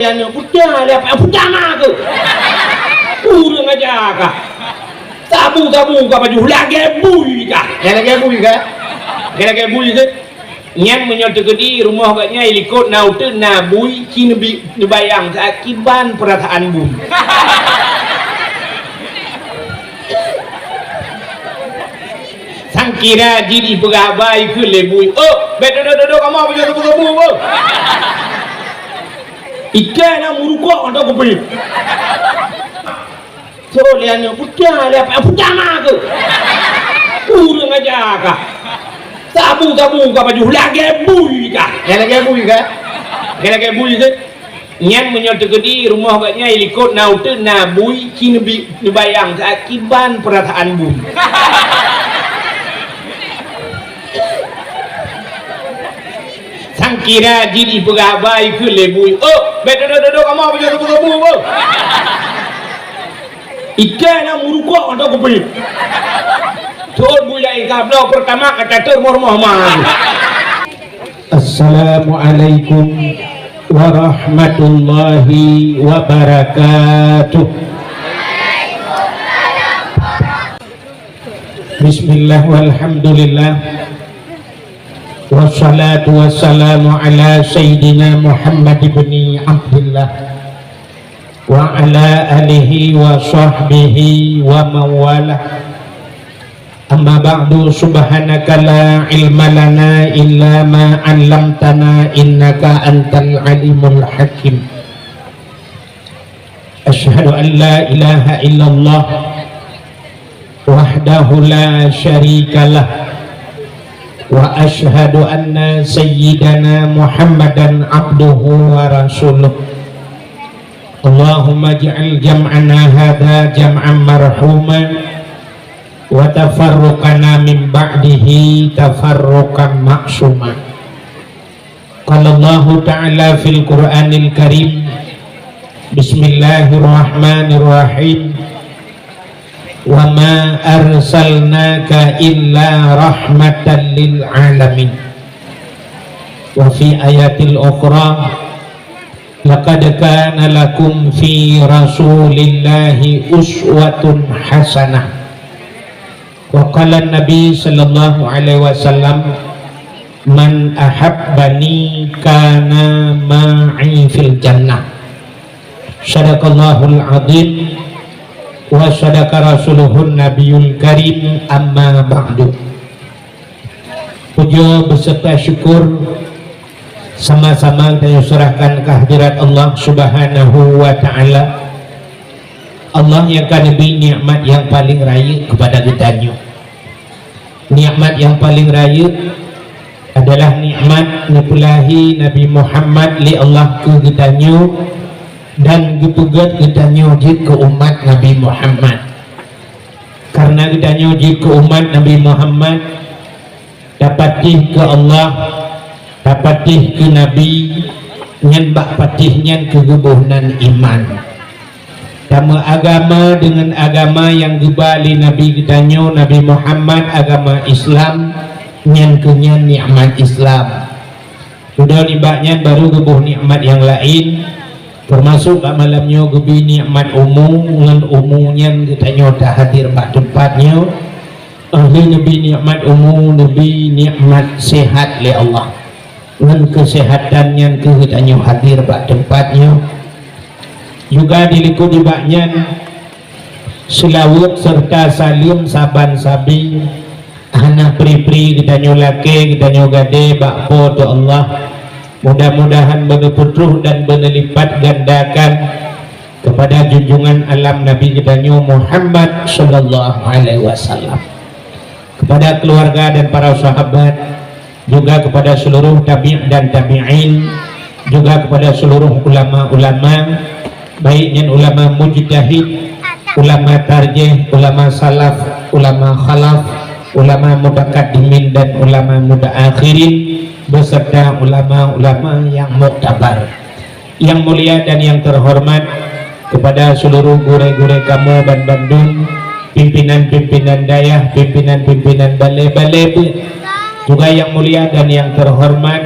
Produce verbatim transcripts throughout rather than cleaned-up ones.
Aneuk puta, lé apa puta ma keuh. Ureueng aja kah. Sabu-sabu ka baju lagèe bui kah. Lagèe bui kah? Lagèe bui keuh. Nyan meunyoe teukeudi rumoh geuh nyan likot na uteuen na bui, ci neubi-, neubayang keu akiban peurasaan bui. Sangkira jih jipeugah haba keu lé bui. "Oh, bèk dodok-dodok kamoe beujaroe teupeu-teupeu, beuh." Ikan na meurukok atau kupi. Soe lé aneuk puta, lé apa puta ma keuh. Ureueng aja kah. Sabu-sabu ka baju lagèe bui kah. Lagèe bui kah? Lagèe bui keuh. Nyan meunyoe teukeudi rumoh geuh nyan likot na uteuen na bui, ci neubi-, neubayang keu akiban peurasaan bui. Sangkira jih jipeugah haba keu lé bui. "Oh, bèk dodok-dodok kamoe beujaroe teupeu-teupeu, beuh." Ikan na meurukok atau kupi. Thôn bui laén ka bloe peurtama ka catur rumoh-rumoh ma. Assalamualaikum warahmatullahi wabarakatuh. Bismillah walhamdulillah. Wassalatu wassalamu ala sayyidina Muhammad ibni Abdillah wa ala alihi wa sahbihi wa mawalah. Amma ba'du, subhanaka la ilma lana illa ma 'allamtana innaka antal alimul hakim. Asyhadu an la ilaha illallah wahdahu la syarikalah, wa asyhadu anna sayyidana Muhammadan abduhu wa rasuluh. Allahumma ij'al jam'ana hadza jam'an marhuma, wa tafarruqana min ba'dihi tafarruqan ma'suma. Qala Allahu ta'ala fil Qur'anil Karim, bismillahirrahmanirrahim, "Wa ma arsalnaka illa rahmatan lil alamin." Wa fi ayatil ukhra, "Laqad kana lakum fi Rasulillahi uswatun hasanah." Wa qala Nabi sallallahu alaihi wasallam, "Man ahabbani kana ma'i fil jannah." Sadaqallahul azim wa sadaqa rasuluhun nabiyul karim, amma ba'du. Puja beserta syukur sama-sama tanyoe serahkan keu hadirat Allah Subhanahu wa Ta'ala. Allah nyang ka neubri nikmat nyang paleng rayeuk keupada geutanyoe. Nikmat nyang paleng rayeuk adalah nikmat neupeulahé Nabi Muhammad lé Allah keu geutanyoe dan geupeugét geutanyoe jeuet keu umat Nabi Muhammad. Kareuna geutanyoe jeuet keu umat Nabi Muhammad, tapatéh keu Allah, tapatéh keu Nabi, nyan bak patéh nyan keuh geuboh nan iman. Tameuagama deungon agama nyang geuba lé Nabi geutanyoe, Nabi Muhammad, agama Islam, nyan keuh nyan nikmat Islam. Dudoe nibak nyan barô geuboh nikmat nyang laén, teumasok bak malam nyoe geubri nikmat umu, ngon umu nyan geutanyoe tahadir bak teumpat nyoe. Óh lheueh neubri nikmat umu, neubri nikmat seuhat lé Allah. Ngon keuseuhatan nyan keuh geutanyoe hadir bak teumpat nyoe. Juga dilikot nibak nyan, seulaweuet serta saleuem saban sabe hana pri-pri geutanyoe lakée, geutanyoe gadée bak Po teu Allah. Mudah-mudahan beuneupeutroh dan beuneulipatgandakan keupada junjungan alam Nabi geutanyoe Muhammad sallallahu alaihi wasallam, keupada keuluwarga dan para sahabat, juga keupada seuluruh tabi' dan tabi'in, juga keupada seuluruh ulama-ulama, baik nyan ulama mujtahid, ulama tarjih, ulama salaf, ulama khalaf, ulama mutakaddimin dan ulama mutaakhirin, beserta ulama-ulama nyang muktabar. Yang mulia dan yang terhormat, keupada seuluruh gurée-gurée kamoe banmandum, pimpinan-pimpinan dayah, pimpinan-pimpinan balée-balée beuet. Juga yang mulia dan yang terhormat,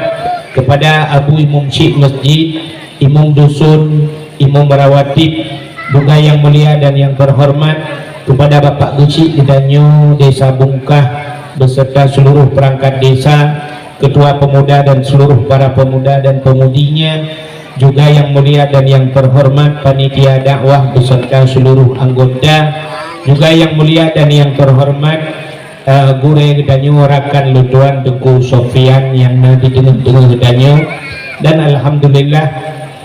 keupada Abu Imum Syik Masjid, Imum Dusun, Imum Rawatib, juga yang mulia dan yang terhormat kepada Bapak Geuchik geutanyoe Desa Bungkah beserta seluruh perangkat desa, ketua pemuda dan seluruh para pemuda dan pemudinya, juga yang mulia dan yang terhormat panitia dakwah beserta seluruh anggota, juga yang mulia dan yang terhormat eh, gurée geutanyoe rakan lôn tuan Teungku Sofian nyang na di teungoh-teungoh geutanyoe, dan alhamdulillah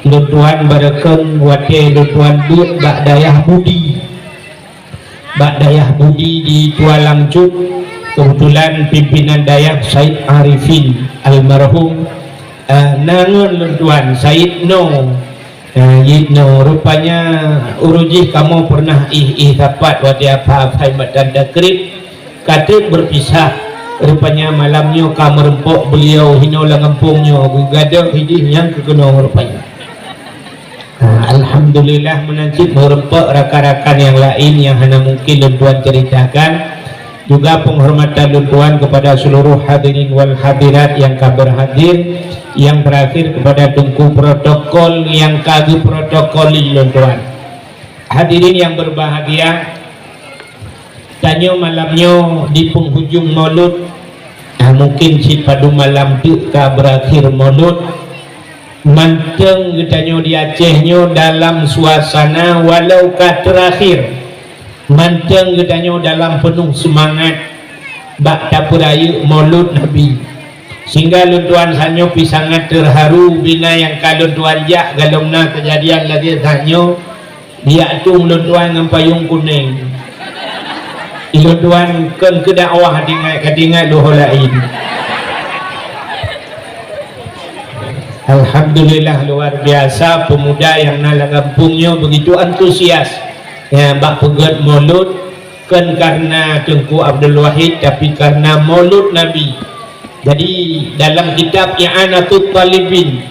lôn tuan barokon watée lôn tuan beuet bak dayah Budi. Bak dayah Budi di Tualang Cut, kebetulan pimpinan dayah Said Arifin almarhum, eh, na ngon lôn tuan Said No. Eh, jinoe rupanya ureuëng jih kamoe pernah ih-ih sapat watée apa-apa matan takrib, ka treb berpisah. Rupanya malam nyoe ka meureumpok beliau hinoe lam gampông nyoe geugadôh idih nyang keu keunoe rupanya. Ah, alhamdulillah meunan cit meureumpok rakan-rakan nyang laén nyang hana mungkin lôn tuan ceritakan. Juga penghormatan lôn tuan kepada seluruh hadirin wal hadirat yang ka berhadir. Yang terakhir kepada Teungku protokol yang ka geuprotokoli lôn tuan. Hadirin yang berbahagia, tanyoe malam nyoe di penghujung Maulud, ah, mungkin cit padum malam teuk ka berakhir Maulud. Mantong geutanyoe di Aceh nyoe dalam suasana walau ka terakhir, mantong geutanyoe dalam penuh semangat bak tapeurayeuk Maulud Nabi. Sehingga lôn tuan sanyoe pi sangat terharu bina nyang ka lôn tuan jak galom na kejadian lagée tanyoe. Biak tueng lôn tuan ngon payong kunéng. Lôn tuan kon keu dakwah, tinggai ka tinggai luho laén. Alhamdulillah, luar biasa pemuda nyang na lam gampông nyoe begitu antusias. Ya, bak peugét Maulud, kon karena Teungku Abdul Wahid, tapi karena Maulud Nabi. Jadi, dalam kitab I'anatut Talibin,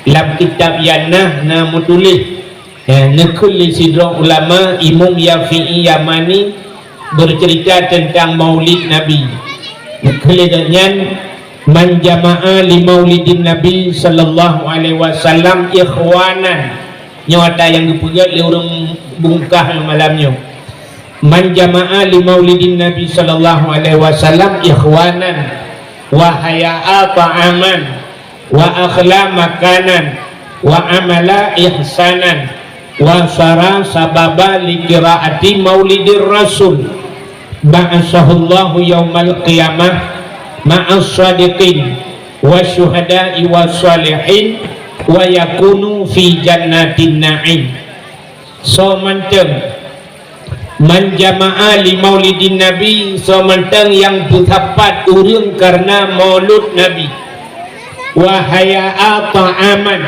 lam kitab Yanah na meutuléh, eh, neukheun lé sidroe ulama, Imum Yafi'i Yamani, bercerita tentang Maulid Nabi. Neukheun lé gobnyan, "Man jama'a li Maulidin Nabi sallallahu alaihi wasallam ikhwanan." Nyoe ata nyang geupeugét lé ureuëng Bungkah malam nyoe. "Man jama'a li Maulidin Nabi sallallahu alaihi wasallam ikhwanan wa haya'a ta'aman wa akhla makanan wa amala ihsanan wa sara sababa li qiraati maulidir rasul, ba'atsahullahu yaumal qiyamah ma'as shadiqin wa syuhada'i was shalihin wa yakunu fi jannatin na'im." Soe mantong, "Man jama'a li maulidin nabi", soe mantong nyang peusapat ureuëng kareuna maulud Nabi, "wa haya'a ta'aman",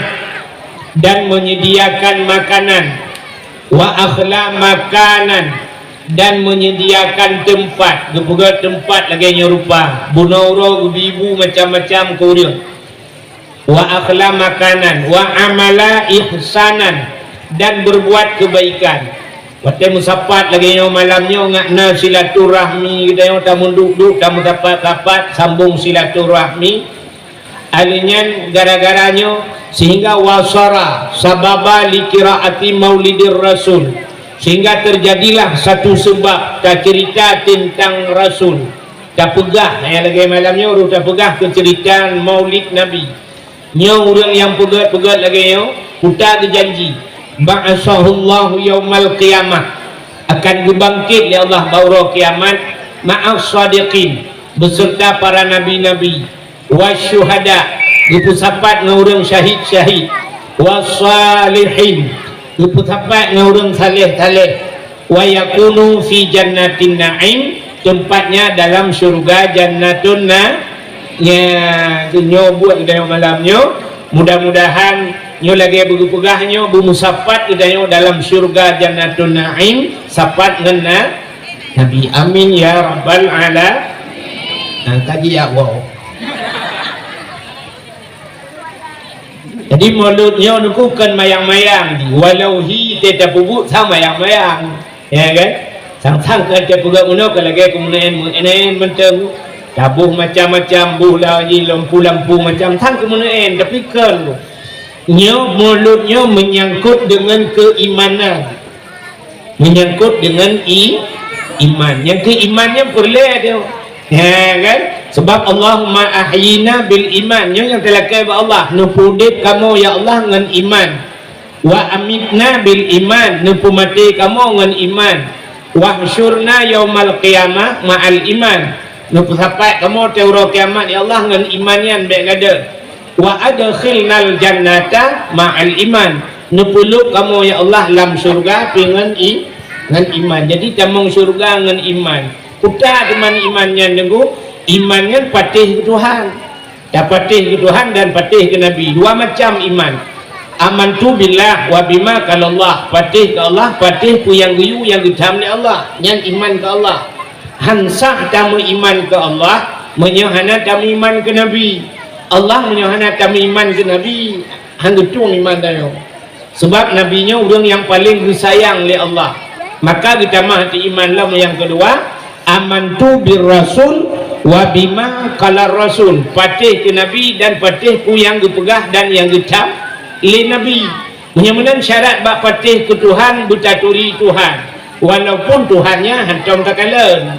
dan menyediakan makanan, "wa akhla makanan", dan menyediakan teumpat, geupeugét teumpat lagée nyoe rupa, bunoe uroe geubi-bu macam-macam keu ureuëng. "Wa akhla makanan, wa amala ihsanan", dan berbuat kebaikan. Watée meusapat lagée nyoe malam nyoe ngat na silaturahmi geutanyoe, tameuduek-duek, tameusapat-sapat, sambong silaturahmi. Aleuh nyan gara-gara nyoe sehingga wasara sababa li qiraati maulidir rasul, sehingga terjadilah satu sebab tacerita tentang rasul. Tapeugah, eh, lagée malam nyoe rôh tapeugah keu ceurita Maulid Nabi. Nyoe ureuëng nyang peugét-peugét lagée nyoe, kuta geujanji, "Ba'atsahullahu yaumal qiyamah", akan geubangkét lé Allah bak uroe kiamat, "ma'as shadiqin", beserta para nabi-nabi, "wasyuhada", geupeusapat ngon ureuëng syahid-syahid, "wassalihin", geupeusapat ngon ureuëng saleh-saleh, "wa yakunu fi jannatin na'im", tempatnya dalam syurga Jannatun Na-, nya, nyoe buet geutanyoe malam nyoe. Mudah-mudahan nyoe lagée beugeupeugah nyoe beumeusapat geutanyoe dalam syurga Jannatun Na'im, sapat ngon Na-, Nabi. Amin ya rabbal ala-, nah, kaji ya Allah. Jadi, mulod nyoe nuku kon mayang-mayang, walau hi teuh tapeubuet sang mayang-mayang, ya kan? Sang-sang kon teupeugah meunoe, kon lagée keumeuneuen-meuneuen mantong, taboh macam-macam, boh lagi lampu-lampu macam sang keumeuneuen, tapi kon. Nyoe mulod nyoe meunyangkot deungon keuimanan. Meunyangkot deungon i-, iman. Nyang keu iman nyan peureulée tu. Ha, kan? Sebab Allahumma ahyina bil iman. Nyoe nyang teulakée bak Allah. Neupeuudeb kamoe, ya Allah, ngon iman. Wa amitna bil iman. Neupeumaté kamoe ngon iman. Wahsyurna yaumal qiyamah ma'al iman. Neupeusapat kamoe teuh uroe kiamat, ya Allah, ngon iman nyan bék gadôh. Wa adkhilnal jannata ma'al iman. Neupeulhok kamoe, ya Allah, lam syeuruga pih ngon i-, ngon iman. Jadi, tamong syeuruga ngon iman. Peue teuma iman nyan, Teungku? Iman nyan patéh keu Tuhan. Tapatéh keu Tuhan dan patéh keu Nabi. Dua macam iman. Amantu billah wa bima qalallah. Patéh keu Allah, patéh peue nyang geuyue nyang geutham lé Allah. Nyan iman keu Allah. Han sah tameuiman keu Allah meunyoe hana tameuiman keu Nabi. Allah meunyoe hana tameuiman keu Nabi, han geutueng iman tanyoe. Sebab Nabi nyoe ureuëng nyang paleng geusayang lé Allah. Maka geutamah ateueh iman lom nyang keudua, amantu bir rasul wa bima qalar rasul. Patéh keu Nabi dan patéh peue nyang geupeugah dan nyang geutham lé Nabi. Meunyoe meunan syarat bak patéh keu Tuhan, beutaturi Tuhan, walaupun Tuhan nyan hántom takalon.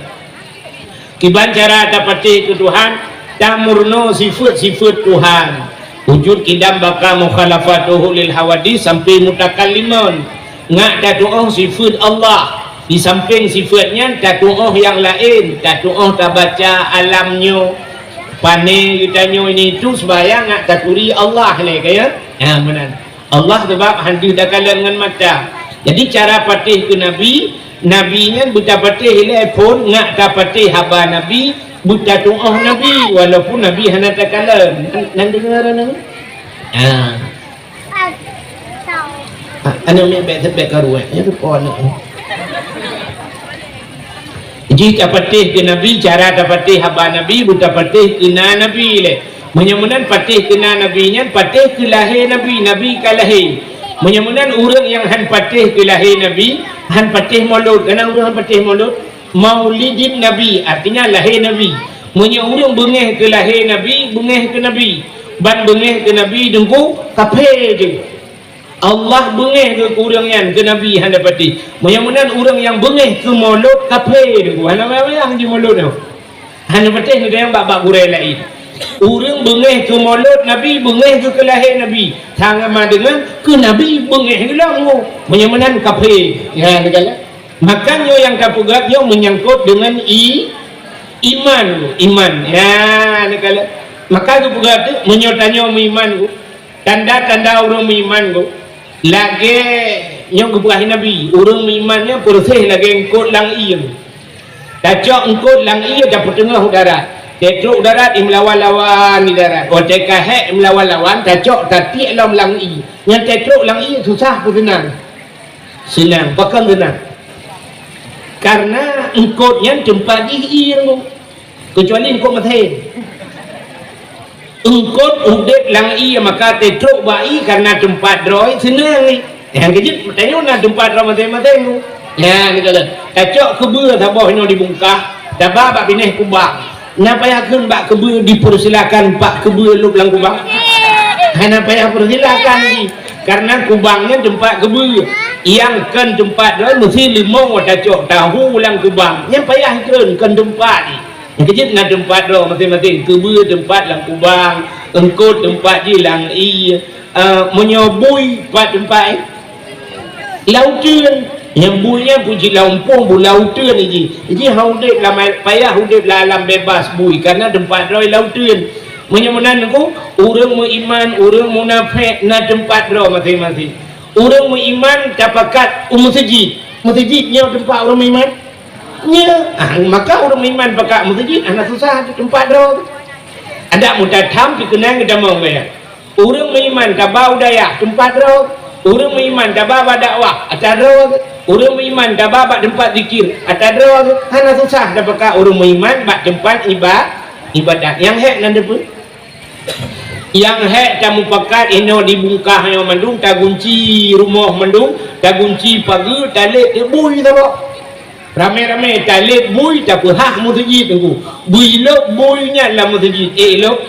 Kiban cara tapatéh keu Tuhan, tameurunoe sifeuet-sifeuet Tuhan. Wujud, qidam, baqa, mukhalafatuhu lil hawadits sampai mutakallimun. Ngat tatuoh sifeuet Allah. Di sampéng sifeuet nyan tatuoh nyang laén, tatuoh tabaca alam nyoe. Pané geutanyoe ini itu sembahyang ngat taturi Allah lé, ka ya? Ha, meunan. Allah sebab han deuh takalon ngon mata. Jadi, cara patéh keu Nabi, Nabi nyan beutapatéh ilée phon, ngat tapatéh haba Nabi, beutatuoh Nabi, walaupun Nabi hana takalon. Nan, nan deungoe nyan? Ha. Ah, aneuk miet bék, bék karuek, ya, tu po aneuk. Jih tapatéh keu Nabi, cara tapatéh haba Nabi, beutapatéh keu na Nabi lé. Meunyoe meunan patéh keu na Nabi nyan, patéh keu lahé Nabi, Nabi ka lahé. Meunyoe meunan ureuëng nyang han patéh keu lahé Nabi, han patéh mulod. Kana ureuëng han patéh mulod? Maulidin Nabi, artinya lahé Nabi. Meunyoe ureuëng beungéh keu lahé Nabi, beungéh keu Nabi. Ban beungéh keu Nabi, Teungku, kaphé jih. Allah beungéh keu ureuëng nyan, keu Nabi hana patéh. Meunyoe meunan ureuëng nyang beungéh keu mulod kaphé, Teungku. Hana payah-payah jimulod nyoe. Hana patéh neutanyong bak-bak gurée laén. Ureuëng beungéh keu mulod Nabi, beungéh keu keulahé Nabi. Sama deungon keu Nabi beungéh geuh lom, Teungku. Meunyoe meunan kaphé. Ya, neukalon. Maka nyoe nyang tapeugah nyoe meunyangkot deungon i-, iman, iman. Ya, neukalon. Maka geupeugah tu, meunyoe tanyoe meuiman, Teungku. Tanda-tanda ureuëng meuiman nyoe, lagée nyang geupeugah Nabi, ureuëng meuiman nyan peureuséh lagée eungkot lam ié. Tacok eungkot lam ié tapeuteungoh u darat, teutrok u darat, i meulawan-lawan di darat. Watée ka hék i meulawan-lawan, tacok tatiek lom lam ié. Nyang teutrok lam ié susah peue seunang? Seunang, pakon seunang? Karena eungkot nyan teumpat jih ié nyoe. Keucuali eungkot meuthén. Eungkot udeb lam ié, maka teutrok bak ié karena teumpat droe seunang. Nyang keujeuet tanyoe na teumpat droe maséng-maséng tu. Nyan, tacok keubeue saboh nyoe dibungkah, taba bak binéh kubang. Na payah kheun bak keubeue dipersilakan bak keubeue lôb lam kubang? Hana payah persilakan jih. Karena kubang nyan teumpat keubeue. Nyang kon teumpat droe meusti leumo tacok tahu lam kubang. Nyan payah kheun kon teumpat jih. Nyang keujeuet na teumpat droe maséng-maséng, keubeue teumpat lam kubang, eungkot teumpat jih lam ié. Eh, meunyoe bui pat teumpat, eh? Lam uteuen. Nyang bui nyan pun jih lam umpung, bu lam uteuen jih. Jih han udeb lam, payah udeb lam alam bebas bui, karena teumpat droe lam uteuen. Meunyoe meunan, Teungku, ureuëng meuiman, ureuëng munafék na teumpat droe maséng-maséng. Ureuëng meuiman tapakat u meuseujid. Meuseujid nyoe teumpat ureuëng meuiman? Nyoe. Ah, maka ureuëng meuiman pakat meuseujid hana susah teumpat droe. Adak meutathan pikeunong geutamong gaya. Ureuëng meuiman taba u dayah teumpat droe. Ureuëng meuiman taba bak dakwah atra droe. Ureuëng meuiman taba bak teumpat zikir atra droe. Hana susah tapakat ureuëng meuiman bak teumpat iba-, ibadat. Nyang hék nan deupeu. Nyang hék tamupakat inoe dibungkah nyoe mandum, tagunci rumoh mandum, tagunci pageue, talét bui saboh. Ramé-ramé talét bui, tapeuhah meuseujid, Teungku. Bui lôb bui nyan lam meuseujid. Eh, lôb.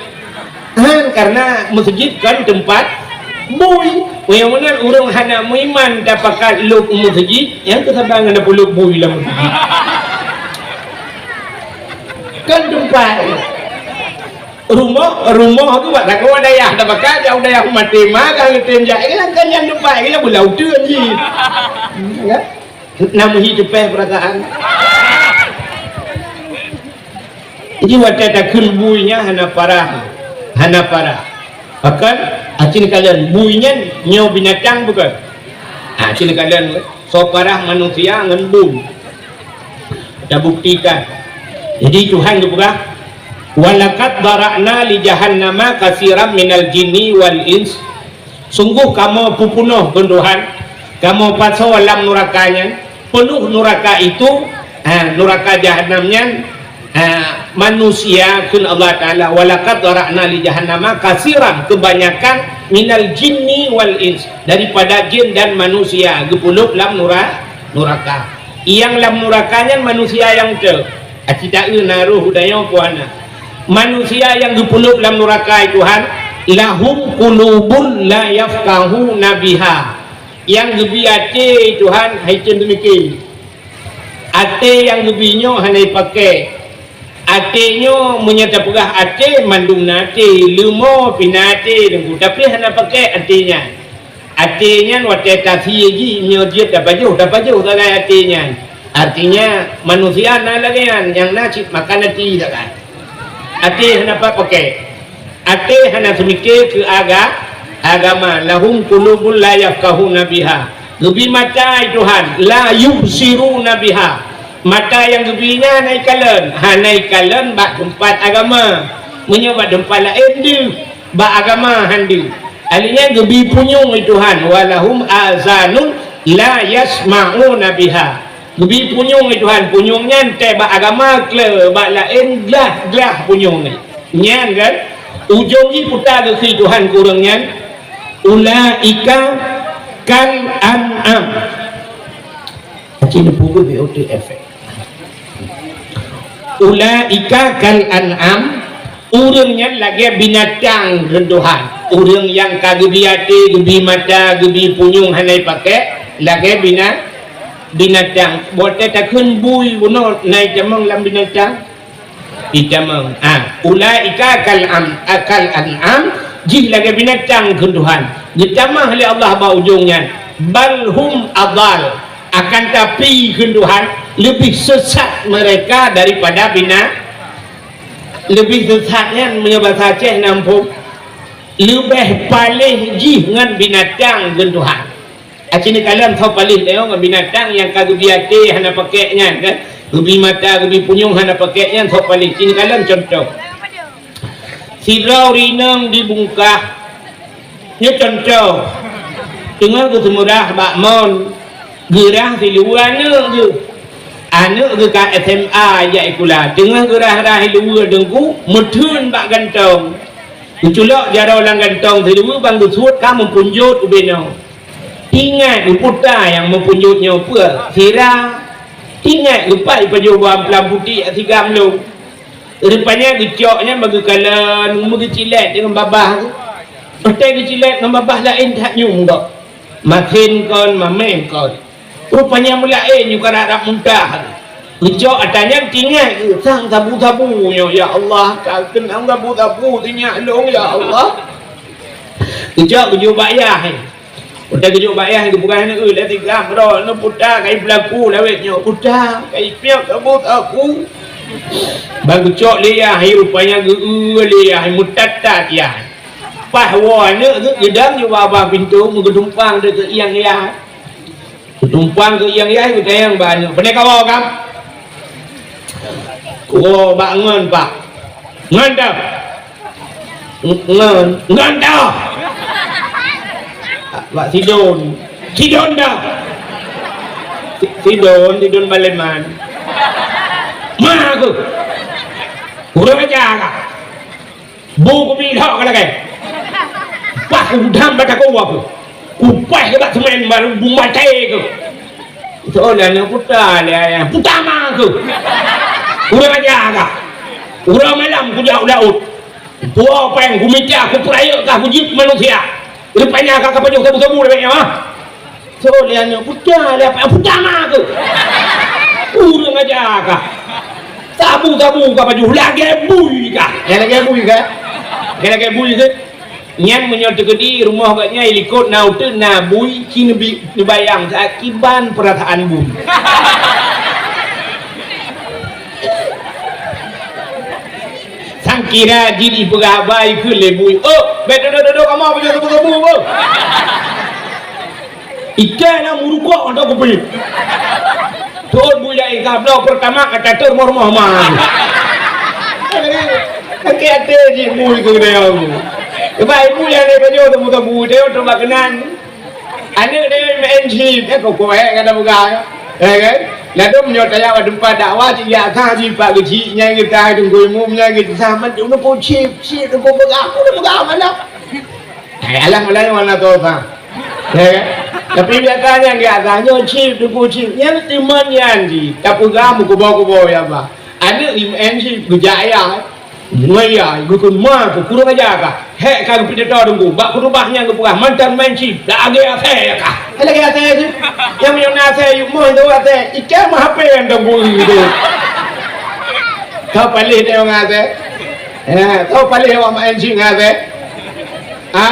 Han, karena meuseujid kon teumpat, Bui. Meunyoe meunan ureuëng hana meuiman tapakat lôb u meuseujid, nyang keusaban ngon tapeulob bui lam meuseujid. Kan teumpat. Rumoh, rumoh tu bak lakoe dayah tapakat, nyang dayah maté ma ka geutem jak, kan nyan teumpat, kan beulau teun jih. Ya. Na meuhi teupeh peurasaan. Jadi watée takheun bui nyan hana parah, hana parah. Bahkan, aci neukalon bui nyan nyoe binatang bukan? Ha, aci neukalon soe parah manusia ngon bui. Tabuktikan. Jadi Tuhan geupeugah, "Walaqad dzara'na li jahannama katsiran minal jinni wal ins." Sungguh kamoe peupunoh keu Tuhan, kamoe pasoe lam nuraka nyan, penuh nuraka itu, ha, nuraka jahanam nyan, ha, manusia kheun Allah Taala, "Walaqad dzara'na li jahannama katsiran," kebanyakan, "minal jinni wal ins," daripada jin dan manusia geupeulob lam nura-, nuraka. Nyang lam nuraka nyan manusia nyang teuk. Aci taeu na roh udayong puana. Manusia nyang geupeulob lam nuraka, Tuhan, "lahum qulubun la yafqahuna biha." Nyang geubi até, Tuhan, hai tem teumike. Até nyang geubi nyoe hana jipakék. Até nyoe meunyoe tapeugah até, mandum na até, leumo pih na até, Teungku, tapi hana pakék até nyan. Até nyan watée tasie jih, nyoe jeuet tapajoh, tapajoh sagai até nyan. Artinya, manusia na lagée nyan, nyang na cit makan até sagai. Até hana pat pakék. Até hana seumike keu aga-, agama. "Lahum qulubun la yafqahuna biha." Geubi mata, Tuhan, "la yubsiruna biha." Mata nyang geubi nyan hana jikalon, hana jikalon bak teumpat agama. Meunyoe bak teumpat laén deuh, bak agama han deuh. Ahli nyan geubi punyueng, Tuhan, "Walahum azanun la yasma'una biha." Geubi punyueng, Tuhan, punyueng nyan teuh bak agama kle, bak laén glah-glah punyueng nyan. Nyan kan, ujong jih puta geukheun Tuhan keu ureuëng nyan, "Ulaika kal an'am." Aci neupeubuet B O T efek. "Ulaika kal an'am," ureuëng nyan lagée binatang kheun Tuhan. Ureuëng nyang ka geubi até, geubi mata, geubi punyueng hana jipakék, lagée bina-, binatang. Watée takheun bui bunoe na jitamong lam binatang? Jitamong. Ah, "Ulaika kal am-, kal an'am," jih lagée binatang kheun Tuhan. Geutamah lé Allah bak ujong nyan. "Bal hum adal." Akan tapi, kheun Tuhan, leubeh sesat mereka daripada bina-, leubeh sesat nyan, meunyoe basa Aceh na muphom, leubeh paléh jih ngon binatang, kheun Tuhan. Aci neukalon soe paléh teuh ngon binatang nyang ka geubi até hana pakék nyan, kan? Geubi mata, geubi punyueng hana pakék nyan, soe paléh. Aci neukalon cuntoh. Sidroe ureuëng inong di Bungkah, nyoe cuntoh, teungoh geuseumeurah bak mon, geurah siluweue aneuëk geuh. Aneuëk geuh ka S M A jak sikula, teungoh geurah-rah siluweue Teungku, meutheun bak gantong. Geuculok jaroe lam gantong siluweue ban geusuet ka meupunjot ubé noe. Ingat geuputa nyang meupunjot nyoe peue? Sira. Ingat geupat jipajoh bak amplam putéh sigam lom. Rupanya geucok nyan bak geukalon, meugeucilét deungon babah. Watée geucilét ngon babah laén that nyum gob. Masen kon, mameng kon. Rupanya meulaén nyoe ka rab-rab muntah. Geucok atra nyan tinggai geuh sang sabu-sabu nyoe, "Ya Allah, ka keunong sabu-sabu teunyak lôn, ya Allah." Geucok geujok bak yah. Watée geujok bak yah, geupeugah nyoe, "Eh, lé tigam droe, nyoe puta kai peulaku lawét nyoe, puta kai piep sabu-sabu." Ban geucok lé yah, rupanya geu-, lé yah, meutat-tat yah. Paih woe aneuëk geuh geudong nibak babah pintoe, meugeutumpang deungon ieng yah. Geutumpang keu ieng yah, geutanyong bak aneuëk, "Pane kawoe kam?" "Kuwoe bak ngon, Pak." "Ngon toh?" "Ngon." "Ngon toh?" "Bak Sidon." "Sidon toh?" "Si-, Sidon, Sidon Baleman." "Ma keuh." "Kurang aja kah?" Bu kubi lhok ka lagée. Pah udam bak takue keuh. Kupaih keuh bak seumén baru bu maté keuh. Soe aneuëk puta lé ayah. Puta ma keuh. Ureuëng aja kah. Uroe malam kujak u laôt. Puwoe péng kumita kupeurayeuk kah kujeuet manusia. Rupanya ka, ka pajoh sabu-sabu lé nyoe, ha? So, lé nyoe, puta lé apa? Puta ma keuh. Ureueng aja ka. Sabu-sabu ka pajoh lagèe bui ka. Ya, lagèe bui ka. Ya, lagèe bui ka. Nyan meunyoe teukeudi rumoh geuh nyan i likot na uteuen na bui, ci neubi-, neubayang sakiban peurasaan bui. Sangkira jih jipeugah haba ikheun lé bui. "Oh, bèk dudoe-dudoe kamoe pajoh sabu-sabu, oh." Ikai na meurukok atau kupi. Thôn bui laén ka bloe peurtama ka tateur rumoh-rumoh ma. Sakét até jih bui keu dia. Sebab ibu yang dia pajoh teumeu-teumeu dia tu bak keunan. Aneuk dia main chip, ya kok kok eh kata peugah. Ya kan? Lalu meunyoe tayang bak teumpat dakwah, cik yak sah jih pak keuchik, nyang geutai teungku imum, nyang geutai sah mat, dia pun chip, chip, dia pun peugah, dia peugah mana? Eh, alah mulai mana tu apa? Ya kan? Tapi biasanya nggak ada nyoe chip, duku chip. Nyan teuma nyan jih. Tapeugah meukubo-kubo ya bah. Aneuk I M N chip geujak ya. Maya geukheun ma tu kurang aja kah? Hek ka geupidato teungku. Bak khutubah nyan geupeugah mantong main chip. Dak agé asai ya kah? Lagèe asai tu. Nyang meunyoe na asai yue moh tu asai. Ikan mah H P yang teungku tu. Kau paléh tengok asai. Ya, kau paléh awak main chip ngon asai. Ha?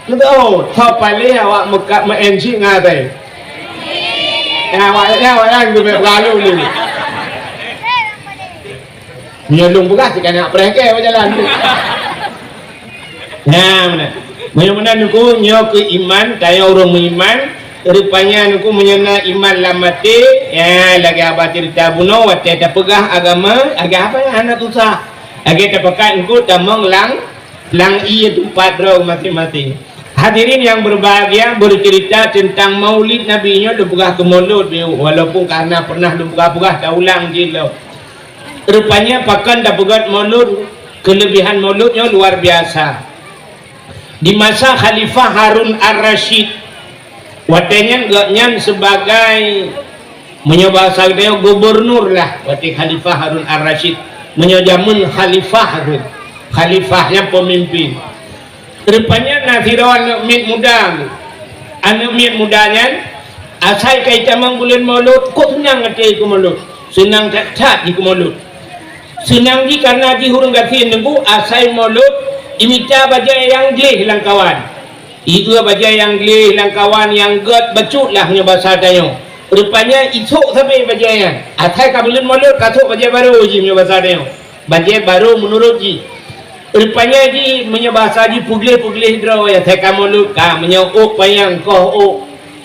Beutôi, tho paléh awak meukat meu-M C ngon até. Nyan awak, nyan awak nyan geubeuet peulalu lé. Meunyoe lôn peugah, cit ka na preh kèe bak jalan tu. Nyan meunan. Meunyoe meunan Teungku, nyoe keuh iman, tanyoe ureueng meuiman, rupanya Teungku meunyoe na iman lam até, ya, lagèe haba ceurita bunoe, watèe tapeugah agama, agama hana susah. Lagèe tapakat Teungku tamong lam Lam ié teumpat droe maséng-maséng. Hadirin yang berbahagia, bercerita tentang Maulid Nabi nyoe lôn peugah keu Maulud, walaupun ka na pernah lôn peugah-peugah, taulang jih lom. Rupanya pakon tapeugöt Maulud, kelebihan Maulud nyoe luar biasa. Di masa Khalifah Harun Ar-Rasyid, watèe nyan gobnyan sebagai, meunyoe bahasa geutanyoe, gubernur lah, watèe Khalifah Harun Ar-Rasyid. Meunyoe jameun khalifah tu, khalifah nyan pemimpin. Rupanya na sidroe aneuk miet muda tu. Aneuk miet muda nyan, asai ka itamong buleuen Maulud, kok seunang até keu Maulud. Seunang that-that jih keu Maulud. Seunang jih kareuna jih ureueng gasien Teungku, asai Maulud, imita bajèe nyang gleh lam kawan. Ié bajèe nyang gleh lam kawan nyang gèt bacut lah meunyoe basa tanyoe. Rupanya isok sabe bajèe nyan. Asai ka buleuen Maulud ka sôk bajèe barô jih meunyoe basa tanyoe. Bajèe barô meunurot jih. Rupanya jih meunyoe basa jih peugleh-peugleh droe, asai ka Maulud ka, meunyoe ôk panyang koh ôk,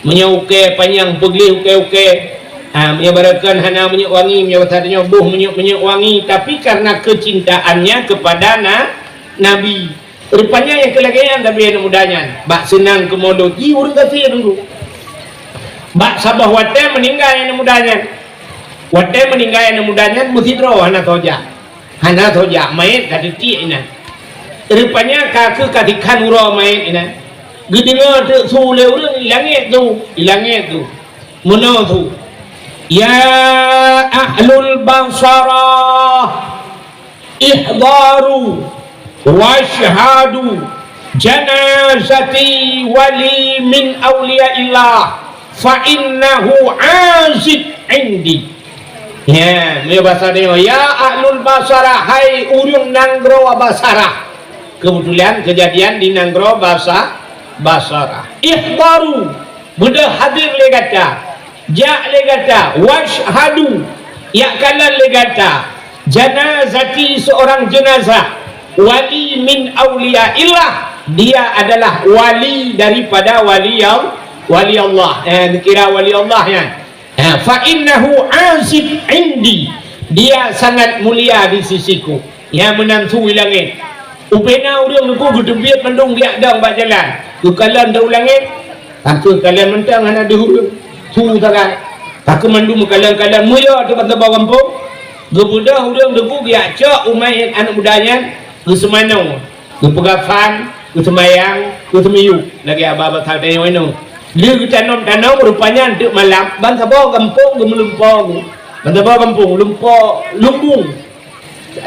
meunyoe ukèe panyang peugleh ukèe-ukèe. Ha, meunyoe barokon hana minyeuk wangi, meunyoe basa tanyoe boh minyeuk-minyeuk wangi, tapi karena kecintaannya kepada na-, Nabi. Rupanya nyang keu lagèe nyan sabe aneuk muda nyan, bak seunang keu Maulud, jih ureueng gasien Teungku. Bak saboh watèe meuninggai aneuk muda nyan. Watèe meuninggai aneuk muda nyan, meusidroe hana soe jak. Hana soe jak, manyèt ka teutiek inan. Rupanya ka kheueh ka sikhan uroe manyèt inan. Geudeungö teuk su lé ureueng i langèt tu, i langèt tu. Meunoe su, "Ya ahlul Basarah, ihdaru wasyhadu janazati wali min auliyaillah, fa innahu aziz indi." Ya, meunyoe basa tanyoe, "Ya ahlul Basarah, hai ureueng nanggroe Basarah." Kebetulan kejadian di nanggroe Basa-, Basarah. "Ihdaru," beudôh hadir lé gata. Jak lé gata, wasyhadu, jak kalon lé gata, janazati, seorang jenazah, wali min auliyaillah, dia adalah wali daripada wali yang, wali Allah. Eh, dikira wali Allah nyan. Eh, fa innahu aziz indi, dia sangat mulia di sisiku. Nyang meunan su i langèt. Ubena ureueng Teungku geuteubiet mandum geujak dong bak jalan. Geukalon dong u langèt. Ka kheueh kalon mantong hana deuh ureueng. Su sagai. Ka kheueh mandum meukalon-kalon, meuyue teuk ban saboh gampông. Geubeudôh ureueng Teungku geujak cok u manyèt aneuk muda nyan, geuseumanoe, geupeugah fan, geuseumbayang, geuseumiyueb lagèe haba basa tanyoe nyoe. Lheueh geutanom-tanom, rupanya teuk malam, ban saboh gampông geumeulumpo. Ban saboh gampông, lumpo, lumbung.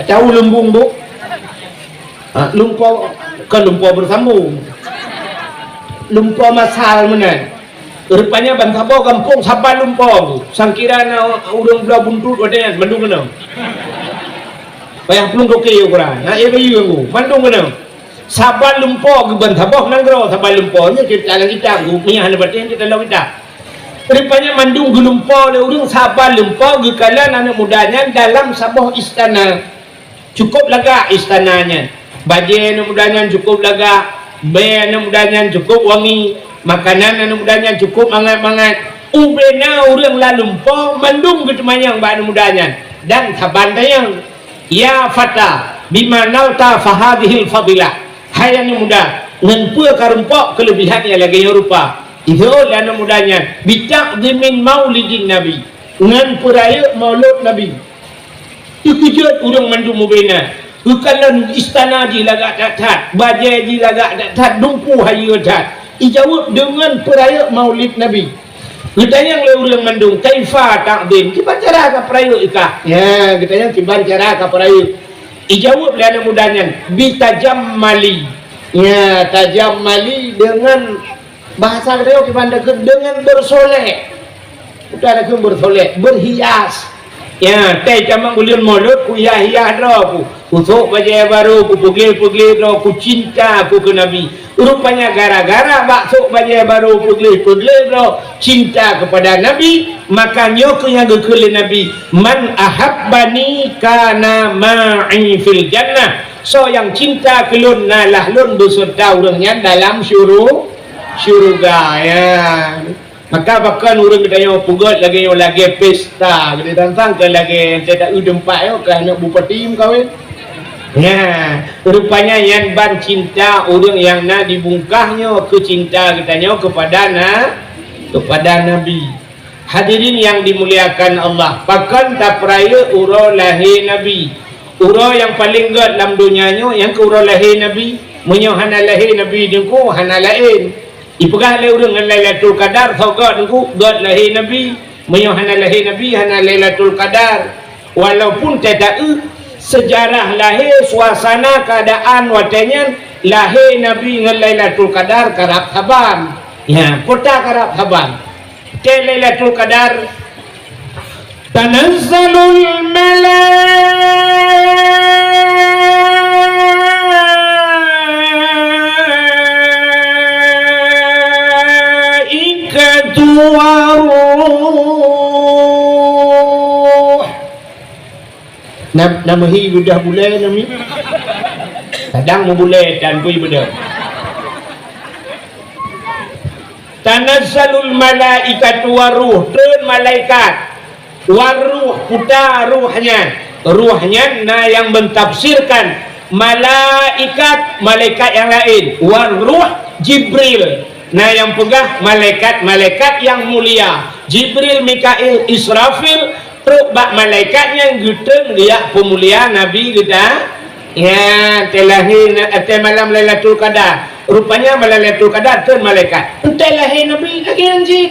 Tahu lumbung, Bu? Ha, lumpo, kon lumpo beusambông. Lumpoe masal meunan. Rupanya ban saboh gampông saban lumpoe. Sangkira na ureuëng bloe buntut watée nyan, mandum keunoe. Payah plueng toke ukuran. Na, eh, bayeue ngu, mandum keunoe. Saban lumpoe geuban saboh nanggroe, saban lumpoe. Nyoe ceurita lam kitab, ngu, meunyo hana patéh, ceurita lam kitab. Rupanya mandum geulumpoe lé ureuëng, saban lumpoe geukalon aneuëk muda nyan dalam saboh istana. Cukup lagak istana nyan. Bajée aneuëk muda nyan cukup lagak, bée aneuëk muda nyan cukup wangi, makanan aneuëk muda nyan cukup mangat-mangat. Ubena ureuëng lam lumpoe mandum geuteumanyong bak aneuëk muda nyan, dan saban tanyong, "Ya fata, bima nalta fahadhil fadilah?" Hai aneuëk muda, ngon peue ka rumpok keuleubihan nyang lagée nyoe rupa? Jaweueb lé aneuëk muda nyan, "Bita'dhimin maulidin Nabi." Ngon peurayeuk maulud Nabi. Teukeujot ureuëng mandum ubena. Geukalon istana jih lagak that-that, bajée jih lagak that-that, dumpeue hayeue that. Ijaweueb deungon peurayeuk maulid Nabi. Geutanyong lé ureuëng mandum, "Kaifa ta'dhim?" Kiban cara kapeurayeuk ikah? Ya, geutanyong kiban cara kapeurayeuk. Ijaweueb lé aneuëk muda nyan, "Bitajammali." Ya, tajammali deungon Bahasa geutanyoe kiban takheun deungon bersolek. Bukan takheun bersolek, berhias. Ya, teuh jameun buleuen Maulud, kuhias-hias droe ku. Kusok bajée barô, kupeugléh-peugléh droe, kucinta ku keu Nabi. Rupanya gara-gara bak sok bajée barô, peugléh-peugléh droe, cinta kepada Nabi, maka nyoe keuh nyang geukheun lé Nabi, "Man ahabbani kana ma'i fil jannah." Soe nyang cinta keu lôn, na lah lôn beuseureuta ureuëng nyan dalam syuru-, syeuruga, ya. Maka pakon ureuëng geutanyoe peugét lagée nyoe, lagée pesta, geutanyoe tantang keu lagée teuta eu teumpat nyoe keu aneuëk bupati meukawen. Nah, rupanya nyan ban cinta ureuëng nyang na di bungkah nyoe keu cinta geutanyoe keupada na-, keupada Nabi. Hadirin yang dimuliakan Allah, pakon tapeurayeuk uroe lahé Nabi? Uroe nyang paleng gét lam donya nyoe, nyang keu uroe lahé Nabi. Meunyoe hana lahé Nabi Teungku, hana laén. Ipeugah lé ureuëng ngon Lailatul Qadar, soe gét Teungku, gét lahé Nabi. Meunyoe hana lahé Nabi, hana Lailatul Qadar. Walaupun teuta eu, seujarah lahé, suasana keuadaan watée nyan, lahé Nabi ngon Lailatul Qadar karab saban. Ya, peue ta karab saban. Teuh Lailatul Qadar, tanazzalul malaikatu waruh. Nam-, nama hi udah bulée nami? Kadang meubulée dan bui beudôh. Tanazzalul malaikatu waruh, treun malaikat. Waruh, peue ta ruh nyan. Ruh nyan na nyang mentafsirkan malaikat, malaikat nyang laén. Waruh, Jibril. Na nyang peugah malaikat-malaikat nyang mulia. Jibril, Mikail, Israfil, trok bak malaikat nyan geutreun geujak peumulia Nabi geuta. Nyan, teuh lahé na-, teuh malam Lailatul Qadar. Rupanya malam Lailatul Qadar treun malaikat. Teuh lahé Nabi lagée nyan cit.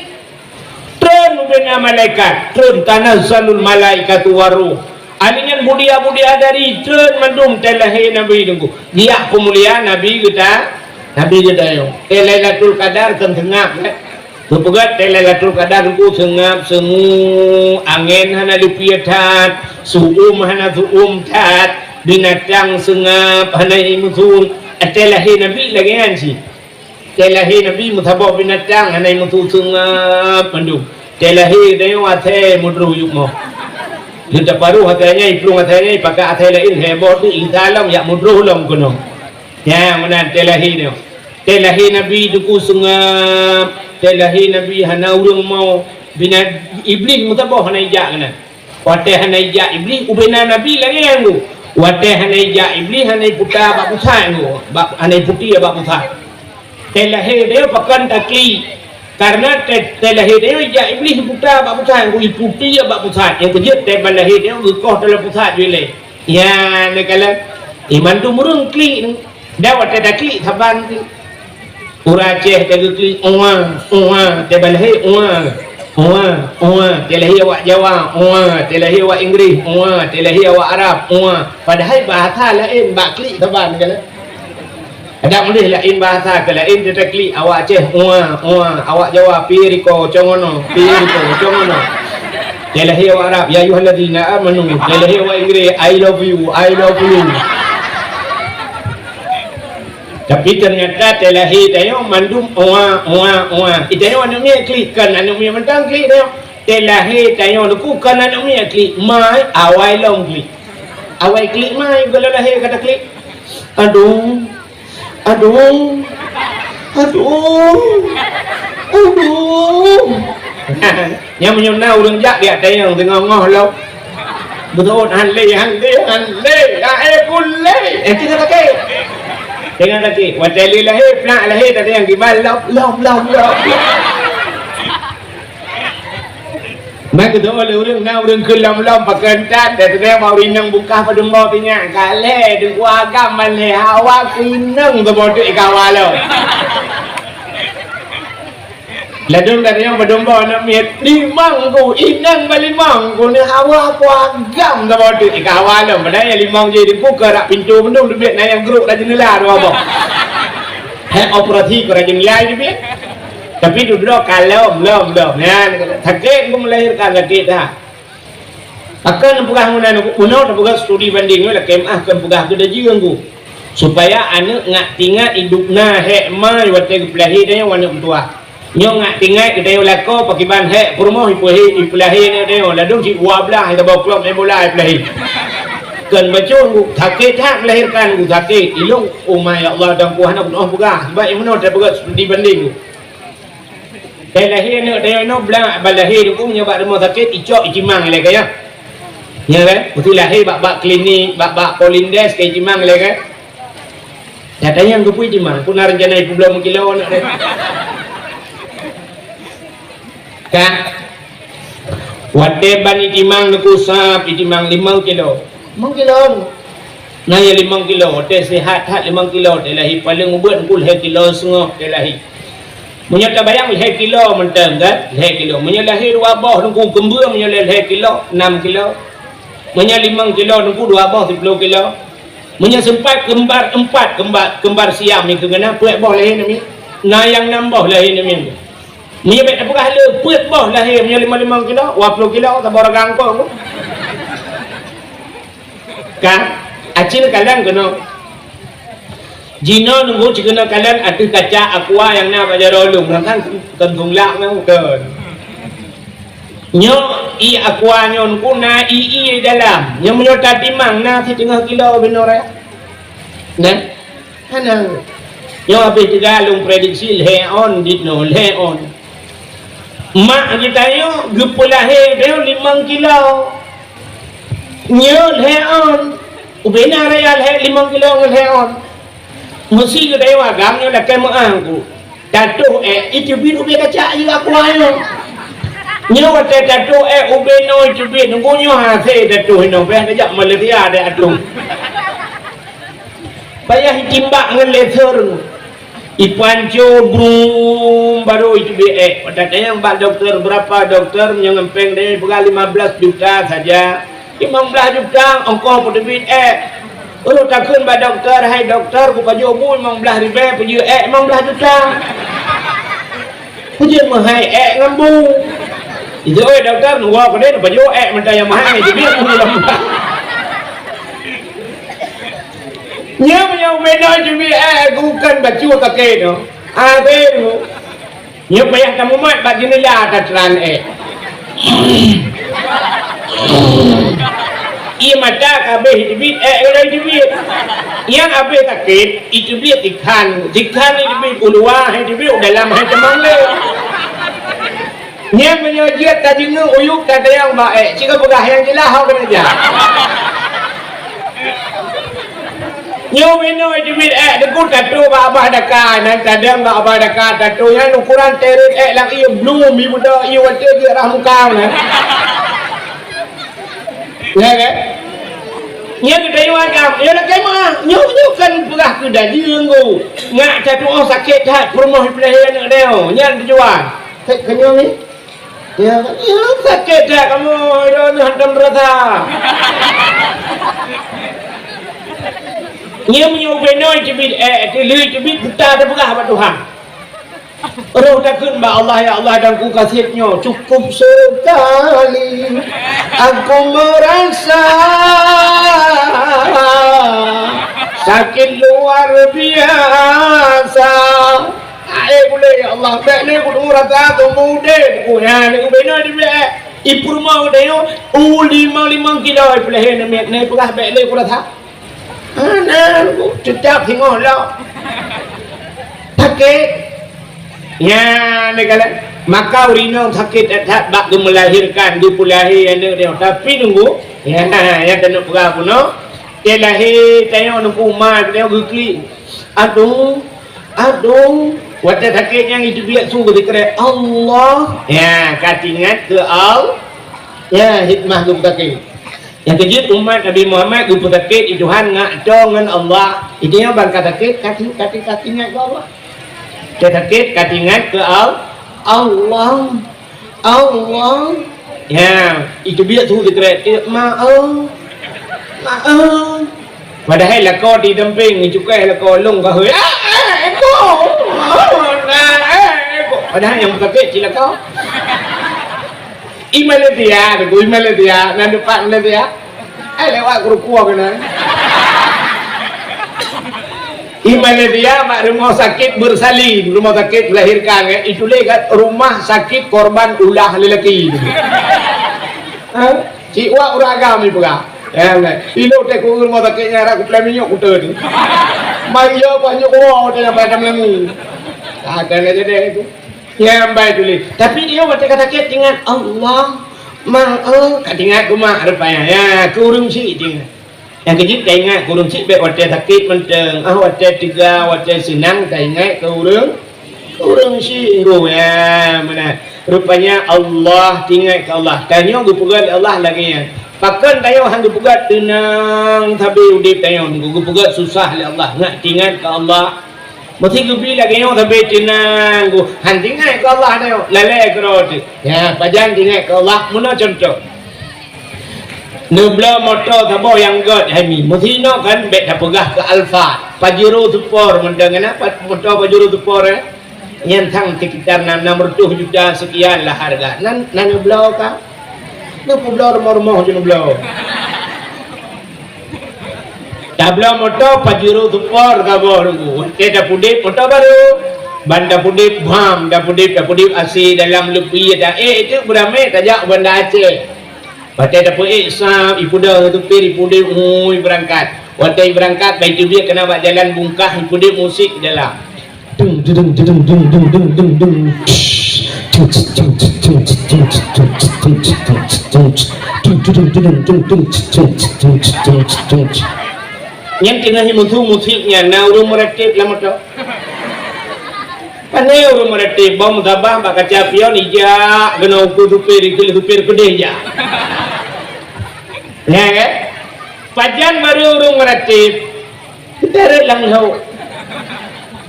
Treun ubena malaikat, treun, tanazzalul malaikatu waruh. Aneuk nyan budia-budia dari treun mandum teuh lahé Nabi Teungku. Geujak peumulia Nabi geuta, Nabi geutanyoe. Teuh Lailatul Qadar kan seungab, eh. Teupeugét teuh Lailatul Qadar Teungku seungab, seungue, angén hana leupie that, su'um hana su'um that, binatang seungab hana imeusung. Teuh lahé Nabi lagée nyan cit. Teuh lahé Nabi meusaboh binatang hana imeusung seungab mandum. Teuh lahé geutanyoe asèe meudroh yup moh. Geutaparoh asèe nyan, iplueng asèe nyan, ipakat asèe laén, heboh tu isa lom jak meudroh lom keunoe. Nyan meunan teuh lahé nyoe. Teuh lahé Nabi Teungku seungab, teuh lahé Nabi hana ureuëng mo. Bina-, Iblih meusaboh hana ijak keunan. Watée hana ijak Iblih, ubena Nabi lagée nyan Teungku. Watée hana ijak Iblih, hana iputa bak pusat Teungku. Bak, hana iputi bak pusat. Teuh lahé geutanyoe pakon taklik. Karena teuh, teuh lahé geutanyoe ijak Iblih iputa bak pusat Teungku, iputi bak pusat. Nyang keujeuet teuh ban lahé geutanyoe geukoh dalam pusat ju ilée. Nyan neukalon. Iman tu meureung klik. Dan watée taklik saban klik. Ureuëng Aceh teuh geuklik, "Ua, ua," teuh ban lahé, "Ua, ua, ua," teuh lahé awak Jawa, "Ua," teuh lahé awak Inggris, "Ua," teuh lahé awak Arab, "Ua." Padahai bahasa laén bak klik saban kan. Adak meuleh laén bahasa keu laén, teutaklik awak Aceh, ua, ua, awak Jawa, pi riko, congono, pi riko, congono. Teuh lahé awak Arab, ya ayyuhallazina amanu, teuh lahé awak Inggréh, I love you, I love you. Tapi teunyata teuh lahé tanyoe mandum ua, ua, ua. Itanyoe aneuk miet klik, kon aneuk miet mantong klik tanyoe. Teuh lahé tanyoe Teungku kon aneuk miet klik, mai awai lom klik. Awai klik mai, goh lom lahé ka taklik. Aduh. Aduh. Aduh. Aduh. Nyan meunyoe na ureueng jak di ateueh nyang teungoh-ngoh lom. Beutôi han lé, han lé, han lé. Ka, eh, pun lé. Eh, tinggai takét. Tinggai takét. Watèe lé lahé, plak lahé, tadi nyang kiban lom, lom, lom, lom. Meukeudeh lé ureueng na ureueng keu lom-lom pakon tan, dan teuka bak ureueng inong bukah padum boh tinyak, ka lhèe, deuh agam ban lhèe, hawa keu inong teuboh teuk ikawa lom. Ladôm ka tanyong padum boh aneuk miet, limong ku, inong ban limong ku, ni hawa ku agam teuboh teuk ikawa lom. Padahai nyang limong jih di buka rak pintoe mandum teubiet, na nyang grok rak jeundela dua boh. Hai operasi keu rak jeundela teubiet. Tapi dudoe ka lom, lom, lom. Nyan, sakét ku melahirkan, sakét that. Pakon peugah meunan, bunoe tapeugah studi banding, lakèe meu'ah kon peugah keu dajeueng ku. Supaya aneuk ngat teuingat idup na hék ma watèe geupeulahé tanyoe aneuk meutuah. Nyoe ngat teuingat geutanyoe lakoe pakiban hék peurumoh ipeulahé, ipeulahé aneuk tanyoe, ladôm cit dua blaih saboh klub main bola ipeulahé. Kon bacut ku, sakét that melahirkan ku, sakét. Ilôn, oh my Allah, dan ku hana peunoh peugah. Sebab nyang meunoe tapeugah studi banding ku. Teuh lahé aneuk tanyoe inoe blang, ban lahé Teungku meunyoe bak rumoh sakét, icok icimang ilèe ka, ya. Ya kan? Beutôi lahé bak, bak klinik, bak, bak Polindes ka icimang ilèe kan? Dak tanyong keupeue icimang, peue na rencana ipeubloe meukilo aneuk teuh. Kan? Watèe ban itimang Teungku sab, itimang limong kilo. Limong kilo. Na nyang limong kilo, watèe sihat that limong kilo, teuh lahé paleng ubit Teungku lhèe kilo seungoh teuh lahé. Meunyoe tabayang lhèe kilo mantong kan, lhèe kilo. Meunyoe lahé dua boh Teungku keumbeueng, meunyoe lhèe kilo, nam kilo. Meunyoe limong kilo Teungku dua boh siploh kilo. Meunyoe seumpat keumbar empat, keumbar, keumbar siam nyan keuh na peuet boh lahé namiet. Na nyang nam boh lahé namiet. Meunyoe bèk tapeugah le peuet boh lahé, meunyoe limong-limong kilo, dua ploh kilo, saboh ragang kong. Kan? Aci neukalon keunoe. Jinoe Teungku ci keunoe kalon ateueh kaca aqua nyang na bak jaroe lôn, meunan kan kon thôn lhèe nyan kon. Nyoe ié aqua nyoe Teungku na ié-ié dalam. Nyoe meunyoe tatimang na siteungoh kilo binoe raya. Nah. Hana. Nyoe habéh teuga lôn prediksi lhèe ôn jinoe, lhèe ôn. Mak geutanyoe geupeulahé geutanyoe limong kilo. Nyoe lhèe ôn. Ubé na raya lhèe limong kilo ngon lhèe ôn. Meusi geutanyoe agam nyoe lakèe meu'ah Teungku. Tatoh èk, iteubiet ubé kaca ié aqua nyoe. Nyoe watèe tatoh èk ubé noe iteubiet, Teungku nyoe hasé tatoh inoe, bèk tajak Malaysia deh atoh. Payah itimbak ngon laser. Ipanco brum baru iteubiet èk. Watèe tanyong bak dokto, berapa dokto, nyang ngon péng deh, peugah lima belas juta saja. Limong blaih juta ongkoh peuteubiet èk. Uroe takheun bak dokto, "Hai dokto, kupajoh bu limong blaih ribèe, peujeuet èk limong blaih juta." Peujeuet meuhai èk ngon bu. Ijak, "Oi dokto, neuwoe keudéh neupajoh èk mantong nyang meuhai, teubiet bu limong blaih." Nyoe meunyoe ubé noe teubiet èk, geukan bacut kaki nyoe. Abéh nyoe. Nyoe payah tamumat bak jeundela tatran èk. Ié mata ka abéh iteubiet, èk ka lheueh iteubiet. Nyang abéh sakét, iteubiet ikhan, ikhan iteubiet u luwa, hai iteubiet u dalam, hai teumang lé. Nyan meunyoe jeuet tajeungeuk uyueb tatanyong bak èk, ci kapeugah nyang jeulaih ho keuneuk jak. Nyoe meunoe teubiet èk, Teungku tatoh bak babah daka, nan tadong bak babah daka tatoh nyan ukuran teuret èk lam ié blum, ié buda, ié watèe jeuet rhah muka nyan. Ya kan? Nyan geutanyoe agam, nyoe lakèe meu'ah, nyoe, nyoe kan peugah keu dajeueng Teungku. Ngat tatu'oh sakét that, peurumoh ipeulahé aneuk tanyoe, nyan tujuan. Sakét keunoe nyoe. Ya, ya, sakét that kamoe, droeneuh hantom rasa. Nyoe meunyoe ubé noe teubiet, eh, teuleue teubiet, teuta teupeugah bak Tuhan. Roh takheun bak Allah, "Ya Allah, dan ku kaseb nyoe cukup sekali. Aku merasa sakit luar biasa." Ae bulée, "Ya Allah, bék lé kudeungoe rasa tumbong udeb ku." Nyan, ubé noe teubiet, eh. Ipurumoh udeb nyoe, u limong-limong kilo, ipeulahé namiet, nai peugah bék lé kurasa. Hana, Bu, teutap singoh lom. Sakét. Nyan, neukalon. Maka ureueng inong sakét that-that bak geumeulahirkan, geupeulahé aneuk nyoe. Tapi nunggu, nyan, nyan taneuk peugah bunoe. Teuh lahé tanyoe nunggu ma tanyoe geuklik. Aduh, aduh. Watèe sakét nyan iteubiet su geusikrek, "Allah." Nyan, ka teuingat keu Al-, nyan, hikmah geupeusakét. Nyang keujeuet umat Nabi Muhammad geupeusakét di Tuhan ngak toe ngon Allah. Di tanyoe ban ka sakét, ka ti-, ka ti-, ka teuingat keu Allah. Ka sakét, ka teuingat keu Al-, Allah. Allah. Ya, iteubiet su sikrek, "Ma, oh. Ma, oh." Padahai lakoe di dampéng, cukai lakoe lôn ka hôi. Ah, eh, eko. Oh, nah, eh, eko. Padahai nyang sakét cit lakoe. I Malaysia, Teungku, i Malaysia, na dipat Malaysia. Eh, lewat Krukua keunan. I Malaysia, bak rumoh sakét bersalin, rumoh sakét melahirkan, kan? Ituléh kan, rumah sakit korban ulah lelaki. Ha? Cit wak ureueng agam ipeugah. Ya, kan? Ilo teuh ku rumoh sakét nyan, rak kupeulai minyeuk kuteun. Mai yo, banyak uroe teuh nyang pada melemu. Ada nggak jadi itu. Nyan bai tuléh. Tapi di nyoe watèe ka sakét teuingat, "Allah, ma, oh," ka teuingat keu mak rupanya. Ya, keu ureueng chik teuingat. Nyang keujeuet ka ingat keu ureueng chik, bèk watèe sakét mantong. Ah, watèe teuga, watèe seunang, ta ingat keu ureueng, keu ureueng chik. Ya, meunan. Rupanya Allah, teuingat keu Allah. Tanyoe geupeugah lé Allah lagèe nyan. Pakon tanyoe han geupeugah teunang sabe udép tanyoe, geupeugah susah lé Allah. Ngat teuingat keu Allah. Meusé geubi lagèe nyoe sabe teunang, han teuingat keu Allah nyoe, lalè keudroe teuh. Ya, pajan teuingat keu Allah, meunoe cuntoh. Neubloe moto saboh nyang göt hai mi. Meusé inoe kan bèk tapeugah keu Alphard. Pajero Sport mantong na, pa-, moto Pajero Sport, eh. Nyan sang sekitar enam, enam ratus juta sekian lah harga. Nan, nan neubloe ka. Neupubloe rumoh-rumoh ju neubloe. Tabloe moto Pajero Sport saboh Teungku. Watèe tapudép moto baru. Ban tapudép, bam, tapudép, tapudép A C dalam leupie ta-, eh, itu beuramé tajak u Banda Aceh. Watèe tapeuék sab, ipeudong supir, ipudép, ui, beurangkat. Watèe beurangkat, bak iteubiet keunan bak jalan bungkah, ipudép musik dalam. Nyan teungoh jimusu musik nyan, na ureueng meuratéb lam moto. Pane ureueng meuratéb, bak musabah bak kaca pion ijak, keunoe ukeue supir, dikeue lé supir keudéh jak. Nyan kan? Pajan barô ureueng meuratéb. Geutarek lam lhok.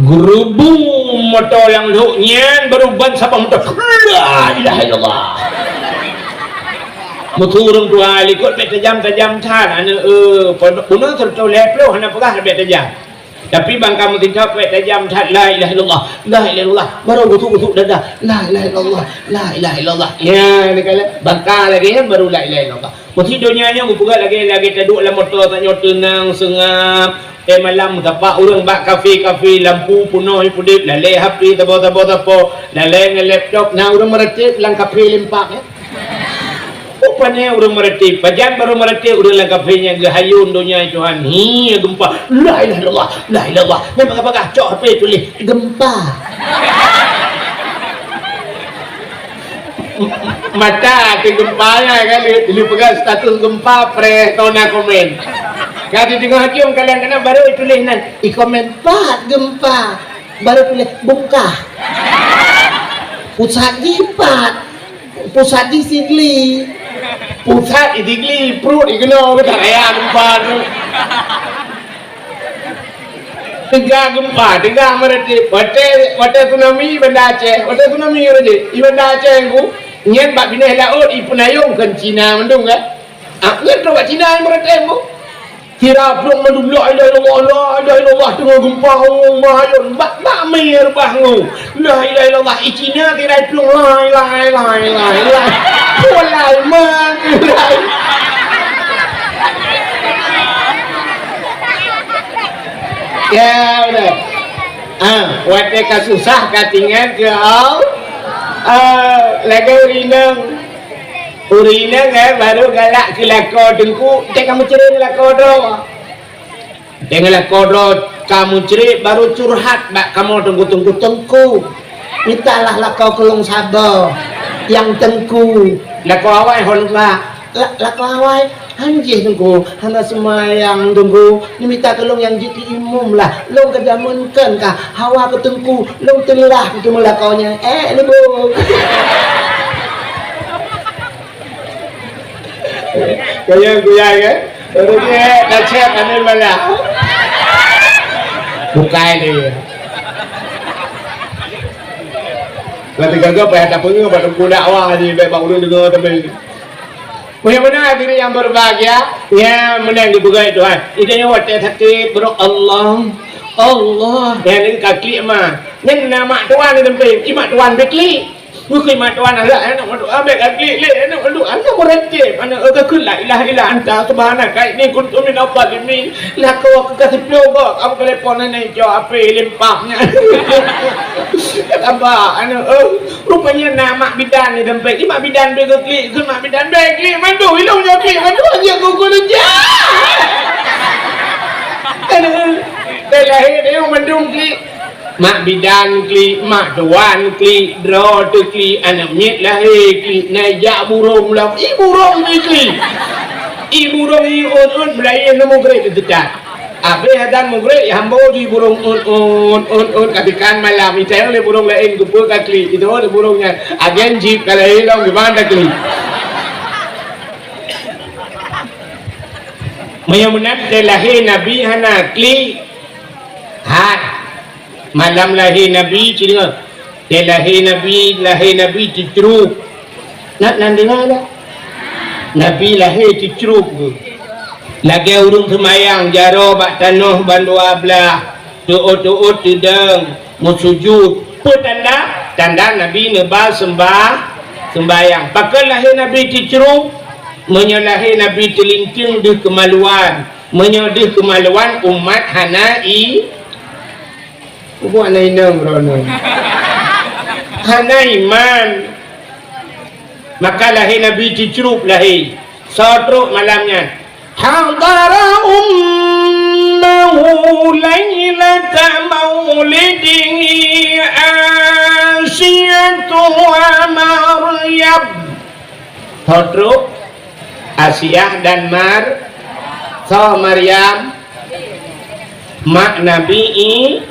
Geurubung moto lam lhok nyan, barô ban sabab moto. La ilaha illallah. Meusu ureueng tuha likot bèk tajam-tajam that, aneuk, eh, pondok bunoe siratoh lhèe ploh hana peugah bèk tajam. Tapi ban ka meutinta bèk tajam that, la ilaha illallah, la ilaha illallah. Barô gusuk-gusuk dada, la ilaha illallah, la ilaha illallah. Ya, ni kala bangka lagèe nyan barô la ilaha illallah. Meusé donya nyoe geupeugah lagèe, lagèe taduek lam moto tanyoe teunang, seungab. Eh, malam tapak ureueng bak kafe-kafe, lampu peunoh ipudép, lalè H P saboh-saboh sapo, lalè ngon laptop, na ureueng meuratéb lam kafe limpak, eh. Rupanya ureueng meuratéb, pajan barô meuratéb ureueng lam kafe nyan geuhayôn donya Tuhan. Hi, geumpa. La ilaha illallah, la ilaha illallah. Nyan bagah-bagah, cok H P tuléh, "Geumpa." Mata teuh geumpa nyan kan, lé, lé peugah status geumpa, preh, tona komen. Ka di teungoh jeuem kadang-kadang barô ituléh nan, ikomen, "Pat geumpa." Barô tuléh, "Bungkah." Pusat jipat. Pusat di Sigli. Pusat di Sigli, pruet di keunoe, keu that raya geumpa tu. Teuga geumpa, teuga meuratéb. Watèe, watèe tsunami Banda Aceh, watèe tsunami meuratéb. Di Banda Aceh ku, nyan bak binéh laôt ipeunayong keu Cina mandum kan. Ah, nyan trok bak Cina meuratéb ku. Kira plueng mandum la ilaha illallah, la ilaha illallah teungoh geumpa, oh, mayon, bak, bak mi reubah ngu. La ilaha illallah, i Cina kira plueng la ilaha, la ilaha, la ilaha. Walai, man, la ilaha. Ya, udah. Ah, watèe ka susah, ka tinggai keu Allah. Ah, lagèe ureueng inong. Ureueng inong, eh, baru galak keu lakoe teungku, teuka meucré lakoe droe. Teuka lakoe droe ka meucré, baru curhat bak kamoe teungku, "Teungku, teungku, mitalah lakoe keu lôn saboh nyang teungku." Lakoe awai ho lôn bak. La-, lakoe awai, "Han jih teungku, hana seumayang teungku, neumita keu lôn nyang jeuet keu imum lah. Lôn ka jameun kon ka, hawa keu teungku, lôn teulah keu meulakoe nyan." Eh, leubeh. Kaya guyai, kan? Ureueng nyan dah chat aneuk malam. Bukai dia. Nanti gaga payah tapeungeuh bak teungku dakwah jih, bèk bak ureueng deungoe tapi. Meunyoe meunan hadirin yang berbahagia, ya, meunan geupeugah Tuhan. Ida nyoe watèe sakét, bro, Allah, Allah. Ya, ni ka klik ma. Nyan na mak tuan ni tempeng, i mak tuan bèk klik. Bukon mak tuan, alah, aneuk mandum, ah, bèk ka klik lé, aneuk mandum, aneuk meureuntèe, aneuk, eh, ka kheun la ilaha illa anta subhanaka inni kuntu minadh dhalimin. Lakoe ka siploh goe, kamoe telepon nenek cok H P limpah nyan. Sabar, aneuk, eh. Rupanya na mak bidan ni dompet. Di mak bidan bèk klik, kheun mak bidan bèk klik mandum, ilong nyoe klik mandum, aja gugur aja. Aneuk, eh, lahé dayong mandum klik. Mak bidan klik, mak tuan klik, droe teu klik, aneuk miet lahé klik, na jak burông lam, i burông teu klik. I burông i ôn-ôn, beulayeue neu mugreb teutat. Abéh azan mugreb, i hambo ju i burông ôn-ôn, ôn-ôn, ka dikan malam, itayong lé burông laén, geupeue ka klik, itu lé burông nyan. Agen jip ka lahé lom, gimana klik? Meunyoe meunan teu lahé Nabi hana klik, hat. Malam lahé Nabi, ci deungoe. Teu lahé Nabi, lahé Nabi teucrok. Na, na deungoe dak? Nabi lahé teucrok geuh. Lagèe ureueng seumayang jaroe bak tanoh bandua blah, teuôt-teuôt teudong, meusujut. Peue tanda? Tanda Nabi neuba seumbah-, seumbahyang. Pakon lahé Nabi teucrok? Meunyoe lahé Nabi teulinteung deuh keumaluan. Meunyoe deuh keumaluan, umat hana i-, Bubuet na inong droeneuh. Hana iman. Maka lahé Nabi teucrok lahé. Soe trok malam nyan? Hadara ummahu lailata maulidihi Asiyatu wa Maryam. Soe trok? Asiah dan Mar-, soe Maryam? Mak Nabi I-,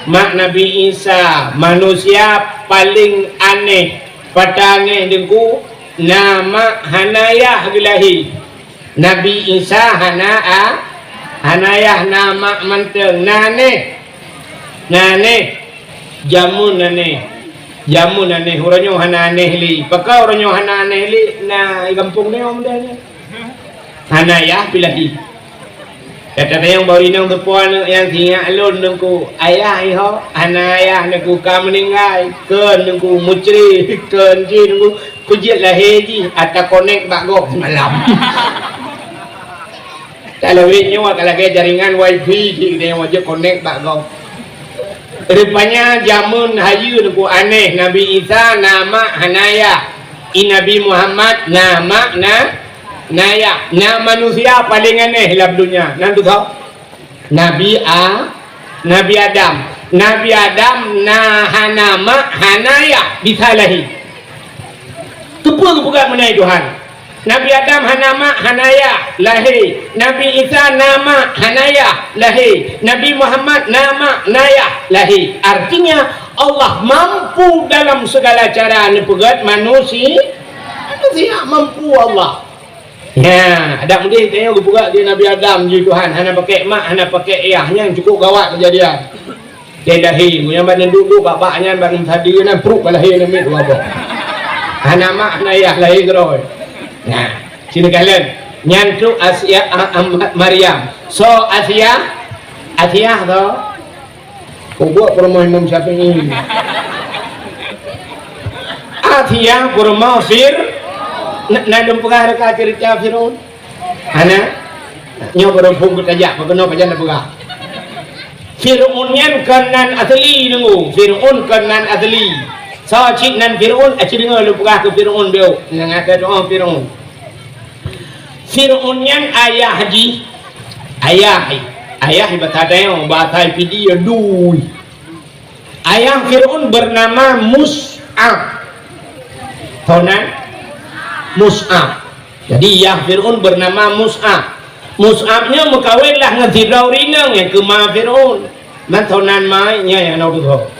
mak Nabi Isa, manusia paléng aneh. Pat angèh teungku, na mak hana yah geulahé. Nabi Isa hana a-, hana yah, na mak mantong, na aneh. Na aneh. Jameun aneh. Jameun aneh, uroe nyoe hana aneh lé. Pakon uroe nyoe hana aneh lé? Na i gampông nyoe muda nyoe. Hana yah pih lahé. Kadang-kadang baru inong teupeue aneuk nyang sinyak lôn teungku. Ayah iho, hana ayah teungku ka meuninggai. Kon teungku mucri, kon jih teungku. Peujeuet lahé jih, ata konek bak gob semalam. Kalau ureueng nyoe ka lagèe jaringan wifi jih, dia wajéb konek bak gob. Rupanya jameun hayeue teungku aneh, Nabi Isa na mak hana yah. I Nabi Muhammad na mak na, na yah. Na manusia paléng aneh lam donya. Nan tu tho? Nabi A-, Nabi Adam. Nabi Adam na hana mak, hana yah, bisa lahé. Keupeue geupeugah meunan Tuhan? Nabi Adam hana mak, hana yah, lahé. Nabi Isa na mak, hana yah, lahé. Nabi Muhammad na mak, na yah, lahé. Artinya, Allah mampu dalam segala cara neupeugèt manusi-, manusia mampu Allah. Nya, adak meudeh tanyoe geupeugah di Nabi Adam jih Tuhan, hana pakèk mak, hana pakèk yah, nyan cukup gawat keujadian. Di lahé, meunyoe ban duek-duek bak-bak nyan ban sadeue nyan pruet bak lahé namiet dua boh. Hana mak, hana yah, lahé keudroe. Nah, sinoe kalon. Nyan tu Asia, a, a, Maryam. Soe Asia? Asia soe? Peubuet peurumoh Imam Syafi'i. Asia peurumoh Fir-, na, na lôn peugah reka ceurita Fir'aun? Hana? Nyoe baru phon geutajak, pakeunoe pajan na peugah. Fir'aun nyan kon nan asli, deungoe. Fir'aun kon nan asli. Soe cit nan Fir'aun? Aci deungoe lôn peugah keu Fir'aun biôh. Nyang ada doa Fir'aun. Fir'aun nyan ayah jih, ayah, ayah bahasa Daeng, bahasa Pidie, dui. Ayah Fir'aun bernama Mus'ab. Toh nan? Mus'ab. Jadi, yah Fir'aun bernama Mus'ab. Mus'ab nyoe meukawen lah ngon sidroe ureueng inong nyang keu ma Fir'aun. Mantong nan mai nyan nyang na tutoe.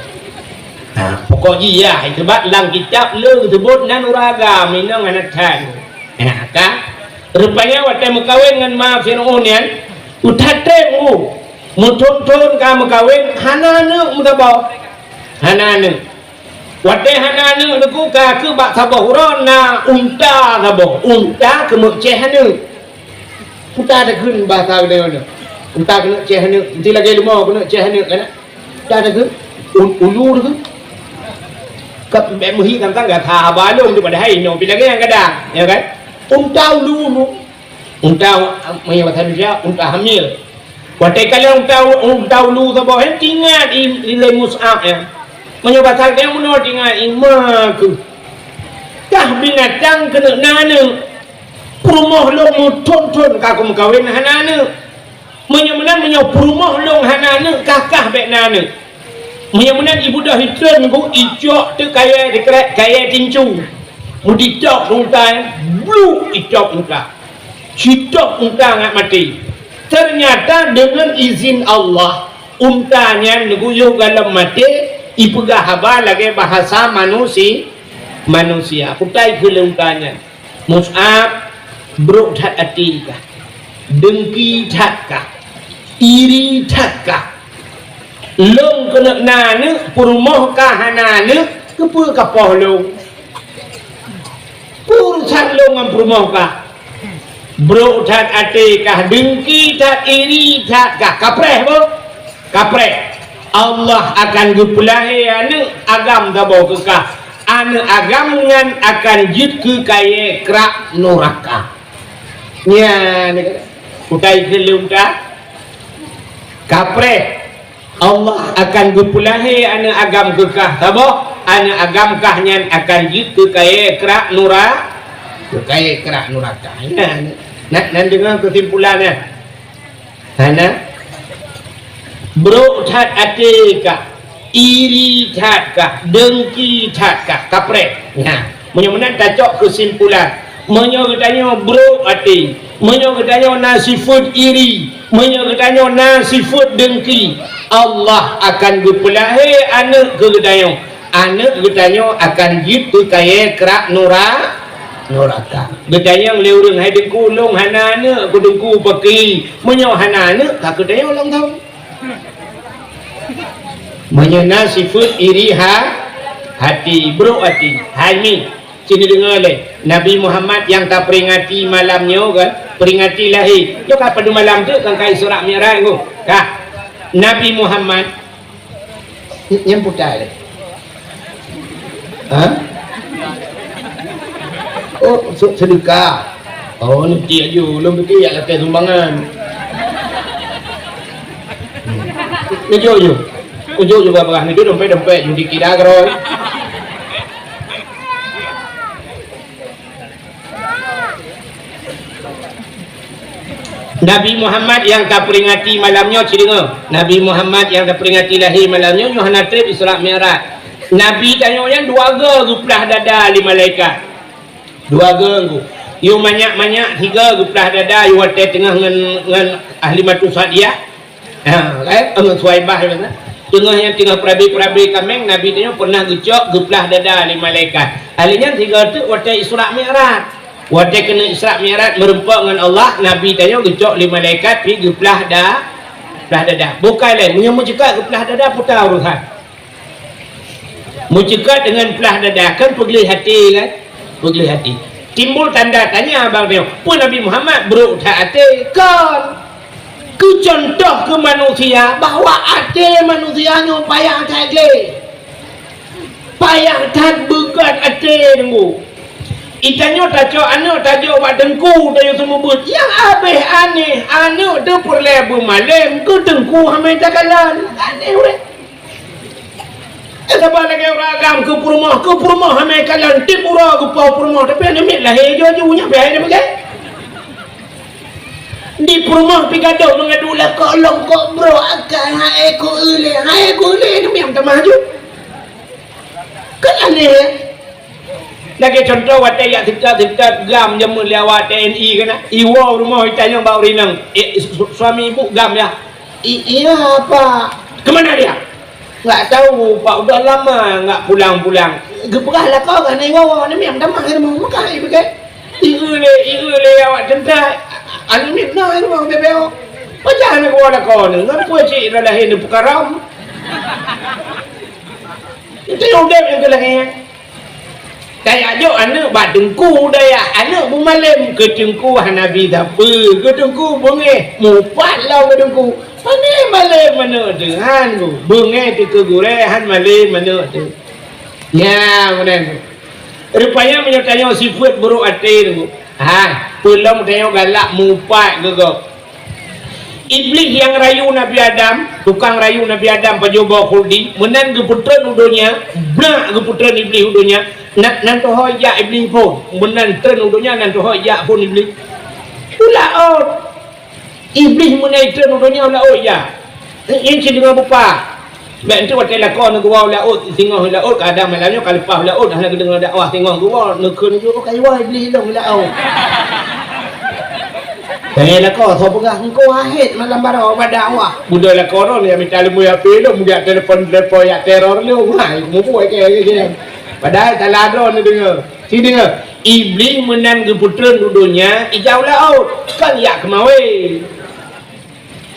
Ha, pokok jih yah, sebab lam kitab le geuseubut nan ureueng agam, inong hana that. Ha, ka? Rupanya watèe meukawen ngon ma Fir'aun nyan, uthatem u, meuthon-thon ka meukawen, hana aneuk meusaboh. Hana aneuk. Watèe hana aneuk, neuku ka keu bak saboh uroe na unta saboh. Unta keuneuk céh aneuk. Unta takheun bahasa geutanyoe nyoe. Unta keuneuk céh aneuk, meusti lagèe leumo keuneuk céh aneuk, kan? Unta takheun, u-, ulu takheun. Ka bèk meuhi tantang gata haba lôn tu padahai nyoe pi lagèe nyang gadang, ya kan? Unta ulu-ulu. Unta, meunyoe bahasa Indonesia, unta hamil. Watèe kalon unta, unta ulu saboh, eh, teuingat i, i lé Mus'ab, eh. Meunyoe bahasa geutanyoe meunoe teuingat i ma kheueh. Kah binatang keuneuk na aneuk. Peurumoh lôn meuthon-thon ka kumeukawen hana aneuk. Meunyoe meunan, meunyoe peurumoh lôn hana aneuk, kah-kah bèk na aneuk. Meunyoe meunan, ibeudôh itreun ku icok teuk kayèe dikrek, kayèe tincu. Meuditôk unta, bluk itôk unta. Citôk unta ngat maté. Ternyata deungon izin Allah, unta nyan neuguyôh gohlom maté, ipeugah haba lagèe bahasa manusi-, manusia. Kutai keu lé unta nyan. Mus'ab, brok that até kah, dengki that kah, iri that kah. Lôn keuneuk na aneuk, peurumoh kah hana aneuk, keupeue kapoh lôn? Peue urusan lôn ngon peurumoh kah? Brok that até kah, dengki that, iri that kah, kapreh boh? Kapreh, Allah akan geupeulahé aneuk agam saboh keu kah. Aneuk agam nyan akan jeuet keu kayèe krak nuraka. Nyan, kutai keu lôn ka. Kapreh, Allah akan geupeulahé aneuk agam keu kah saboh, aneuk agam kah nyan akan jeuet keu kayèe krak nura-, keu kayèe krak nuraka. Nyan, nan, nan deungö keusimpulan nyan. Hana? Brok that até kah, iri that kah, dengki that kah, kapreh. Nyan, meunyoe meunan tacok keusimpulan. Meunyoe geutanyoe brok até, meunyoe geutanyoe na sifeuet iri, meunyoe geutanyoe na sifeuet dengki, Allah akan geupeulahé aneuk keu geutanyoe. Aneuk geutanyoe akan jeuet keu kayèe krak nura-, nuraka. Geutanyong lé ureueng, "Hai Teungku, lôn hana aneuk, keu Teungku pakri?" Meunyoe hana aneuk, ka geutanyong lom thon. Meunyoe na sifeuet iri ha-, hati, brok hati, hai mi, sini deungö lé. Nabi Muhammad nyang taperingati malam nyoe kan, peringati lahé. Nyoe ka padum malam teuk kan ka Isra Mi'raj nyoe. Ka. Nabi Muhammad Nyan putai lé. Ha? Oh, se-, sedekah. Oh, nanti aju, lôn pikir jak lakèe sumbangan. Nujok ju. Ujok ju babah ni, dompet-dompet ju dikira keroy. Nabi Muhammad nyang taperingati malam nyoe, ci deungö. Nabi Muhammad nyang taperingati lahé malam nyoe, nyoe hana trép Isra Mi'raj. Nabi tanyoe nyan dua goe geuplah dada lé malaikat. Dua goe ngon. Yôh manyak-manyak, tiga geuplah dada, yôh watèe teungoh ngon, ngon Halimatu Sa'diyah. Ha, kan? Teungoh Suwaibah, ya, kan? Teungoh nyang teungoh peurabe-peurabe kaméng, Nabi tanyoe pernah geucok, geuplah dada lé malaikat. Ahli nyan tiga teuk watèe Isra Mi'raj. Watèe keuneuk Isra Mi'raj meureumpok ngon Allah, Nabi tanyoe geucok lé malaikat pi geuplah da-, plah dada. Bukai lé, meunyoe meuceukat geuplah dada, peue urusan. Meuceukat deungon plah dada, kan peugleh até, kan? Peugleh até. Timbul tanda tanya bak tanyoe, peue Nabi Muhammad brok that até? Kon. Keu contoh keu manusia bahwa até manusia nyoe payah that gleh. Payah that beugat até teungku. Itanyoe tacok aneuk tajok bak teungku, tanyoe seumeubeuet. Nyang abéh aneh, aneuk teuh peureulée beumalém, keu teungku hana takalon. Aneh ureuëng. Eh, saban lagée ureuëng agam keu peurumoh, keu peurumoh hana kalon, tiep uroe geupoh peurumoh, tapi aneuk miet lahé ju-ju nyan pih hai teupeugah. Di peurumoh pih gadôh meungadu lakoe lom kok brok akai, hai ku ulée, hai ku ulée, nyan tamah ju. Kan aneh, ya? Lagée contoh, watée jak seukat-seukat gam jameun lé awak T N I keunan, iwoe rumoh itanyong bak ureuëng inong, "Eh, su-, suami ibu gam, ya?" "I-, iya, Pak." "Kemana dia?" "Nggak tahu, Pak, udah lama nggak pulang-pulang." Geupeugah lakoe ka na iwoe, na miam tamah ilmu Mekah ipeugah. Ieu lé, ieu lé awak teuntang. Aneuk miet na ilmu bebeo. Pacah na geuwoe lakoe nyoe, ngon peue cit dah lahé neupeukaram. Itu yang udeb yang keu lahé. Tajak jok aneuk bak teungku, dayah aneuk beumalém, keu teungku hana bi sapeue, keu teungku beungéh, mupat lom keu teungku. Hana malém aneuk teuh, han ku, beungéh teuh keu gurée, han malém aneuk teuh. Nya, meunan. Rupanya meunyoe tanyoe sifeuet buruk até teungku, ha, peulom tanyoe galak mupat keu gob. Iblih nyang rayu Nabi Adam, tukang rayu Nabi Adam pajoh boh khuldi, meunan geupeutreun u donya, brak geupeutreun Iblih u donya, na-, nan teuhôi jak Iblih phon, meunan treun u donya nan teuhôi jak phon Iblih. U laôt. Iblih meunan treun u donya u laôt jak. Nyan cit deungoe beupa. Bèk enteuk watèe lakoe neuh geuwoe u laôt, singoh u laôt, kadang malam nyoe ka leupah u laôt, hana geudeungoe dakwah singoh geuwoe, neukheun ju, "Oh, ka iwoe Iblih lôn u laôt." Tanyong lakoe, soe peugah engkau hahét malam baroe bak dakwah. Beudôh lakoe droe nyang mita leumui H P lôn, jak telepon-telepon, jak teror lôn. Wah, mubuet kèe lagèe nyan. Padahai salah droe neudeungoe. Ci deungoe, Iblih meunan geupeutreun u donya, ijak u laôt, kon jak keumawé.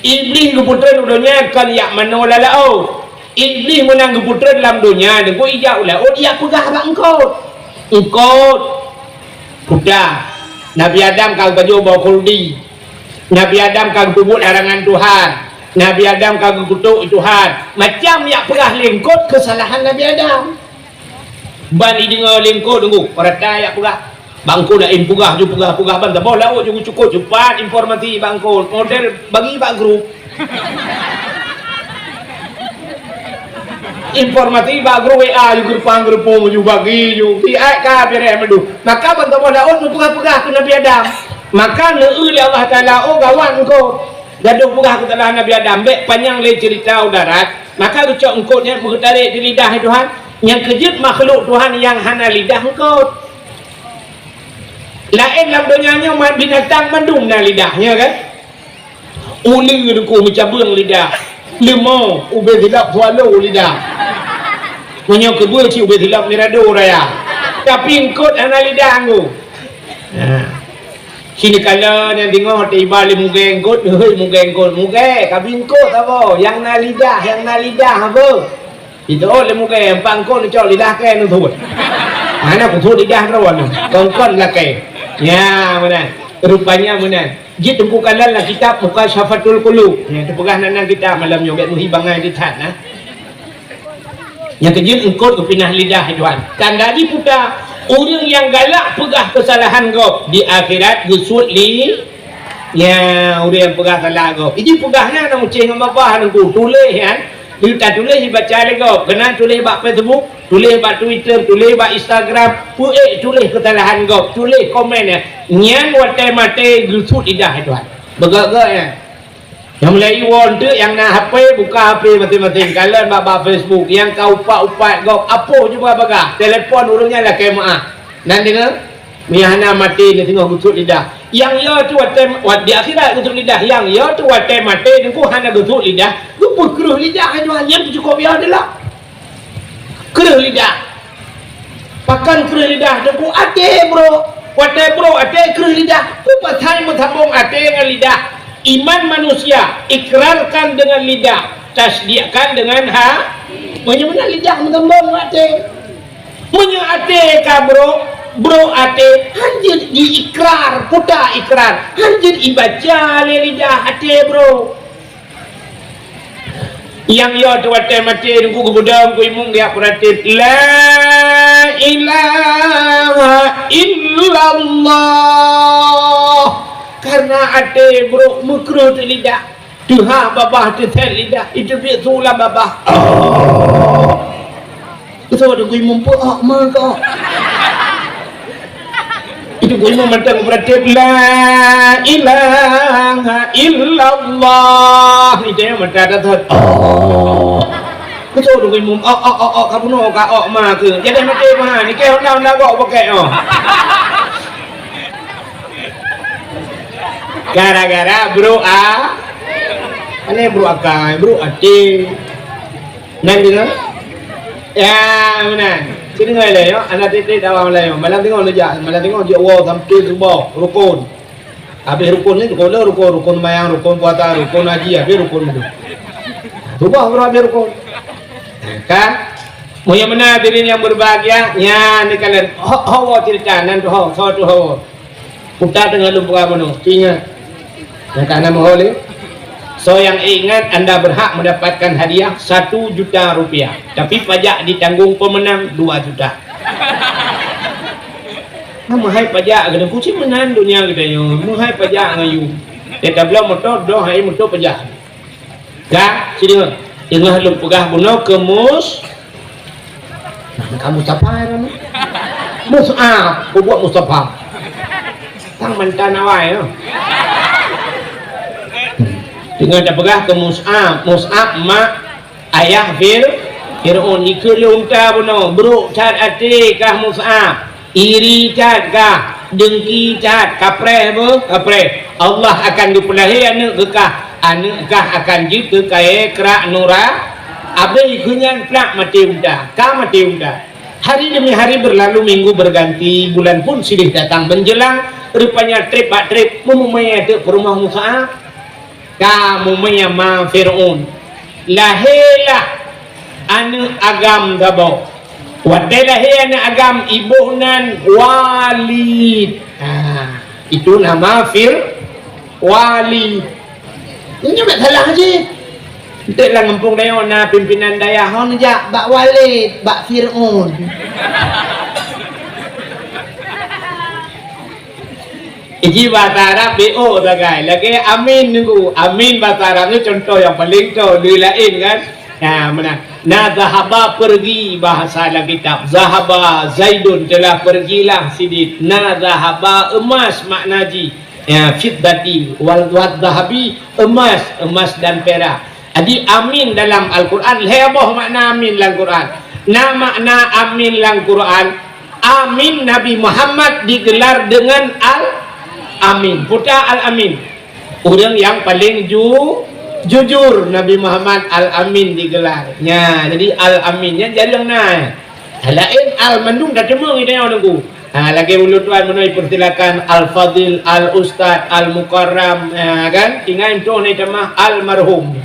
Iblih geupeutreun u donya kon jak manoe lam laôt. Iblih meunan geupeutreun lam donya, teungku ijak u laôt, ijak peugah bak eungkôt. Eungkôt, peugah, Nabi Adam ka geupajoh boh khuldi. Nabi Adam ka geupeubuet larangan Tuhan. Nabi Adam ka geukutok Tuhan. Macam jak peugah lé eungkôt keusalahan Nabi Adam. Ban jideungoe lé eungkôt, teungku, peurata jak peugah. Bak eungkôt laén peugah ju, peugah-peugah ban saboh laôt ju geucukôp, cupat informasi bak eungkôt. Model bagi bak grup. Informasi bak grup W A ju geureupang-geureupông ju bagi ju. Siat ka beureh meudôh. Maka ban saboh laôt neupeugah-peugah keu Nabi Adam. Maka neueu lé Allah Taala, oh gawat eungkôt. Gadôh peugah keusalahan Nabi Adam. Bèk panyang lé ceurita u darat. Maka geucok eungkôt nyan geutarek di lidah Tuhan. Nyang keu jeuet makhluk Tuhan nyang hana lidah eungkôt. Laén lam donya nyoe ma-, binatang mandum na lidah, nyo kan? Uleue teungku meucabeueng lidah. Leumô ubé silop swallow lidah. Meunyoe keubeue cit ubé silop mirado raya. Tapi eungkôt hana lidah, teungku. Nah. Sini kala nyang deungoe teuiba lé mugée eungkôt, hei mugée eungkôt, mugée, kabi eungkôt saboh, nyang na lidah, nyang na lidah apa? Itu lé mugée, empat eungkôt neucok lidah kèe neusuet. Hana kusuet lidah droe nyoe, kon-kon lakèe. Nya, meunan. Rupanya meunan. Jih teungku kalon lam kitab Mukasyafatul Qulub. Nya, teupeugah nan, nan kitab malam nyoe, bèk meuhi bangai di that, nah. Nyang keujeuet eungkôt geupinah lidah Tuhan. Tanda jiputa, ureueng nyang galak peugah keusalahan gob di akhirat geusuet li-, nya ureueng nyang peugah salah gob. Iji peugah nyan na mucéh ngon babah teungku, tuléh nyan, di tatuléh jibaca lé gob, keunan tuléh bak Facebook, tuléh bak Twitter, tuléh bak Instagram, peuék tuléh keusalahan gob, tuléh komen nyan. Nyan watèe maté geusuet lidah Tuhan. Beugöt-göt nyan. Nyang mulai iwoe eunteuk nyang na H P, buka H P maséng-maséng, kalon bak, bak Facebook, nyang ka upat-upat gob, apoh ju bagah-bagah, telepon ureueng nyan lakèe meu'ah. Nan deungoe, meunyo hana maté neuh singoh geusuet lidah. Nyang yo teuh watèe, wat-, di akhirat geusuet lidah, nyang yo teuh watèe maté teungku hana geusuet lidah, geupeukreueh lidah nyan, nyan teuh cukôp yo teuh lah. Kreueh lidah. Pakon kreueh lidah teungku? Até brok. Watèe brok até kreueh lidah. Peue pasai meusambông até ngon lidah? Iman manusia ikrarkan dengan lidah, tasdiqkan dengan ha-, meunyoe meunan lidah meusambông ngon até. Meunyoe até ka brok, Brok até, hanjeuet diikrar, peue ta ikrar, hanjeuet ibaca lé lidah até brok. Nyang yo teuh watée maté Teungku geubeudôh, Teungku Imum geujak peuratéb, "La ilaha illallah." Karena até brok meukreueh lidah. Teuhah babah, teusét lidah, iteubiet su lam babah. Oh. Beutôi Teungku Imum, peue ok ma keu ok. Teungku Imum mantong beuratéb, "La ilaha illallah." Itu nyang mantong that-that. Oh. Beutôi Teungku Imum, ok, ok, ok, ok, ka bunoe, ka ok ma keu. Jadi maté ma, ni keu honda-honda gok pakai, oh. Gara-gara brok a-, aneh brok akai, brok até. Nan deungoe? Ya, meunan. Ci deungoe lé, yo. Hana tiep-tiep dawa malam, yo. Malam teungoh neujak, malam teungoh jeuet woe sampai suboh, rukon. Habéh rukon ni, rukon le, rukon, rukon seumayang, rukon puasa, rukon haji, habéh rukon tu. Suboh baru habéh rukon. Kan? Meunyoe meunan hadirin yang berbahagia, nyan ni kalian. Ho, ho, cerita, nan tu ho, so tu ho. Uta teungoh lôn peugah bunoe, ingat. Nyang ka na meuhôi lé. Soe nyang ingat, anda berhak mendapatkan hadiah satu juta rupiah. Tapi pajak ditanggung pemenang dua juta. Nah, meuhai pajak keuneuk kucing meunan donya geutanyoe. Meuhai pajak ngon yum. Teuka bloe moto, doh hai moto pajak. Ka, ci deungoe. Teungoh lôn peugah bunoe keu Mus-, nah, ka Mustafa ya, Mus-, Mus'ab, peubuet Mustafa. Tang mantan awai, ya. Teungoh tapeugah keu Mus'ab, Mus'ab mak ayah Fir-, Fir'aun. Ikeu lé unta bunoe, brok that até kah Mus'ab. Iri that kah, dengki that, kapreh beuh, kapreh. Allah akan geupeulahé aneuk keu kah, aneuk kah akan jeuet keu kayée krak nura-, abéh keu nyan plak maté unta, ka maté unta. Hari demi hari berlalu, minggu berganti, bulan pun silih datang menjelang, rupanya treb bak treb meumumé ateueh peurumoh Mus'ab. Ka mumé ma Fir'aun. Lahé lah aneuk agam saboh. Watée lahé aneuk agam, iboh nan Walid. Ha, itu nama Fir-, Walid. Nyoe mak salah jih. Enteuk lam gampông tanyoe na pimpinan dayah hon jak bak Walid, bak Fir'aun. Iji bahasa Arab B O sagai. Lagée amin niku. Amin bahasa Arab nyoe contoh nyang paleng toe, lé laén kan. Nah, meunan. Na zahaba pergi bahasa dalam kitab. Zahaba Zaidun telah pergilah sidit. Na zahaba emas makna ji. Ya, fiddati wal, wal zahabi emas, emas dan perak. Jadi amin dalam Al-Quran lhée boh makna amin lam Quran. Na makna amin lam Quran, amin Nabi Muhammad digelar dengan Al-Amin. Peue ta Al-Amin? Ureuëng nyang paleng ju-, jujur, Nabi Muhammad Al-Amin digelar. Nya, jadi Al-Amin nyan jareueng na. Laén al mandum dak teumeung di tanyoe Teungku. Ha, lagée ulôn tuan meunoe persilakan Al-Fadil, Al-Ustaz, Al-Mukarram, ha, kan? Ingat entoh ni tamah almarhum.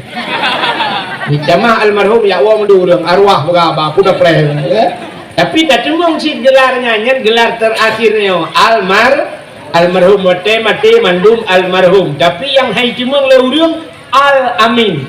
Ni tamah almarhum, ya Allah, meudurung, arwah beugaba, peue dah preh, ya. Tapi tateumeung cit gelar nyan, nyan gelar terakhir nyoe, almar-, almarhum, watée maté mandum almarhum. Tapi nyang hai teumeung lé ureuëng, Al-Amin.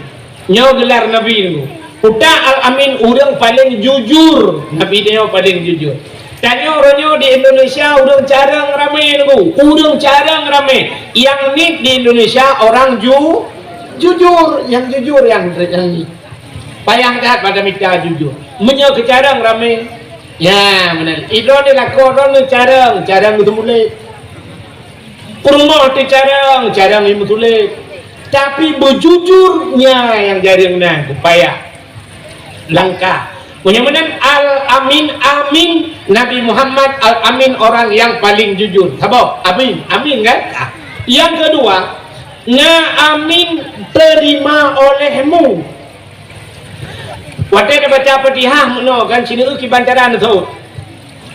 Nyoe gelar Nabi nyoe. Utak Al-Amin ureuëng paleng jujur. Nabi nyoe paleng jujur. Tanyoe uroe nyoe di Indonesia ureuëng carông ramé nyoe. Ureuëng carông ramé. Nyang nit di Indonesia orang ju-, jujur. Nyang jujur nyang, nyang nit. Payah that pada mita jujur. Meunyoe keu carông ramé. Ya, beuna. Idroe di lakoe droe carông, carông geuteumeulét. Peurumoh teucarông, carông nyang meutuléh. Tapi beujujur nyan nyang jareueng na geupaya langkah. Meunyoe meunan Al-Amin, Amin, Nabi Muhammad Al-Amin orang yang paling jujur. Saboh, Amin, Amin kan? Ah. Yang kedua, na Amin terima olehmu. Watée neubaca Fatihah meunoe kan sineuk kiban cara neusôt.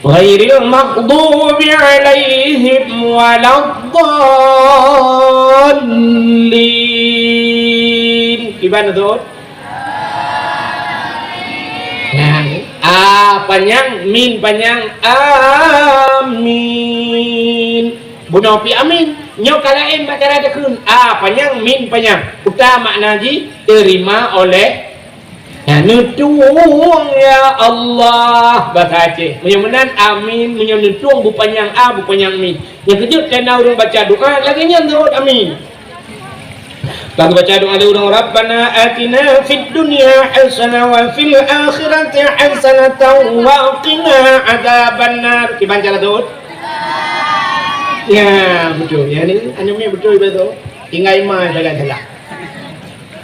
Ghairil maghdubi alaihim waladdallin. Kiban neusôt? Nah, A panyang, min panyang, amin. Bunoe pih amin. Nyoe ka laén bak cara takheun. A panyang, min panyang. Peue makna jih? Terima oleh, ya, neutueng, ya Allah. Bahasa Aceh. Meunyoe meunan, amin. Meunyoe neutueng, beupanyang a, beupanyang min. Nyang keujeuet keu na ureuëng baca doa, lagée nyan seuôt amin. Ka geubaca doa lé ureuëng, "Rabbana atina fid dunya hasanah wa fil akhirati hasanatan wa qina adzabannar." Kiban cara seuôt? Ya, beutôi. Ya, ni, anu mi beutôi, beutôi. Tinggai ma salah-salah.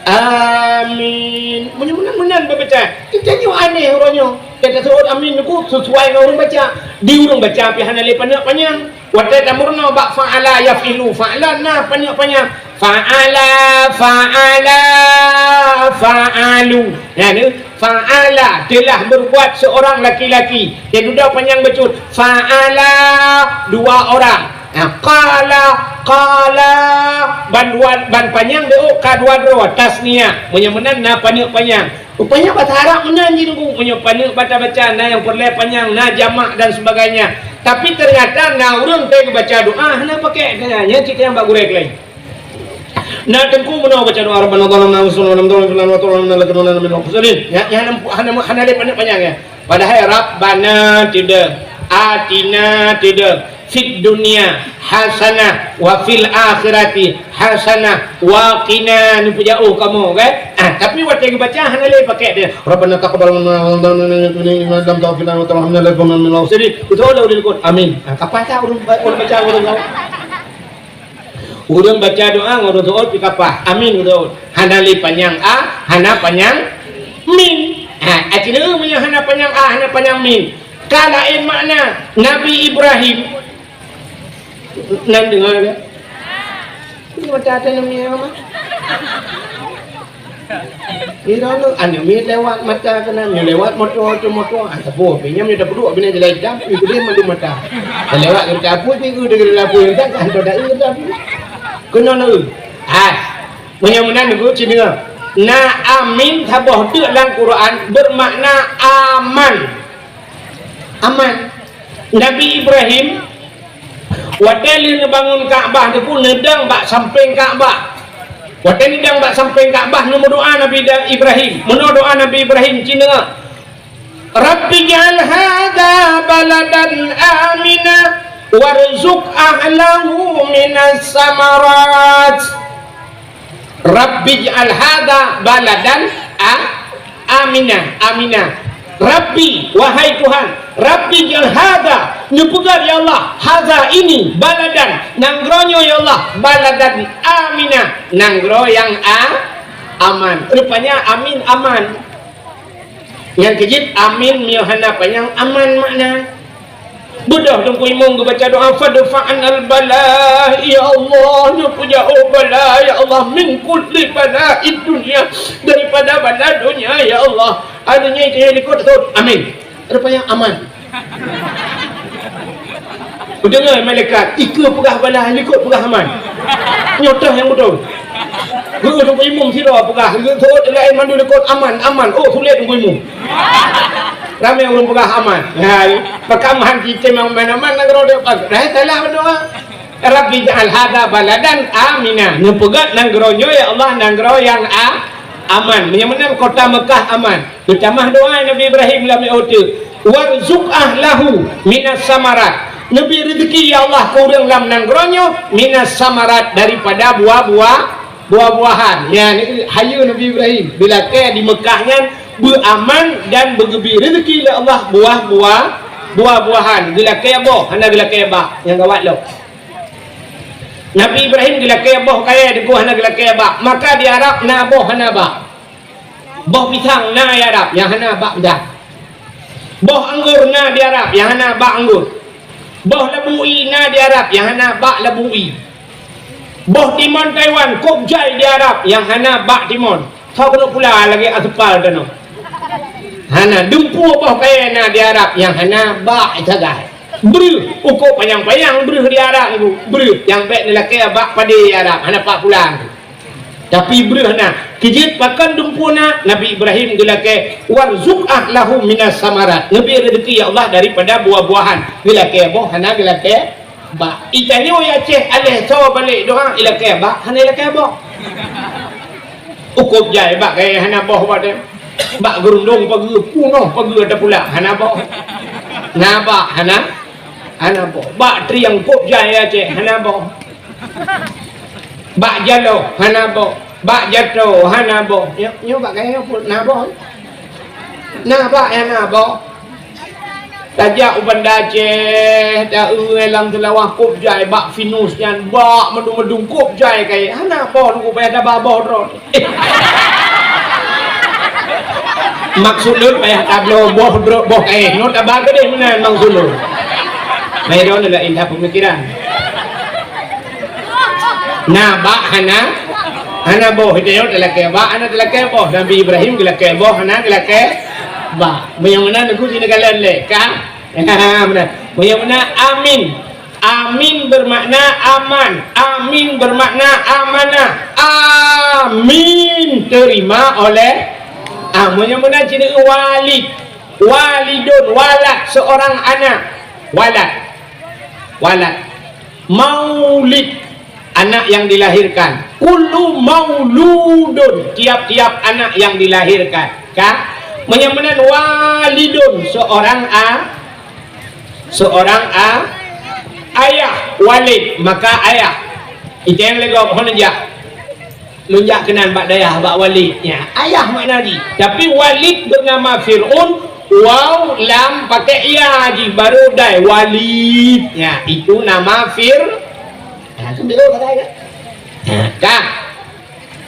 Amin. Meunyoe meunan-meunan babaca. Kita nyoe aneh uroe nyoe. Kita seuôt amin niku sesuai ngon ureuëng baca. Di ureuëng baca pih hana lé paneuk panyang. Watée tameurunoe bak fa'ala yaf'ilu, fa'ala na paneuk panyang. Fa'ala, fa'ala, fa'alu. Nah, ni fa'ala, telah berbuat seorang laki-laki. Jadi dudoe panyang bacut. Fa'ala, dua orang. Nah, qala, qala, ban dua, ban panyang diuk ka dua droe, tasniah. Meunyoe meunan na paneuk panyang. Rupanya bahasa Arab meunan jih, Teungku. Meunyoe paneuk baca-baca, na nyang peureulée panyang, na jamak dan sebagainya. Tapi ternyata na ureuëng teuh baca doa hana pakai keu nyan, nyan cit nyang bak gurée keulayi. Na Teungku meunoe baca doa, "Rabbana zalamna anfusana wa lam taghfir lana wa tarhamna lanakunanna minal khasirin." Ya, ya, hana, hana, hana lé paneuk panyang, ya. Padahai Rabbana tidak, atina tidak, fid dunya hasanah wa fil akhirati hasanah wa qina, neupeujauh kamoe, kan? Ah, tapi watée geubaca hana lé pakai dia. Rabbana taqabbal minna innaka antal samiul alim wa tub alaina innaka antal tawwabur rahim. Beutôi dah udah likot. Amin. Ah, kapan tak ureuëng ba-, ureuëng baca ureuëng tahu? Ureuëng baca doa ngon ureuëng seuôt pih kapah. Amin ureuëng seuôt. Hana lé panyang a, hana panyang min. Ha, artinya meunyoe hana panyang a, hana panyang min. Ka laén makna Nabi Ibrahim. Nan deungoe ke? Ini mata ata nami mama. Ira lo, anu mi lewat mata kena, mi lewat motor tu motor. Ah, sapo, pinyam ni dah puduk bina jalan hitam, mi gede madu mata. Dah lewat kereta api, mi gede gede lapu yang tak, antar dah kereta api. Kena na. Ah, meunyoe meunan nunggu cina. Na amin saboh teuk lam Quran bermakna aman. Aman. Nabi Ibrahim, watée lheueh neubangun Ka'bah teupeu neudong bak sampéng Ka'bah. Watée neudong bak sampéng Ka'bah, neumeudoa Nabi Da-, Ibrahim. Meunoe doa Nabi Ibrahim, cina, "Rabbi ij'al hadza baladan amina warzuq ahlahu minas samarat." Rabbi ij'al hadza baladan a-, amina, amina. Rabbi, wahai Tuhan, Rabbi ij'al hadza, neupeugah ya Allah, hadza ini, baladan, nanggroe nyoe ya Allah, baladan amina, nanggroe nyang a-, aman. Rupanya amin aman. Nyang keujeuet amin meunyoe hana panyang aman makna. Beudôh Teungku Imum geubaca doa, "Fadfa'nal bala, ya Allah, neupeujauh bala, ya Allah, min kulli bala'id dunya, daripada bala donya, ya Allah." Adonya itu yang likot seuôt. Amin. Rupanya aman. Kudeungoe malaikat, ikeue peugah bala, likot peugah aman. Nyoe toh nyang beutôi. Guru Teungku Imum sidroe peugah, seuôt laén mandum likot aman, aman. Oh, sulet Teungku Imum. Ramé ureuëng peugah aman. Ha, pakam han sistem nyang aman-aman nanggroe dia. Dah salah berdoa. Rabbi ij'al hadza baladan amina. Neupeugah nanggroe nyoe, ya Allah, nanggroe nyang a-, aman. Meunyoe meunan kota Mekah aman. Geutamah doa Nabi Ibrahim lam mi'od teuk, "Warzuq ahlahu minas samarat." Neubi rezeki, ya Allah, keu ureuëng lam nanggroe nyoe minas samarat, daripada buah-buah, buah-buahan. Nyan hayeue Nabi Ibrahim. Geulakée di Mekah nyan beuaman dan beugeubri rezeki lé Allah buah-buah, buah-buahan. Geulakée boh, hana geulakée bak. Nyang gawat lom. Nabi Ibrahim geulakée boh kayée, teungku, hana geulakée bak. Maka di Arab na boh hana bak. Boh pisang na di Arab nyang hana bak pisang. Boh anggô na di Arab nyang hana bak anggô. Boh labu ie na di Arab nyang hana bak labu ie. Boh timon Taiwan kôb jai di Arab nyang hana bak timon. Soe keuneuk pula lagée aspal tanoh. Hana dumpeue boh kayée na di Arab nyang hana bak sagai. Breuh, ukoe panyang-panyang breuh di Arab nyoe. Breuh nyang bék neulakée bak padé di Arab, hana pat pula. Tapi breuh na, Jeuet pakon dumpeue na, Nabi Ibrahim geulakée, "Warzuq ahlahu minas samarat." Neubri rezeki, ya Allah, daripada buah-buahan. Geulakée boh, hana geulakée bak. Itanyoe ya Aceh, aléh soe balek doa, ilakée bak, hana ilakée boh. Ukôb jai bak kayée hana boh bak teuh. Bak geurundong pageue, punoh pageue tapula, hana boh. Na bak, hana, hana boh. Bak triang kôb jai ya Aceh, hana boh. Bak jaloh, hana boh. Bak jato, hana boh. Nyoe, nyoe bak kayée pun na boh. Na bak, ya na boh. Tajak u Banda Aceh, ta-eu lam Seulawah kôb jai bak finus nyan, bak meudung-meudung kôb jai kayée. Hana boh, nunggu payah taba boh droe. Maksud lôn payah tabloe boh droe, boh kayée. Nyoe taba keudeh meunan maksud lôn. Baik, droe laén that peumikiran. Na bak hana, hana boh. Itu nyoe talakée bak, hana talakée boh. Nabi Ibrahim geulakée boh, hana geulakée bak. Meunyoe meunan, aku sini kalian lé, ka? Meunan. Meunyoe meunan, amin. Amin bermakna aman. Amin bermakna amanah. Amin, terima oleh. Ah, meunyoe meunan cit walid. Walidun, walad, seorang anak. Walad. Walad. Maulid, anak yang dilahirkan. Kullu mauludun, tiap-tiap anak yang dilahirkan. Ka? Meunyoe meunan walidun, seorang a-, seorang a-, ayah, walid, maka ayah. Itu nyang lé gob, hana jak. Lôn jak keunan bak dayah, bak Walid. Ya, ayah makna jih. Tapi Walid bernama Fir'aun, waw, lam, pakai ya jih, baru dai, Walid. Ya, itu nama Fir-, ya, kan betul kata ya? Ya, kan?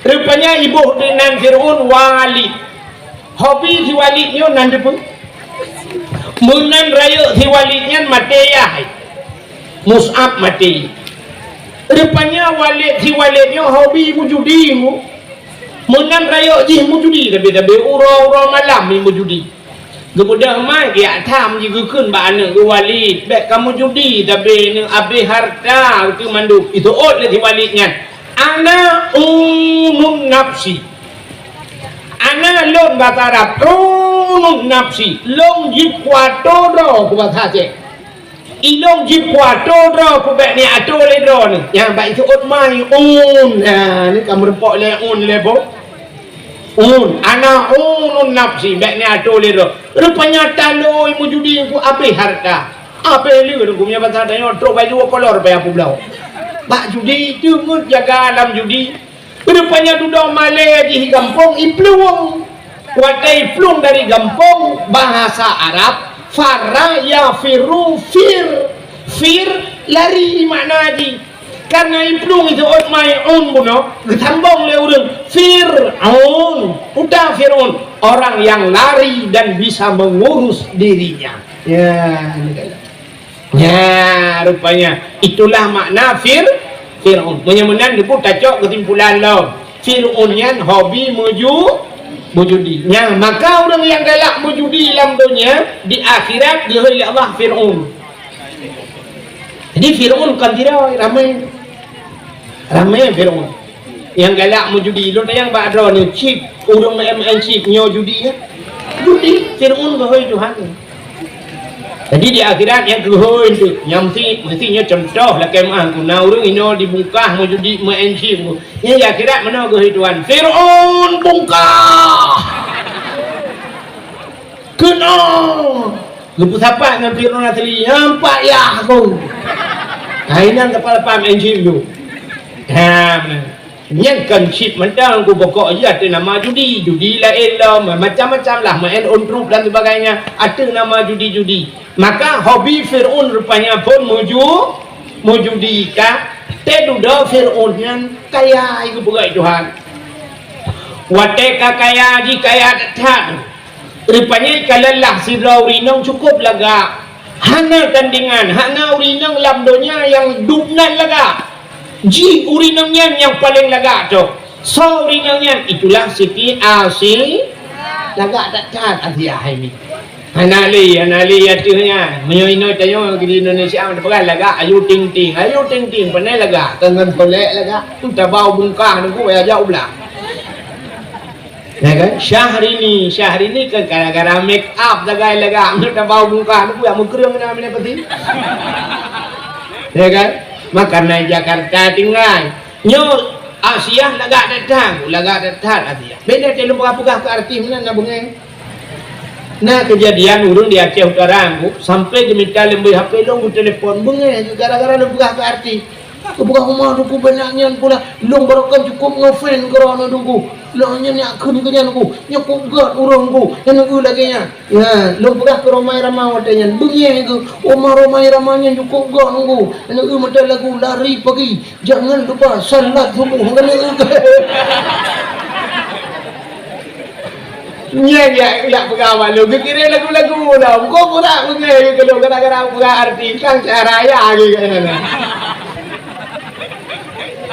Rupanya iboh di nan Fir'aun Walid. Hobi si Walid nyoe nan teupeue? Meunan rayeuk si Walid nyan maté yah. Mus'ab maté. Rupanya Walid si Walid nyoe hobi meujudi mu. Meunan rayeuk jih meujudi, tapi-tapi uroe-uroe malam ni meujudi. Geubeudôh mai geujak tham jih geukheun bak aneuk geuh, "Walid, bék kamoe judi, tapi neuk abéh harta keu mandum." Iteuôt lé si Walid nyan, "Ana unun nafsi." Ana lôn basa Arab, unun nafsi, lôn jikuato droe keu basa Aceh. Ilôn jikuato droe keu bék neuato lé droeneuh. Nyan bak iteuôt mai un. Ha, ni ka meurumpok lé un lé boh. Un, ana unun nafsi, bék neuato lé droe. Rupanya taloi meujudi keu abéh harta. Abéh lé droe, geumeunyoe basa tanyoe trok baju kolor payah peubloe. Bak judi, teungeut jaga lam judi. Rupanya dudoe malée jih gampông iplueng. Watée iplueng dari gampông, bahasa Arab, farra yafirru fir. Fir, lari makna jih. Karena iplueng itu ot mai un bunoe, geusambong lé ureuëng. Fir'aun, uta Fir'aun, orang yang lari dan bisa mengurus dirinya. Ya, ini kan. Nya, rupanya itulah makna Fir-, Fir'aun. Meunyoe meunan, neubu tacok keusimpulan lom. Fir'aun nyan hobi meuju-, meujudi. Nya, maka ureuëng nyang galak meujudi lam donya, di akhirat geuhôi lé Allah Fir'aun. Jadi Fir'aun kon sidroe, ramé. Ramé Fir'aun. Nyang galak meujudi, lôn tanyong bak droeneuh, chip, ureuëng main-main chip, nyoe judi nyan? Judi, Fir'aun geuhôi Tuhan. Jadi di akhirat nyang geuhôi tu, nyang meusti, meusti nyoe contoh lakée meuah, na ureuëng inoe dibungkah meujudi main chip. Nyang di akhirat meunoe geuhôi Tuhan, Fir'aun bungkah. Keunoe geupeusapat ngon Fir'aun asli, "Nampak yah aku." Hai nyan kepala pam N G O. Ha, meunan. Nyan kon chip mantong, ku pokok jih ateueh nama judi. Judi laén lom, macam-macam lah, main on trup dan sebagainya, ateueh nama judi-judi. Maka hobi Fir'aun rupanya pun muju-, meujudi ka. Teududoe Fir'aun nyan kaya, geupeugah Tuhan. Watée ka kaya jih, kaya that-that. Rupanya ka leulah sidroe ureuëng inong cukôp lagak. Hana tandingan, hana ureuëng inong lam donya nyang dum nan lagak. Jih ureuëng inong nyan nyang paleng lagak toh. Soe ureuëng inong nyan? Itulah Siti Asi-, lagak that-that Asiah hai mi. Hana lé, hana lé ateueh nyan. Meunyoe inoe tanyoe di Indonesia, meupeugah lagak Ayu Ting Ting. Ayu Ting Ting, panai lagak. Kon ngon solek lagak. Tu tabau bungkah nunggu, jak u blah. Ya kan? Syahrini, Syahrini kan gara-gara make up sagai lagak, meutabau muka, meukureueng na mina peti. Ya kan? Maka naik Jakarta tinggai. Nyoe Asiah lagak that-that, lagak that-that Asiah. Beda teuh lôn peugah-peugah keu artis meunan na beungéh. Na keujadian ureueng di Aceh Utara, sampai geumita leumboi H P lôn, geutelepon beungéh gara-gara lôn peugah keu artis. Geupeugah uma Teungku beunak nyan pula, lôn barokan cukôp ngefan keu droeneuh Teungku. Lôn nyan nyak kheun keu nyan Teungku, nyoe kôp gét ureueng Teungku, nyan eu lagèe nyan. Ya, lôn peugah keu Rhoma Irama watèe nyan, beungéh geuh, uma Rhoma Irama nyan cukôp gét Teungku. Nyan eu meutai lagu Lari Pagi, Jangan Lupa Salat Subuh, nyan eu. Nyan jak lôn peugah bak lôn, geukirém lagu-lagu lom. Kok pura beungéh geuh keu lôn gara-gara peugah artis, kan cara raya geuh keu nyan.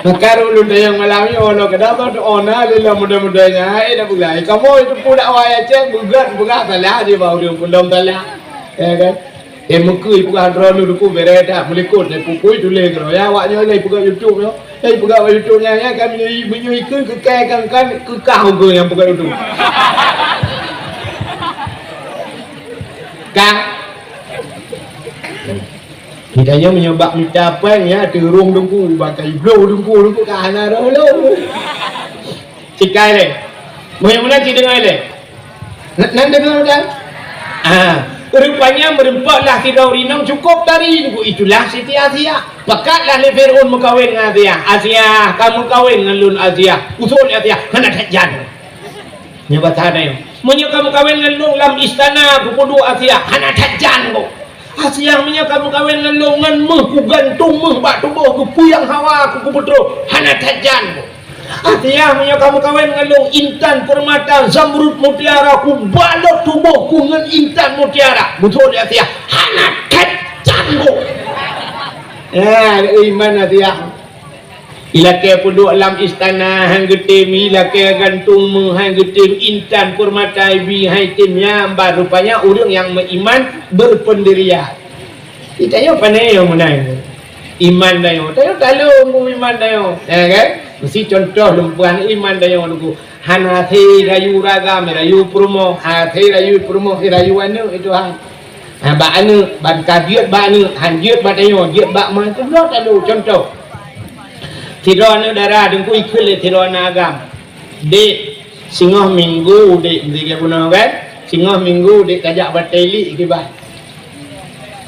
Maka ulôn tanyong malam nyoe, lôn keudroe teuh ona lé lom muda-muda nyan, hai dak peugah. Kamoe teupeue dakwah Aceh, beugét peugah salah di bak ureueng peundong salah. Ya kan? Eh, meukeue peugah droeneuh Teungku bèrèh that, meulikot lé pukui tuléh keudroe. Ya, awak nyoe lé peugah YouTube nyoe. Eh, peugah bak YouTube nyan, ya kan, meunyoe, meunyoe ikheun keu kèe kan, kan, keu kah ukeue nyang peugah YouTube. Kah? Kita nyoe meunyoe bak mita péng, ya, teurông Teungku, bak kai bloe Teungku, Teungku ka hana roh lom. Sikai lé. Meunyoe meunan cit deungoe lé. Nan, nan deungoe meunan? Ah, rupanya meureumpok lah sidroe ureueng inong cukôp tari Teungku, itulah Siti Asiah. Pakat lah lé Fir'aun meukawen ngon Asiah. "Asiah, ka meukawen ngon lôn Asiah." Usul Asiah, hana that jan. Nyoe basa nyoe. "Meunyoe ka meukawen ngon lôn lam istana, kupeuduek Asiah, hana that jan kok." "Asiah, meunyoe ka meukawen ngon lôn, ngon méuh kugantung méuh bak tuboh, geupuyang hawa ku, kupeutrôh, hana that jan kok." "Asiah, meunyoe ka meukawen ngon lôn, intan, peurmata, zamrud, mutiara, kubalot tuboh ku ngon intan mutiara." Beutôi Asiah, hana that jan kok. Ya, iman Asiah. Ilakèe peuduek lam istana han geutem, ilakèe gantung méuh han geutem, intan peurmata ibi han item, nyan ban rupanya ureueng nyang meuiman beupendirian. Di tanyoe pane nyang meunan. Iman tanyoe, tanyoe taleueng iman tanyoe. Ya kan? Meusi contoh lôn peugah iman tanyoe Teungku. Hana hase rayu ureueng agam, rayu peurumoh, hase rayu peurumoh, rayu aneuk itu han. Ha, bak aneuk, ban ka jeuet bak aneuk, han jeuet bak tanyoe, jeuet bak ma, itu bloe taleueng contoh. Sidroe aneuk dara Teungku ikheun lé sidroe aneuk agam, "Dek, singoh minggu, Dek," meusigoe bunoe kan, "singoh minggu, Dek, kajak batèe ilik kiban."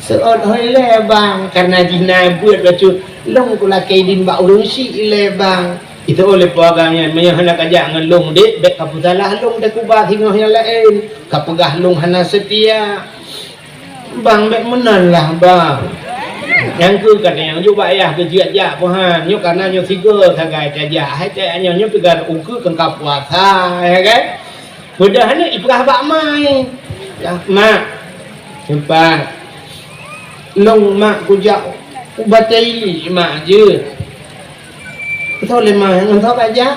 "Seuôt hôi lé, Bang, kareuna jih na beuet bacut, lôn kulakèe idin bak ureueng syiek lé, Bang." Itu lé po agam nyan, "Meunyoe hana kajak ngon lôn, Dek, bèk kapeusalah lôn teukuba singoh nyang laén, kapeugah lôn hana seutia." "Bang, bèk meunan lah, Bang." Nyang keu ka tanyong jok bak ayah keu jeuet jak peuhan. Nyoe kana nyoe sigoe sagai tajak. Hai tajak nyoe, nyoe teuga ukeue keu ka puasa, ya kan? Peugah aneuk ipeugah bak ma. "Ya, Mak. Sempat. Lôn, Mak, kujak u batèe ilik, Mak, jeuet." "Beutôi lé, Ma, ngon soe kajak?"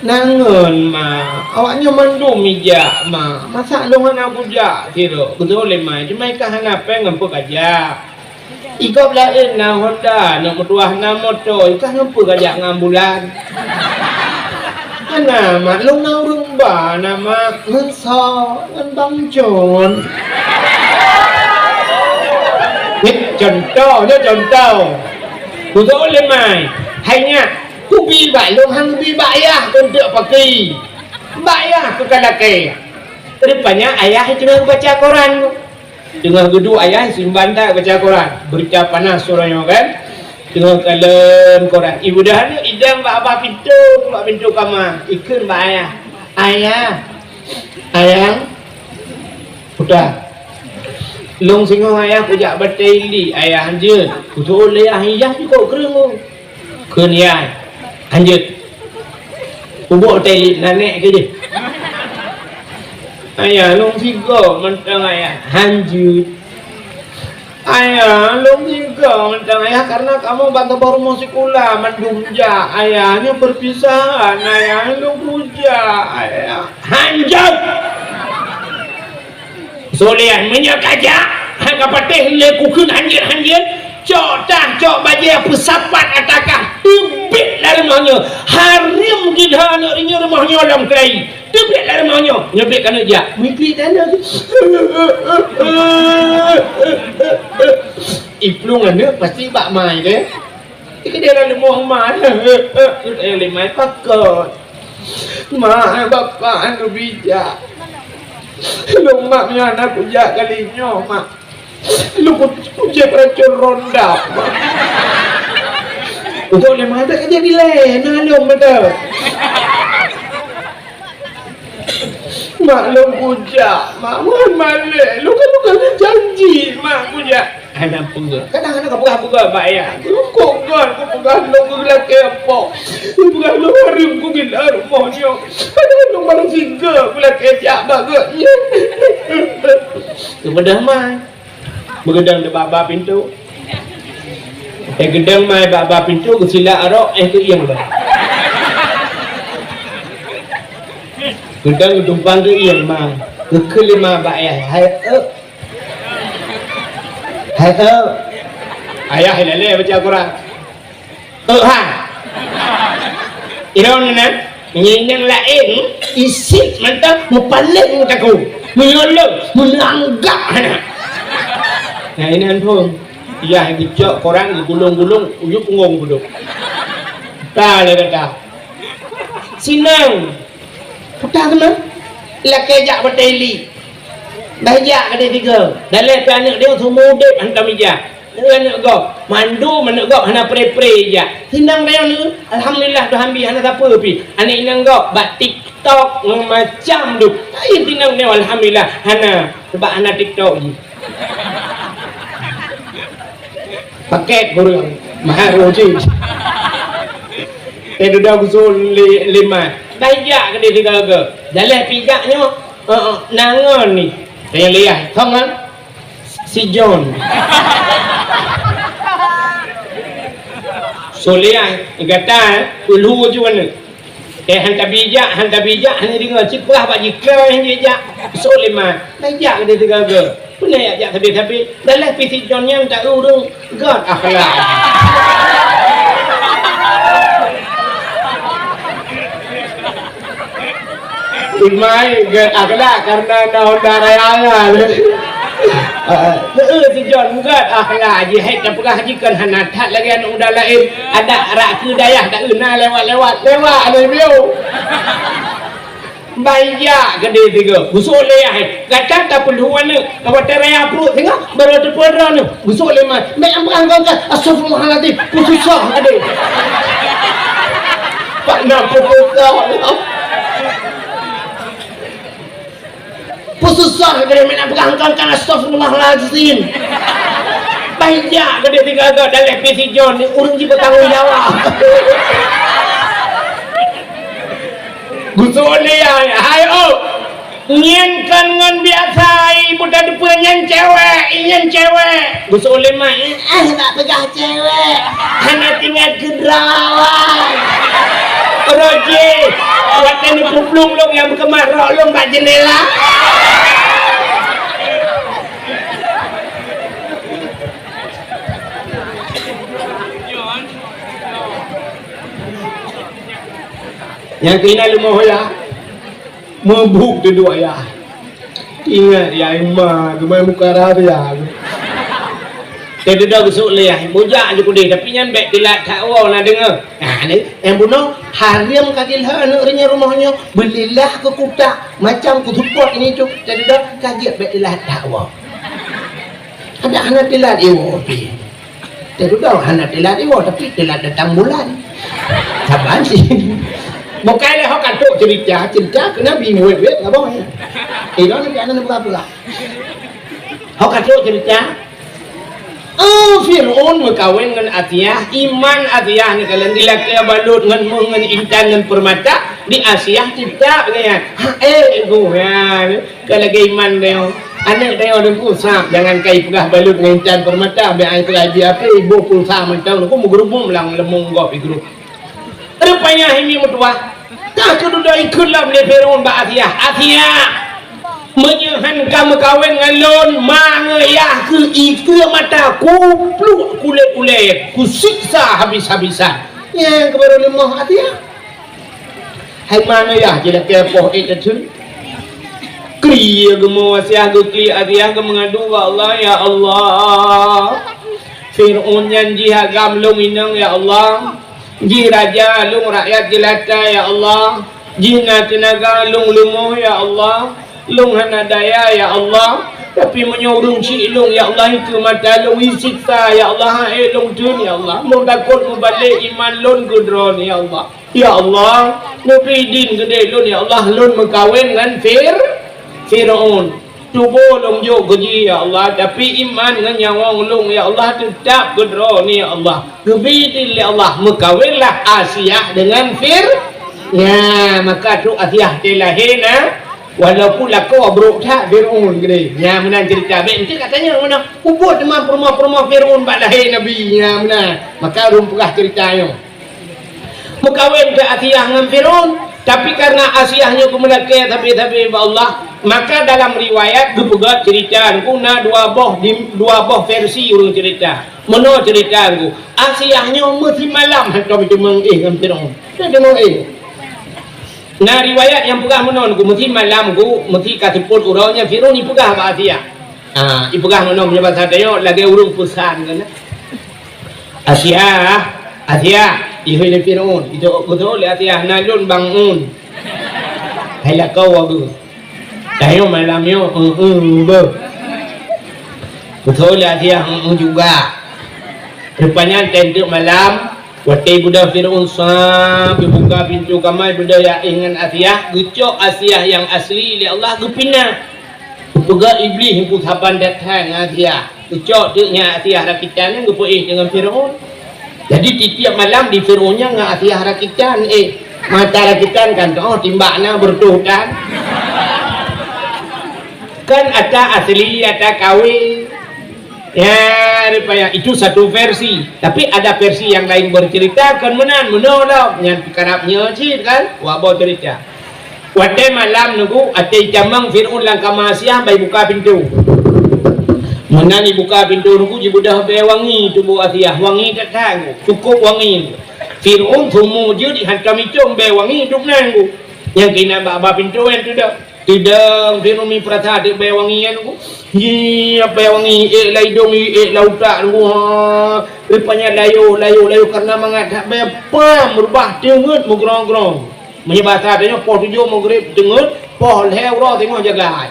"Ngon, Ma. Awak nyoe mandum ijak, Ma. Masa lôn hana kujak sidroe?" "Beutôi lé, Ma. Cuma i kah hana péng ngon peue kajak. I gob laén na Honda, aneuk meutuah na moto, i kah ngon peue kajak ngon ambulan?" "Hana, Mak. Lôn na ureueng ba na, Mak. Ngon soe? Ngon Bang Jon." Nyoe contoh, nyoe contoh. Beutôi lé, Ma. Hai nyak, kubi bak lôn han kubi bak ayah keu eunteuk paki. Bak ayah keu ka lakèe. Rupanya ayah teungoh baca koran. Teungoh geuduek ayah simban that baca koran. Beurita panas uroe nyoe kan. Teungoh kalon koran. Ibu dah aneuk idong bak, bak pintoe, bak pintoe kama. Ikheun bak ayah. "Ayah. Ayah." Udah. "Lôn singoh ayah kujak batèe ilik ayah jeuet." Kuteuôt lé ayah, "Ijak jukôk kreueng." Kheun yah, "Lanjut." Ubok teli nanek keu jih. "Ayah, lôn sigoe mantong ayah." "Lanjut." "Ayah, lôn sigoe mantong ayah, karena kamoe ban saboh rumoh sikula mandum jak ayah, nyoe perpisahan ayah, lôn kujak ayah." "Lanjut." Sulian, meunyoe kajak, han kapatéh lé kukheun hanjeuet-hanjeuet, Cok tah, cok bajée peusapat ata kah, teubiet lam rumoh nyoe. Hareuem gila aneuk rinyeun rumoh nyoe lom keulayi. Teubiet lam rumoh nyoe, nyoe biet keuneuk jak. Miklik tanah. Iplueng aneuk pasti bak mai deh. Ikeudeh lam rumoh mai. Eh, lé mai pakon. Mak, bapak anu bijak. Lôn mak nyan aku jak kali nyoe, mak. Lôn ku-, kujép racun rondap. Udah lé mata kerja di lain, nah, lôn mata. Mak lôn kujak, mak mohon malek. Lôn kan bukan janji, mak kujak. Hana peugah. Kadang hana ka peugah-peugah bak ayah. Lôn kok gon, ku peugah lôn keu lakée po. Ku peugah lôn hareuem ku gila rumoh nyoe. Padahai lôn baru siga ku lakée jak bak geuh nyan. Keupeugah mai. Meugeudong di bak-bak pintoe. Eh, geudong mai bak-bak pintoe, geusilak arok, eh, geuieng dah. Geudong geutumpang geuieng mai. Geukheun lé ma bak ayah, "Hai, eu." "Hai, eu." Ayah ilalée baca Quran. "Eu, ha." Droeneuh na, meunyoe inong laén, isit mantong meupaléng takue. Meunyoe lôn, meuneuk anggab hana. Nah, inan phon. Yah geucok koran geugulong-gulong, u yup punggong budok. Ka lé gata. Sinong. Peugah keunoe. Lakée jak batée li. Bah jak keudeh tiga. Daleh pih aneuk dia seumeu udeb hantom ija. Lé aneuk gob, mandum aneuk gob hana pre-pre ija. Sinong tanyoe nyoe, alhamdulillah, Tuhan bi hana sapeue pih. Aneuk inong gob bak TikTok macam tu. Hai sinong nyoe, alhamdulillah, hana, sebab hana TikTok jih. Paket kureueng, mahar jih. Eh, dudoe gusol li-, lima. Bah jak keudeh tiga-tiga. Daleh pih jak nyoe. Heeh, nangon ni. Tanya liah, thong kan? Si John. Soleah, gata, eh, ulhu ju aneuk. Eh, han tabijak, han tabijak, han deungoe, cit peugah bak jikeu han jijak. Soleman, tajak keu dia tiga-tiga. Peue na jak sabe-sabe. Dalam pih si John nyan tak ureueng gét akhlak. Imai gét akhlak karena na Honda Raya nyan. Heeh, si John gét akhlak jih, hai tapeugah jih kan hana that lagèe aneuk muda laén. Adak rak keu dayah dak na lewat-lewat, lewat aneuk bieu. Baijak keudeh tiga, gusok lé yah, gata tapeulhu aneuk, ka watèe raya pruet singoh, barô teupeue droeneuh, gusok lé ma, bèk amprah kongkon, astagfirullahalazim, peususah keudeh. Pak na peususah. Peususah keudeh, meunan peugah kongkon, astagfirullahalazim. Baijak keudeh tiga-tiga, dalam pih si John ni, ureueng jih beutanggung jawab. Gusok lé ai, hai oh. Nyan kon ngon biasa, ibu tateupeue nyan cewek, nyan cewek. Gusok lé ma, eh, bak peugah cewek. Hana tinggai keu droe. Roji, watèe neupeuplong lôn nyang beukeumah rok lôn bak jeundela. Nyang keunan leumo hoya. Meubuet dudoe ayah. Ingat ya, ma geumai muka raya. Teududoe geusok lé, bujak ju keudeh, tapi nyan bèk teulat that woe na deungö. Nah, ni, nyang bunoe, hareuem ka gilhö aneuk rinyeun rumoh nyoe, beulilah keu kutak, macam keu seupôt ini tu. Teududoe ka jeuet bèk teulat that woe. Adak hana teulat iwoe pih. Teududoe hana teulat iwoe, tapi teulat datang bulan. Saban sih. Bukai lé ho ka trok cerita, cerita keu Nabi wet-wet ka boh. Inan Nabi hana peugah-peugah. Ho ka trok cerita. Oh, Fir'aun meukawen ngon Asiah, iman Asiah neukalon dilakèe balot ngon méuh ngon intan ngon peurmata, di Asiah cit that nyan. Ha, eh, goh nyan. Ka lagèe iman tanyoe. Aneuk tanyoe Teungku, sa, jangankan ipeugah balot ngon intan peurmata, bèk ai peugah ibi api, iboh pulsa mantong, Teungku, meugeurubum lam leumong gob igrub. Rupanya hai mi meutuwah, ka keududoe ikheun lom lé Fir'aun bak Asiah, "Asiah! Meunyoe han ka meukawen ngon lôn, ma ngon yah keuh ikeue mata, kupluek kulét ulée, kusiksa habis-habisan. Nyang keuh baru leumoh Asiah. Hai ma ngon yah jilakée poh ék teuteueng. Kri geumo Asiah, geuklik Asiah, geumeungadu bak Allah, "Ya Allah, Fir'aun nyan jih agam lôn inong, ya Allah. Jih raja, lôn rakyat jeulata, ya Allah. Jih na teunaga, lôn leumoh, ya Allah. Lôn hana daya, ya Allah. Tapi meunyoe ureuëng chik lôn, ya Allah, ikeue mata lôn, isiksa, ya Allah, han ék lôn theun, ya Allah. Lôn takot meubalek iman lôn keu Droeneuh, ya Allah. Ya Allah, neubri idin keudeh lôn, ya Allah, lôn meukawen ngon Fir-, Fir'aun. Tuboh lôn jok keu jih, ya Allah, tapi iman ngon nyawöng lôn, ya Allah, teutab keu Droeneuh, ya Allah." Geubri idin lé Allah, meukawenlah Asiah deungon Fir-, nya, maka trok Asiah teulahé na, walaupun lakoe brok that Fir'aun keudeh. Nya meunan ceurita. Bék enteuk ka tanyong meunan, peue buet teuma peurumoh-peurumoh Fir'aun bak lahé Nabi, nya meunan. Maka ulôn peugah ceurita nyoe. Meukawen keu Asiah ngon Fir'aun, tapi karena Asiah nyoe geumeulakée sabe-sabe bak Allah, maka dalam riwayat geupeugah ceurita nyoe na dua boh di-, dua boh versi ureuëng ceurita. Meunoe ceurita nyoe, Asiah nyoe meusimalam hantom jiteumeung éh ngon Fir'aun. Jiteumeung éh. Na riwayat nyang peugah meunoe nyoe, meusimalam nyoe, meusi ka seupôt uroe nyan Fir'aun ipeugah bak Asiah. Ah, ipeugah meunoe, meunyoe basa tanyoe lagée ureuëng peusan keunan. "Asiah, Asiah," ihôi lé Fir'aun, geutôh lé Asiah, "Na lôn bang un." Hai lakoe wageue. Tanyoe malam nyoe, eu-eu beuh. Geutôh lé Asiah, eu-eu juga. Rupanya teunteuk malam, watée beudôh Fir'aun sa, geubuka pintoe kamar, beudôh jak éh ngon Asiah, geucok Asiah nyang asli lé Allah, geupinah. Geupeugah Iblih, "Peue saban that hai ngon Asiah." Geucok teuk nyan Asiah rakitan nyan geupeuéh deungon Fir'aun. Jadi, tiep-tiep malam di Fir'aun nyan ngon Asiah rakitan, éh, mata rakitan kan, oh, timbak na beureutoh tan. Kan ata asli, ata kawé. Ya, rupanya itu satu versi. Tapi ada versi yang lain bercerita, kon meunan, meunoe lom. Nyan karab nyoe cit kan, wak boh cerita. Watée malam nyoe, watée itamong Fir'aun lam kama Asiah, ban ibuka pintoe. Meunan ibuka pintoe nyoe, jibeudôh bée wangi tuboh Asiah, wangi that-that, cukôp wangi. Fir'aun seumu jeuet hantom icong bée wangi, dum nan nyoe. Nyang keunan bak ba pintoe nyan teudong. Teudong Fir'aun meuprasa teuk bée wangi nyan nyoe. Hi, bée wangi, ék lam idong, ék lam utak nyoe. Ha, rupanya layoh, layoh, layoh karena mangat that bée pam, reubah teungeut meugrong-grong. Meunyoe basa tanyoe poh tujoh Maghrib teungeut, poh lhée uroe teungoh jagai.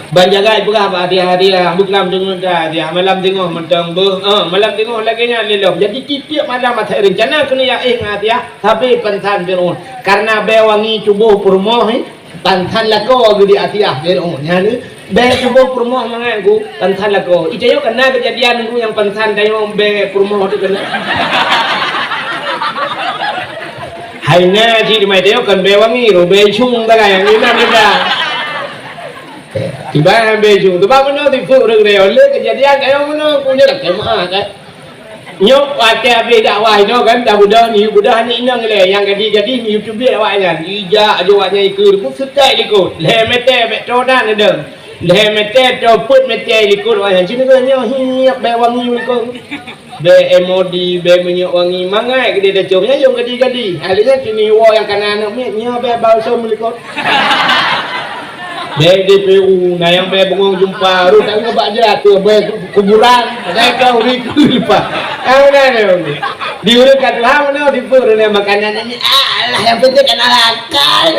Ban jagai peugah bak Asiah, "Asiah, buklam teungeut dah, Asiah, malam teungoh mantong beuh." Eh, malam teungoh lagée nyan lé lom. Jadi, tiep-tiep malam asai reuncana keuneuk jak éh ngon Asiah, sabe pansan Fir'aun. Karena bée wangi tuboh peurumoh, eh, pansan lakoe geuh di Asiah Fir'aun. Nyan, eh, bée tuboh peurumoh mangat geuh pansan lakoe. Itanyoe kana keujadian nyoe nyang pansan tanyoe bée peurumoh teuh kana. Hai na cit di Maiteo kon bée wangi, roh bée cung sagai nyang inan kita. Tiba bée cung, tiba meunoe tipeue ureuëng reon lé keujadian kayong meunoe punya dah kemah kan. Nyoe watée habéh dakwah inoe kan, dah beudôh ni, beudôh aneuk inong lé nyang gadih-gadih ni YouTube awak nyan. Ijak aja awak nyan ikeu pun seutôt likot. Lhée meter bek to dan ada. Lhée meter to peuet meter likot awak nyan. Cuma nyoe hiep bée wangi likot. Bée M O D, bée minyeuk wangi, mangat geude tacok. Nyan nyang gadih-gadih. Akhirnya kini woe nyang kana aneuk miet, nyoe bée balsam likot. Bée D P U, na nyang bée bungong jumpa, rot tanggong bak jrat, tu bée kuburan, padahai ka ureueng ikeu lupa. Ah, beuna nyoe. Di ureueng ka tuha meunoe, di peue ureueng makanan nyan. Ah, alah, nyang penting kana lakoe.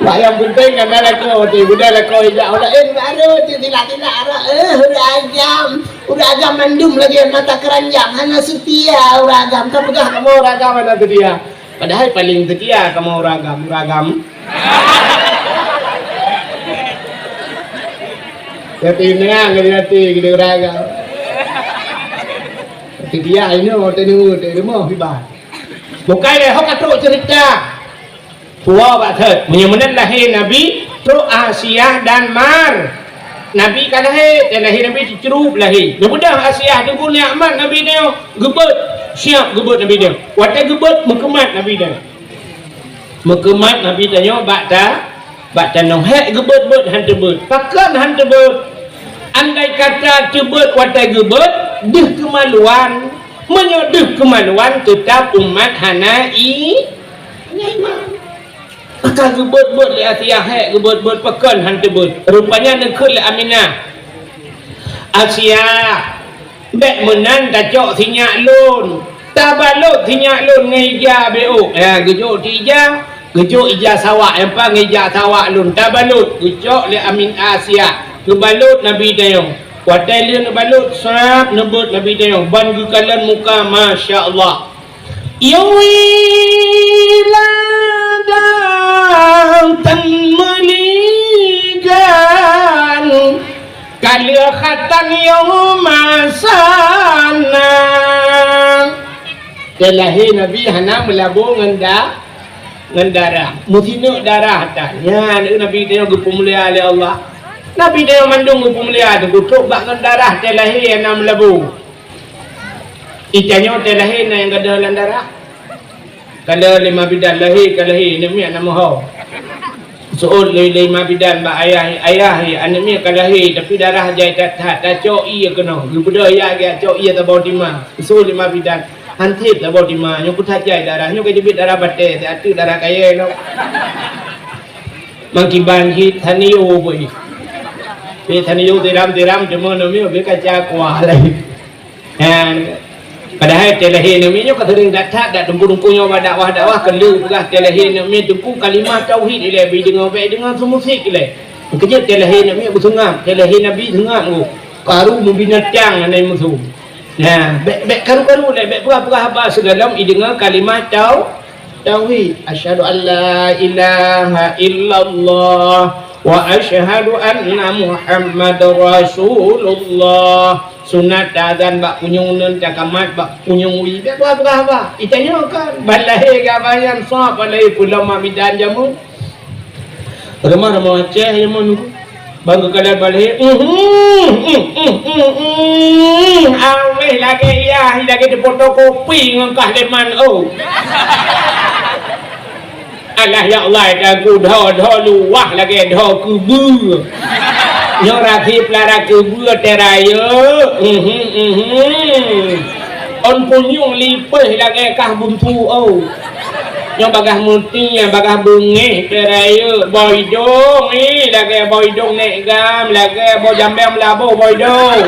Wah, nyang penting kana lakoe, tu, udah lakoe ijak ureueng laén baru, tu, tilak-tilak, eh, ureueng agam. Ureueng agam mandum lagée mata keuranjang, hana seutia ureueng agam. Ka peugah kamoe ureueng agam hana seutia. Padahai paleng seutia kamoe ureueng agam, ureueng agam. Tapi meunang di até geude ureueng agam. Seutia inoe teuneuk teuh rumoh kiban. Bukai lé ho ka trok cerita. Puwoe bak thot, meunyoe meunan lahé Nabi, trok Asiah dan Mar. Nabi ka lahé, dan lahé Nabi teucrup lahé. Geubeudôh Asiah teungku nyan mat Nabi nyoe, geubeuet, siap geubeuet Nabi nyoe. Watée geubeuet, meukeumat Nabi nyoe. Meukeumat Nabi tanyoe bak ta-, Bak tanoh hék geubeuet-beuet han teubeuet. Pakon han teubeuet? Andai kata teubeuet watée geubeuet, deuh keumaluan. Meunyoe deuh keumaluan, teutab umat hana i-, iman. Maka geubeuet-beuet lé Asia, hék geubeuet-beuet, pakon han teubeuet. Rupanya neukheun lé Aminah, "Asia, bék meunan tacok sinyak lôn. Tabalot sinyak lôn ngon ija beuôk." Ya, geujok di ija, geujok ija sawak, nyang pat ngon ija sawak lôn. Tabalot, geucok lé Amin Asia. Geubalot Nabi tanyoe. Watée lheueh neubalot, sab neubeuet Nabi tanyoe. Ban geukalon muka, masya Allah. Yui ladang tan meuligan, ka lheueh khatan yôh masa na. Teuh lahé Nabi hana meulabô ngon da-, ngon darah. Meusineuk darah tan. Nyan Nabi tanyoe geupeumulia lé Allah. Nabi tanyoe mandum geupeumulia teuh, geutrok bak ngon darah teuh lahé hana meulabô. Itanyoe teuh lahé na nyang gadôh lam darah. Ka lheueh lima bidan lahé, ka lahé, aneuk miet na meuho. Seuôt lé lima bidan bak ayah, "Ayah, aneuk miet ka lahé, tapi darah jai that-that, tacok ié keunoe." Geubeudôh yah geujak cok ié saboh tima. Seuôt lima bidan, "Han sép saboh tima, nyoe keuh that jai darah, nyoe ka jeuet darah batée, ateueh darah kayée lom." Mangkiban jih taniyô beuih. Pih taniyô tiram-tiram, cuma aneuk miet beu kaca kuah laén. Nyan, padahai teuh lahé aneuk miet nyoe ka seuring that-that, dak teungku-teungku nyoe bak dakwah-dakwah keu lheueh peugah teuh lahé aneuk miet teungku kalimah tauhid ilée beu deungoe, bék deungoe seumusik ilée. Keujeuet teuh lahé aneuk miet beuseungab, teuh lahé Nabi seungab geuh. Karu meubinatang hana musoh. Nah, bék, bék karu-karu lé, bék peugah-peugah haba sigohlom ideungoe kalimah tau-, tauhid. Asyhadu an la ilaha illallah wa asyhadu anna Muhammadar Rasulullah. Sunat taazan bak punyueng uneuen, takamat bak punyueng wie. Bék peugah-peugah haba. Itanyoe kan, ban lahé geuh haba nyan, soe ban lahé peulom mak bidan jameun. Rumoh-rumoh Aceh jameun. Ban geukalon ban lahé, uhum, uhum, uhum, awéh lagée yah, lagée dipotokopi ngon kah leman, oh. Alah ya Allah, dagu dho-dho luwah lagée dho keubeue. Nyoe rafi pelara keubeue teuh rayeuk. Uhum, uhum. Ôn punyueng lipéh lagée kah buntu, oh. Nyoe bagaih meuti, bagaih beungéh, teuh rayeuk, boh idong, ih, lagée boh idong nék gam, lagée boh jambéng meulaboh boh idong.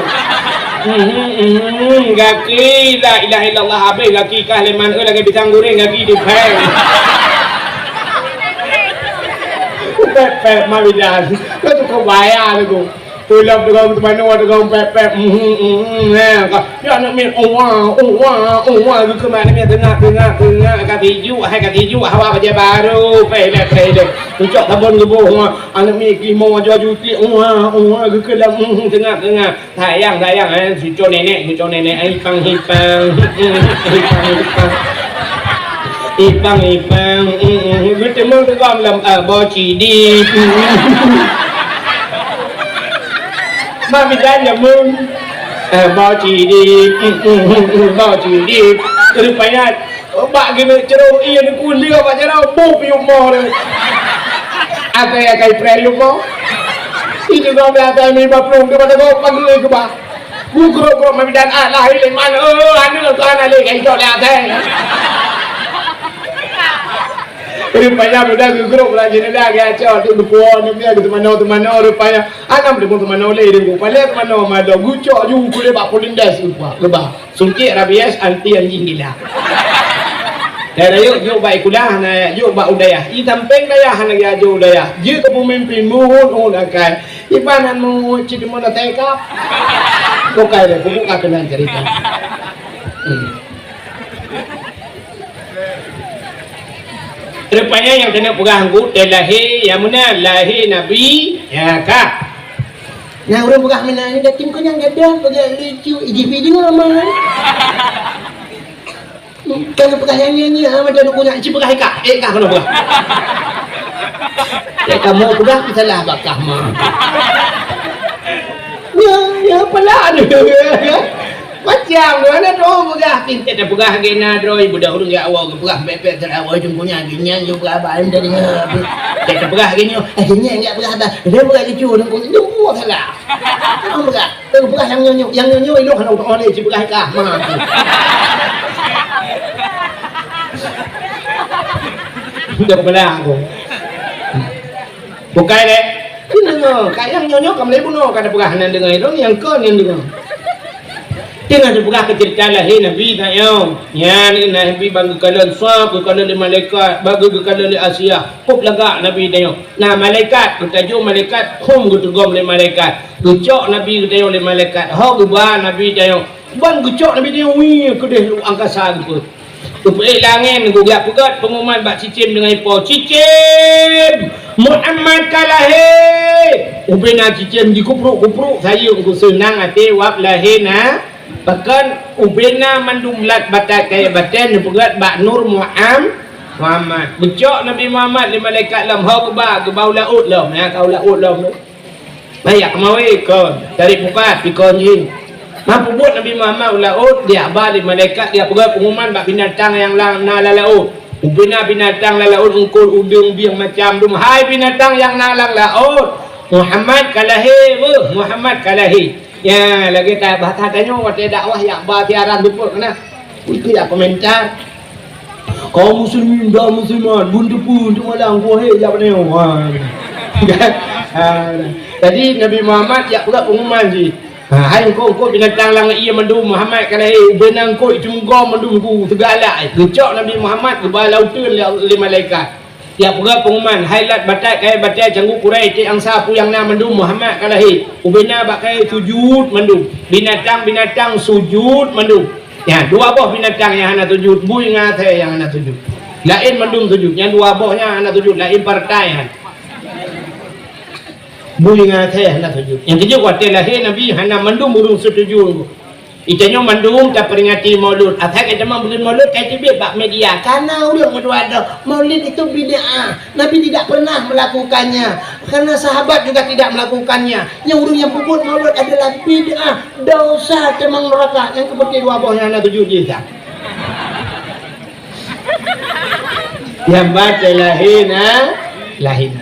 Mhm, mhm, gaki, la ilaha illallah, habéh gaki kah leman, eh, lagée pisang goreng gaki dipéng. Pép-pép, ma bidan. Kau tu kau bayar tu. Peulom teugong teumanoe, teugong pép-pép, mhm, mhm, eh, ka, ya aneuk miet, uwa, uwa, uwa, geukheun aneuk miet, teungab, teungab, teungab, ka tijuek, hai ka tijuek, hawa bajée barô, péh lé, péh lé. Teucok sabon geuboh, uwa, aneuk miet, geumoe aju-aju tiek, uwa, uwa, geukheun lam, mhm, teungab, teungab. Sayang, sayang, eh, cuco nenek, cuco nenek, eh, ipang, ipang, mhm, ipang, ipang. Ipang, ipang, mhm, mhm, geuteumeung teugom lam, eh, boh cidi. Mak bidan jameun. Eh, boh cidi, mm, mm, mm, mm, boh cidi. Rupanya, bak geuneuk ceurong ié neuk kuliah bak jalan, boh piôh moh deh. Atai akai preh yum moh. Itu kau ambil atai lima puluh, dia pada kau panggil ke bah. Geugrok-grok mak bidan, ah, lahé lé man, oh, aneuk tu aneuk lé, kai cok lé atai. Rupanya budak geugrok lagi nila, geucok tu, geupuon, dia geuteumanoe-teumanoe rupanya. Anam deungon teumanoe lé deungon, paleng teumanoe madong, geucok ju kulé bak polindes, leubah. Suntik rabies anti anjing gila. Dayah yuk, yuk bak ikulah, na yuk bak udayah. I sampéng dayah, na ya ju udayah. Jeuet keu peumimpin, muhun-uhun akai. Iban han muhun, cit deungon na teka. Bukai deh, buka keunan cerita. Hmm. Rupanya nyang keuneuk peugah Teungku, teuh lahé, ya meunan, lahé Nabi, ya ka. Nah, ureueng peugah meunan nyoe, dateng keu nyang gadôh, peugah lucu, ijih pi deungoe mah. Ka geupeugah nyang nyan, nyan, ah, mantong geupeugah, ci peugah ikah, eh, kah keuneuk peugah. Ya, kamoe peugah, salah bak kah mah. Ya, ya, pelan. Macam tu, mana tu peugah, pintar dah peugah lagi na droe, budak ureueng jak awak geupeugah bèk-bèk teurawai teungku nyan, geunyang geupeugah ba, em, dah deungoe. Dah peugah gini, eh, geunyang jak peugah ba, dah peugah lucu teungku, teungku salah. Orang peugah, tu peugah nyang nyoe-nyoe, nyang nyoe-nyoe ilong hana utang oleh, ci peugah ka. Ma tu. Dah peugah aku. Bukai lé. Deungoe, ka nyang nyoe-nyoe ka mulai bunoe ka tapeugah hana deungoe, nyang kon nyang deungoe. Teungoh tapeugah keu ceurita lahé Nabi tanyoe. Nyan Nabi ban geukalon sab, geukalon lé malaikat, ban geukalon lé Asiah. Kôb lagak Nabi tanyoe. Na malaikat, geutajô malaikat, khum geuteugom lé malaikat. Geucok Nabi geutanyoe lé malaikat. Ho geuba Nabi tanyoe. Ban geucok Nabi tanyoe, wih, keudeh luek angkasa geupeu. Geupeuék lam angén, geujak peugöt peunguman bak cicém deungon ipo, "Cicém, Muhammad ka lahé!" Ubena cicém jikupruk-kupruk sayeueng keu seunang até wab lahé na. Pakon ubena mandum lat batat kayèe batèe neupeugöt bak nur Muham-, Muhammad. Geucok Nabi Muhammad lé malaikat lom, ho geuba, geuba u laôt lom, ya, ka u laôt lom. Baya keumawe kon, tarék pukat, pikon jih. Meupeubeuet Nabi Muhammad u laôt, geujak ba lé malaikat, geujak peugöt peunguman bak binatang nyang la-, na lam laôt. Ubena binatang lam laôt, eungkôt, udeueng, bieng, macam dum. "Hai binatang nyang na lam laôt, Muhammad ka lahé, beuh, Muhammad ka lahé." Ya, lagèe ta-, bahasa tanyoe watèe dakwah jak ba siaran teupeu keunan. Itu jak komentar. Kaum muslimin dan muslimat, beuneuteupeue untuk malam, ku hei jak beuneue. Ha. Ha. Jadi Nabi Muhammad jak peugah peunguman jih. Ha, hai eungkôt-eungkôt binatang lam ié mandum, Muhammad ka lahé, ubena eungkôt itu meugom mandum ku teugalak. Geucok Nabi Muhammad geuba lam uteuen lé, lé malaikat. Jak peugah peunguman, hai lat batat kayèe batèe canggu Quraisy, tiek angsa peue nyang na mandum, Muhammad ka lahé. Ubena bak kayèe sujut mandum. Binatang-binatang sujut mandum. Nyan, dua boh binatang nyang hana sujut, bui ngon asèe nyang hana sujut. Laén mandum sujut, nyan dua boh nyan hana sujut, laén partai nyan. Bui ngon asèe hana sujut. Nyang keujeuet watèe lahé Nabi hana mandum ureueng setuju. Geutanyoe mandum taperingati Maulud. Asai geutanyoe buleuen Maulud ka teubiet bak media. Kana ureueng meutuah droe, Maulid itu bid'ah. Nabi tidak pernah melakukannya. Karena sahabat juga tidak melakukannya. Nyang ureueng nyang peubuet Maulud adalah bid'ah, dosa, teumang neuraka. Nyang keupeuteng dua boh nyan hana sujut jih. Nyang baca lahina, lahina.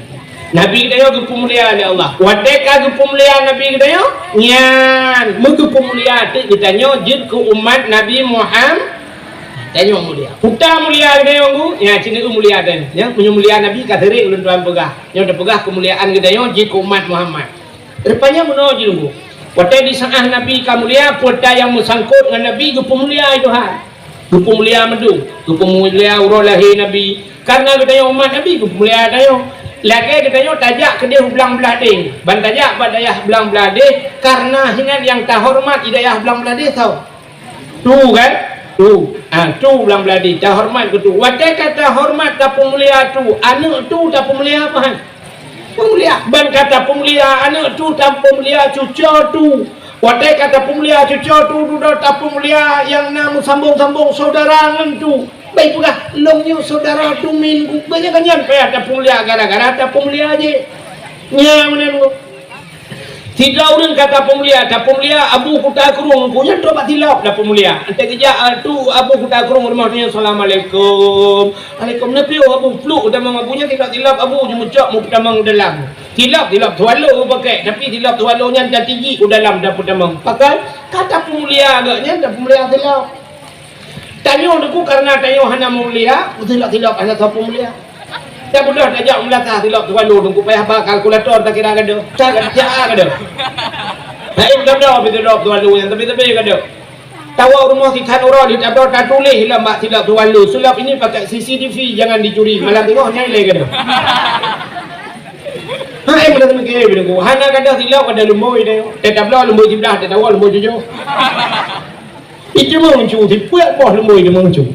Nabi geutanyoe geupeumulia lé Allah. Watèe ka geupeumulia Nabi geutanyoe, nyan meugeupeumulia teuk geutanyoe jeuet keu umat Nabi Muhammad. Tanyoe mulia. Peue ta mulia geutanyoe, Teungku? Nyan, ci neueu mulia tanyoe. Nyan, meunyoe mulia Nabi ka sering ulôn tuan peugah. Nyoe tapeugah keumuliaan geutanyoe jeuet keu umat Muhammad. Rupanya meunoe jih, Teungku. Watèe di saát Nabi ka mulia, peue ta nyang meusangkot ngon Nabi geupeumulia Tuhan. Geupeumulia mandum, geupeumulia uroe lahé Nabi. Kareuna geutanyoe umat Nabi, geupeumulia tanyoe. Lagèe geutanyoe tajak keudeh u Blang Bladeh. Ban tajak bak dayah Blang Bladeh, kareuna hinan nyang tahoreumat di dayah Blang Bladeh soe? Tu kan? Tu. Ha, tu Blang Bladeh, tahoreumat keu tu. Watèe ka tahoreumat tapeumulia tu, aneuk tu tapeumulia pahan? Peumulia. Ban ka tapeumulia aneuk tu, tapeumulia cucoe tu. Watèe ka tapeumulia cucoe tu, dudoe tapeumulia nyang na meusambong-sambong syedara ngon tu. Bèk peugah, lôn nyoe syedara tu min, bèk nyan, nyan payah tapeumulia gara-gara tapeumulia jih. Nyan meunan. Sidroe ureueng ka tapeumulia, tapeumulia Abu Kuta Krueng, Teungku, nyan trôk bak silop tapeumulia. Watèe geujak, ah, tu Abu Kuta Krueng rumoh nyan, "Assalamualaikum." "Alaikum." "Neupiyôh Abu?" "Pluek tamong Abu." Nyan silop-silop Abu jimeucok meupeutamong u dalam. Silop, silop swallow geupakèk, tapi silop swallow nyan tatijik u dalam tapeutamong. Pakon? Ka tapeumulia geuh nyan, tapeumulia silop. Tanyoe, Teungku, kareuna tanyoe hana mulia, silop-silop hana soe peumulia. Tabeudôh tajak u meulasah silop swallow, Teungku, payah ba kalkulator takira gadôh. Takira gadôh. Laén gadôh, silop swallow nyan, tapi-tapi gadôh. Tawoe rumoh si Khan Uroe, di tabloe tatuléh lam bak silop swallow, "Sulap ini pakai C C T V, jangan dicuri." Malam teungoh nyan ilèe gadôh. Hai, meunan meuke, Teungku. Hana gadôh silop, gadôh lumbôi deh. Teutabloe lumbôi siblah, teutabloe lumbôi tujoh. Itu meucue, sipeuet boh lumbôi itu meucue.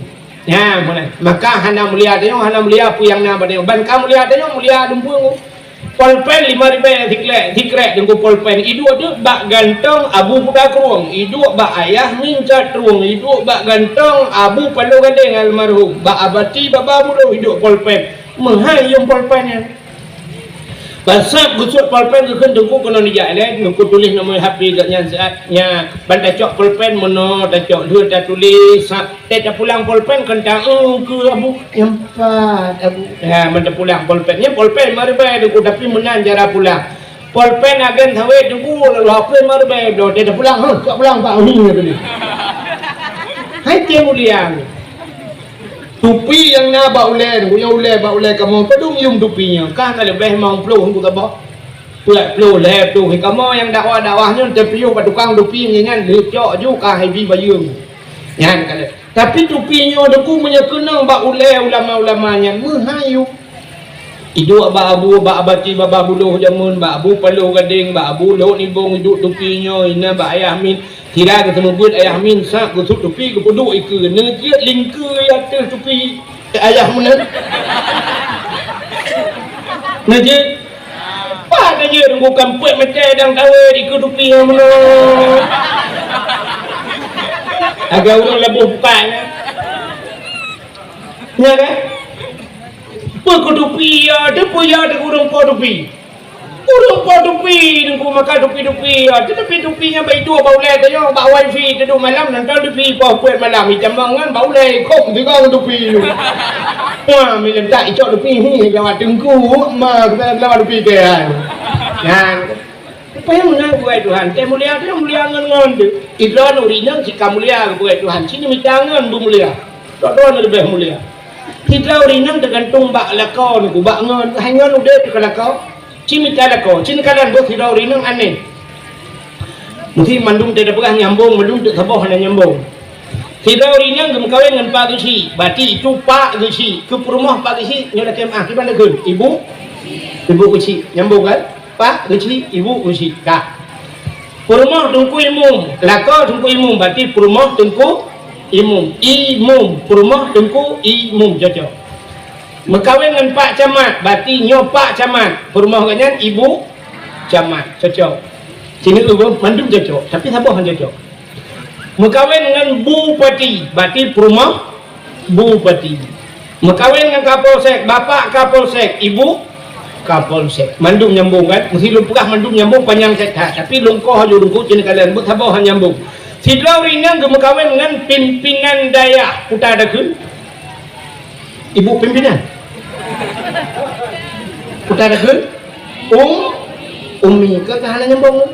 Nyan, meunan. Maka hana mulia tanyoe, hana mulia peue nyang na bak tanyoe. Ban ka mulia tanyoe, mulia dumpue. Polpen limong ribèe sikrek, sikrek Teungku polpen. Iduek teuk bak gantong Abu Kuta Krueng, iduek bak Ayah Min Cat Trueng, iduek bak gantong Abu Paloh Gadeng almarhum, bak Abati Baba Buloh iduek polpen. Meuhai yuem polpen nyan. Ban sab geusuet polpen geukheun Teungku keunoe nijak ilée, Teungku tuléh nomor H P gobnyan siat nyan. Ban tacok polpen meunoe, tacok lheueh tatuléh, sab tée tapulang polpen kheun ta, "Eungkeu Abu, nyang pat Abu." Ha, ban tapulang polpen. Nyan polpen meuribée Teungku, tapi meunan cara pulang. Polpen agen sawét Teungku, lalu H P meuribée bloe, tée tapulang, "Hah, cok pulang Pak." Hai tée mulia. Tupi nyang na bak ulée, nyang ulée bak ulée kamoe, padum yum tupi nyoe? Ka na leubeh limong ploh ngon saboh. Peuet ploh, lhée ploh. Kamoe nyang dakwah-dakwah nyoe teupiôh bak tukang tupi nyan, lheueh cok ju ka hai bi bayeue. Nyan ka lheueh. Tapi tupi nyoe Teungku meunyoe keunong bak ulée ulama-ulama nyan, meuhai yum. Iduek bak Abu, bak Abati, bak Bah Buloh jameun, bak Abu Paloh Gadeng, bak Abu Lhok Nibong, iduek tupi nyoe, inan bak Ayah Min. Sira geuseumeubeuet Ayah Min, sab geusuet tupi, geupeuduek ikeue. Neujeuet lingkeue ateueh tupi Ayah meunan. Neujeuet. Pat neujeuet, Teungku, ka peuet meuté dang tawé dikeue tupi nyang meunan. Agak ureueng laboh bukai nyan. Nyan kan? Peue keu tupi, ya, teupeue ya, teupeue ureueng po tupi. Ureueng po tupi, Teungku, maka tupi-tupi, ya. Teutapi tupi nyan bak iduek bak ulée tanyoe, bak wifi, teuduek malam nonton tupi, poh peuet malam, itamong ngon bak ulée, khok sigoe ngon tupi. Wah, milentak icok tupi, hi, lewat Teungku, ma, lewat tupi ke, ya. Nyan. Supaya meunan, bukai Tuhan, tée mulia, tée mulia ngon-ngon teuh. Idroe ureueng inong cit ka mulia, bukai Tuhan, cit mita ngon beumulia. Droe-droe leubeh mulia. Sidroe ureueng inong teugantung bak lakoe Teungku, bak ngon, hai ngon udeb teuka lakoe. Cit mita lakoe, cit neukalon boh sidroe ureueng inong aneh. Meusi mandum teupeugah nyambong, mandum teusaboh hana nyambong. Sidroe ureueng inong geumeukawen ngon Pak Geuchik, berarti itu Pak Geuchik, keu peurumoh Pak Geuchik, nyoe lakée meu'ah, kiban takheun, Ibu, Ibu Geuchik, nyambong kan? Pak Geuchik, Ibu Geuchik, ka. Peurumoh Teungku Imum, lakoe Teungku Imum, berarti peurumoh Teungku Imum. Imum, peurumoh Teungku Imum, cocok. Meukawen ngon Pak Camat, berarti nyoe Pak Camat, peurumoh gobnyan Ibu Camat, cocok. Sini ureueng mandum cocok, tapi saboh han cocok. Meukawen ngon Bupati, berarti peurumoh Bupati. Meukawen ngon Kapolsek, Bapak Kapolsek, Ibu Kapolsek. Mandum nyambong kan? Meusi lôn peugah mandum nyambong panyang that, tapi lôn koh aju lôn keuh cit neukalon, beusaboh han nyambong. Sidroe ureueng inong geumeukawen ngon pimpinan dayah, peue takheun? Ibu pimpinan. Peue takheun? Um, Umi, ka hana nyambong.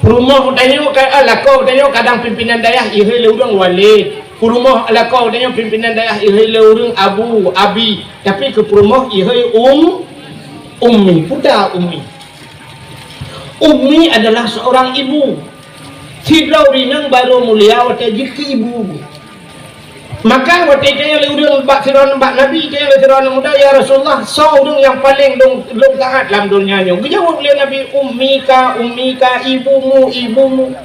Peurumoh tanyoe ka, ah, lakoe tanyoe kadang pimpinan dayah ihôi lé ureueng wali. Peurumoh lakoe tanyoe pimpinan dayah ihôi lé ureueng abu, abi. Tapi keu peurumoh ihôi um, ummi, peue takheun ummi. Ummi adalah seorang ibu. Sidroe ureueng inong barô mulia watée jeuet keu ibu. Maka watée geutanyong lé ureueng bak sidroe bak Nabi, geutanyong lé sidroe aneuk muda, "Ya Rasulullah, soe ureueng nyang paleng lôn, lôn taát lam donya nyoe?" Geujaweueb lé Nabi, "Ummika, ummika, ibumu, ibumu."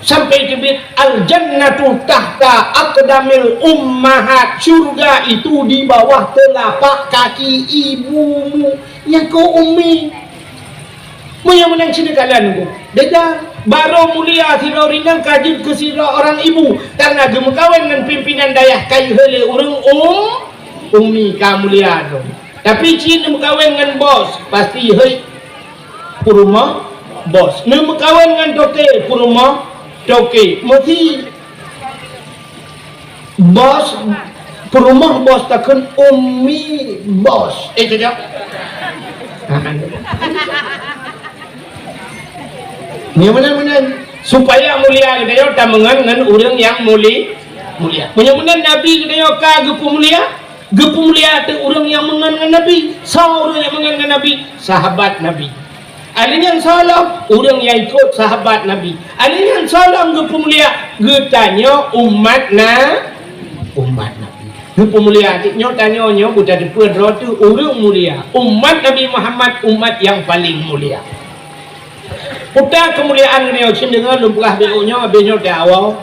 Sampai teubiet, "Al-jannatu tahta aqdamil ummahat." Syurga itu di bawah telapak kaki ibumu. Nyan keuh ummi. Meunyoe meunan cit neukalon, beda. Barô mulia sidroe ureueng inong ka jeuet keu sidroe ureueng ibu, karena geumeukawen ngon pimpinan dayah ka ihôi lé ureueng um, ummi ka mulia droe. Tapi cit neumeukawen ngon bos, pasti ihôi peurumoh bos. Neumeukawen ngon toke, peurumoh toke. Meusi Bos, peurumoh bos takheun ummi bos. Eh, cocok? Nyoe meunan-meunan. Supaya mulia geutanyoe tameungon ngon ureueng nyang muli-, mulia. Meunyoe meunan Nabi geutanyoe ka geupeumulia, geupeumulia ateueh ureueng nyang meungon ngon Nabi. Soe ureueng nyang meungon ngon Nabi? Sahabat Nabi. Alèh nyan soe lom, ureueng nyang ikot sahabat Nabi. Alèh nyan soe lom geupeumulia, geutanyoe umat na-, umat Nabi. Geupeumulia, nyoe tanyoe nyoe buta teupeu droe teuh ureueng mulia. Umat Nabi Muhammad, umat nyang paleng mulia. Peue takheun keumuliaan nyoe, cit deungoe lôn peugah beuh nyoe, abéh nyoe teuh awai.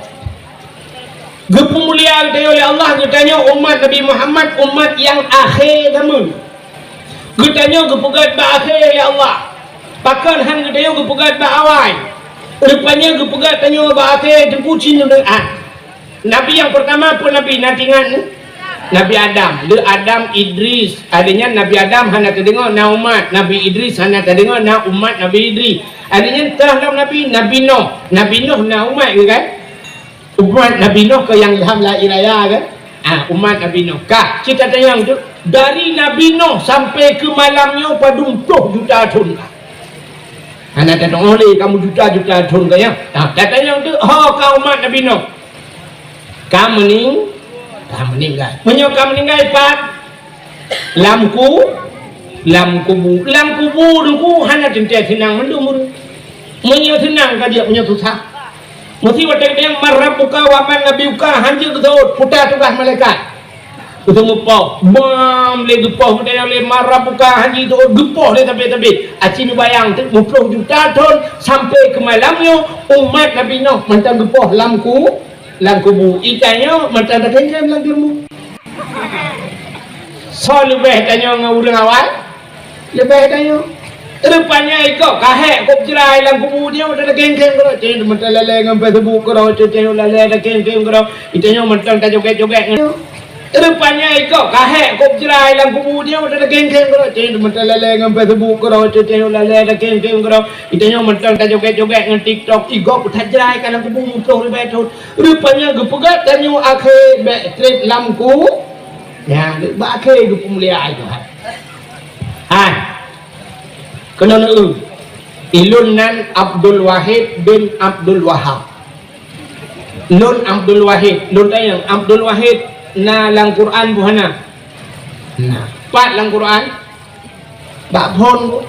Geupeumulia geutanyoe lé Allah, geutanyoe umat Nabi Muhammad, umat nyang akhé zaman. Geutanyoe geupeugét bak akhé, ya Allah. Pakon han geutanyoe geupeugét bak awai? Rupanya geupeugét tanyoe bak akhé, teungku cit nyoe. Nabi nyang peurtama peue nabi, na teuingat? Nabi Adam, le Adam, Idris. Adanya Nabi Adam hana teudeungoe na umat, Nabi Idris hana teudeungoe na umat Nabi Idris. Adanya telah lom Nabi, Nabi Noh. Nabi Noh na umat ke kan? Umat Nabi Noh ke nyang lham lahé raya kan? Ah, umat Nabi Noh. Ka, cit tatanyong tu, dari Nabi Noh sampai ke malam nyoe padum ploh juta thon ka. Hana tateu'oh lé kamoe juta-juta thon ka nyan. Nah, tatanyong tu, ho ka umat Nabi Noh. Ka meuning-, ka meuninggai. Meunyoe ka meuninggai pat, lam ku-, lam kubu. Lam kubu Teungku hana teuntée seunang mandum ureuëng. Meunyoe seunang ka jeuet, meunyoe susah. Meusi watée geutanyoe man rabbuka wa man nabiyuka hanjeuet geuseuôt, puta tugaih malaikat. Geuseuôt geupoh, bam lé geupoh, geutanyoe lé man rabbuka hanjeuet geuseuôt, geupoh lé sabe-sabe. Aci neubayang teuk meuploh juta thon sampai keu malam nyoe umat Nabi Noh mantong geupoh lam ku-, lam kubu. Geutanyoe mantong takéngkéng lam jeureumu. Soe leubeh tanyoe ngon ureuëng awai? Leubeh tanyoe. Rupanya ikok kahek kop jrai lam kubu nyoe, mantong takéngkéng keudroe, cit mantong lalée ngon Facebook keudroe, cit tanyoe lalée takéngkéng keudroe, itanyoe mantong tajogét-jogét ngon. Rupanya ikok kahek kop jrai lam kubu nyoe, mantong takéngkéng keudroe, cit mantong lalée ngon Facebook keudroe, cit tanyoe lalée takéngkéng keudroe, itanyoe mantong tajogét-jogét ngon TikTok, igob that jrai ka lam kubu muphloh ribée thon. Rupanya geupeugah tanyoe akhé bék treb lam ku-, nyan, bak akhé geupeumulia Tuhan. Hai. Keunoe neueu, ilôn nan Abdul Wahid bin Abdul Wahab. Lôn Abdul Wahid, lôn tanyong, Abdul Wahid na lam Quran peue hana? Na. Pat lam Quran? Bak phon,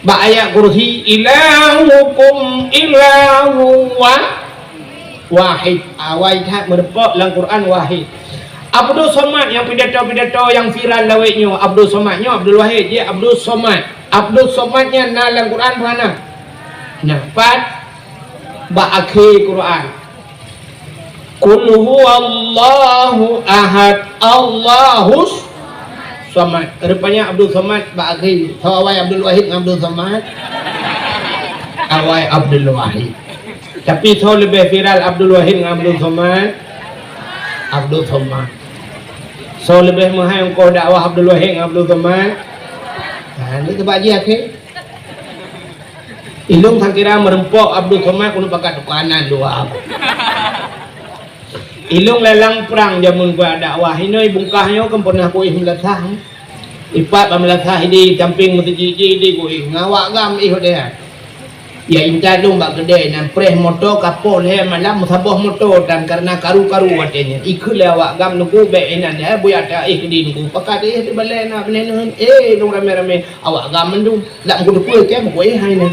bak ayat kursi, "Ilahukum ilahu wa-, wahid." Awai that meureumpok lam Quran wahid. Abdul Somad nyang pidato-pidato nyang viral lawét nyoe, Abdul Somad nyoe, Abdul Wahid, jih Abdul Somad. Abdul Somad nyan na lam Quran peue hana? Na, pat? Bak akhé Quran. Qul huwallahu ahad, Allahus Somad. Rupanya Abdul Somad bak akhé. Soe awai Abdul Wahid ngon Abdul Somad? Awai Abdul Wahid. Tapi soe leubeh viral Abdul Wahid ngon Abdul Somad? Abdul Somad. Soe leubeh meuhai ongkoh dakwah Abdul Wahid ngon Abdul Somad? Ha, nyoe teuba jih akhé. Ilôn sangkira meureumpok Abdul Somad keuneuk pakat tukanan dua. Ilôn lalang prang jameun geudakwah, inoe bungkah nyoe kan pernah kuéh meulasah. Ipat bak meulasah di sampéng meuseujid jih di kuéh. Ngon awak GAM éh watée nyan. Ya intat lôn bak keudée nyan preh moto ka poh lhée malam meusaboh moto dan kareuna karu-karu watée nyan. Ikheun lé awak GAM Teungku bék inan, eh, buya ta éh keudéh Teungku. Pakat éh di balée na beuneuneuh, éh, lôn ramé-ramé. Awak GAM mandum. Dak meukeudeupeue kée meukuéh hai nyan.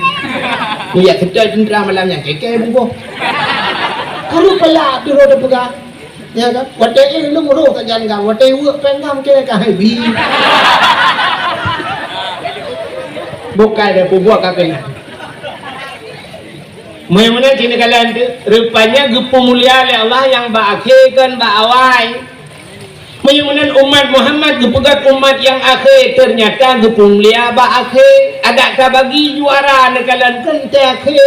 Nyan seutôt teuntra malam nyan kée-kée bungkôh. Karu pala tu roh teupeugah. Ya kan? Watée éh lôn roh sajan GAM, watée weuek péng GAM kée ka hai bi. Bukai dah peubuet ka keunan. Meunyoe meunan cit neukalon teuh, rupanya geupeumulia lé Allah nyang bak akhé kon bak awai. Meunyoe meunan umat Muhammad geupeugah umat nyang akhé, teunyata geupeumulia bak akhé. Adak tabagi juara neukalon keu teuakhé.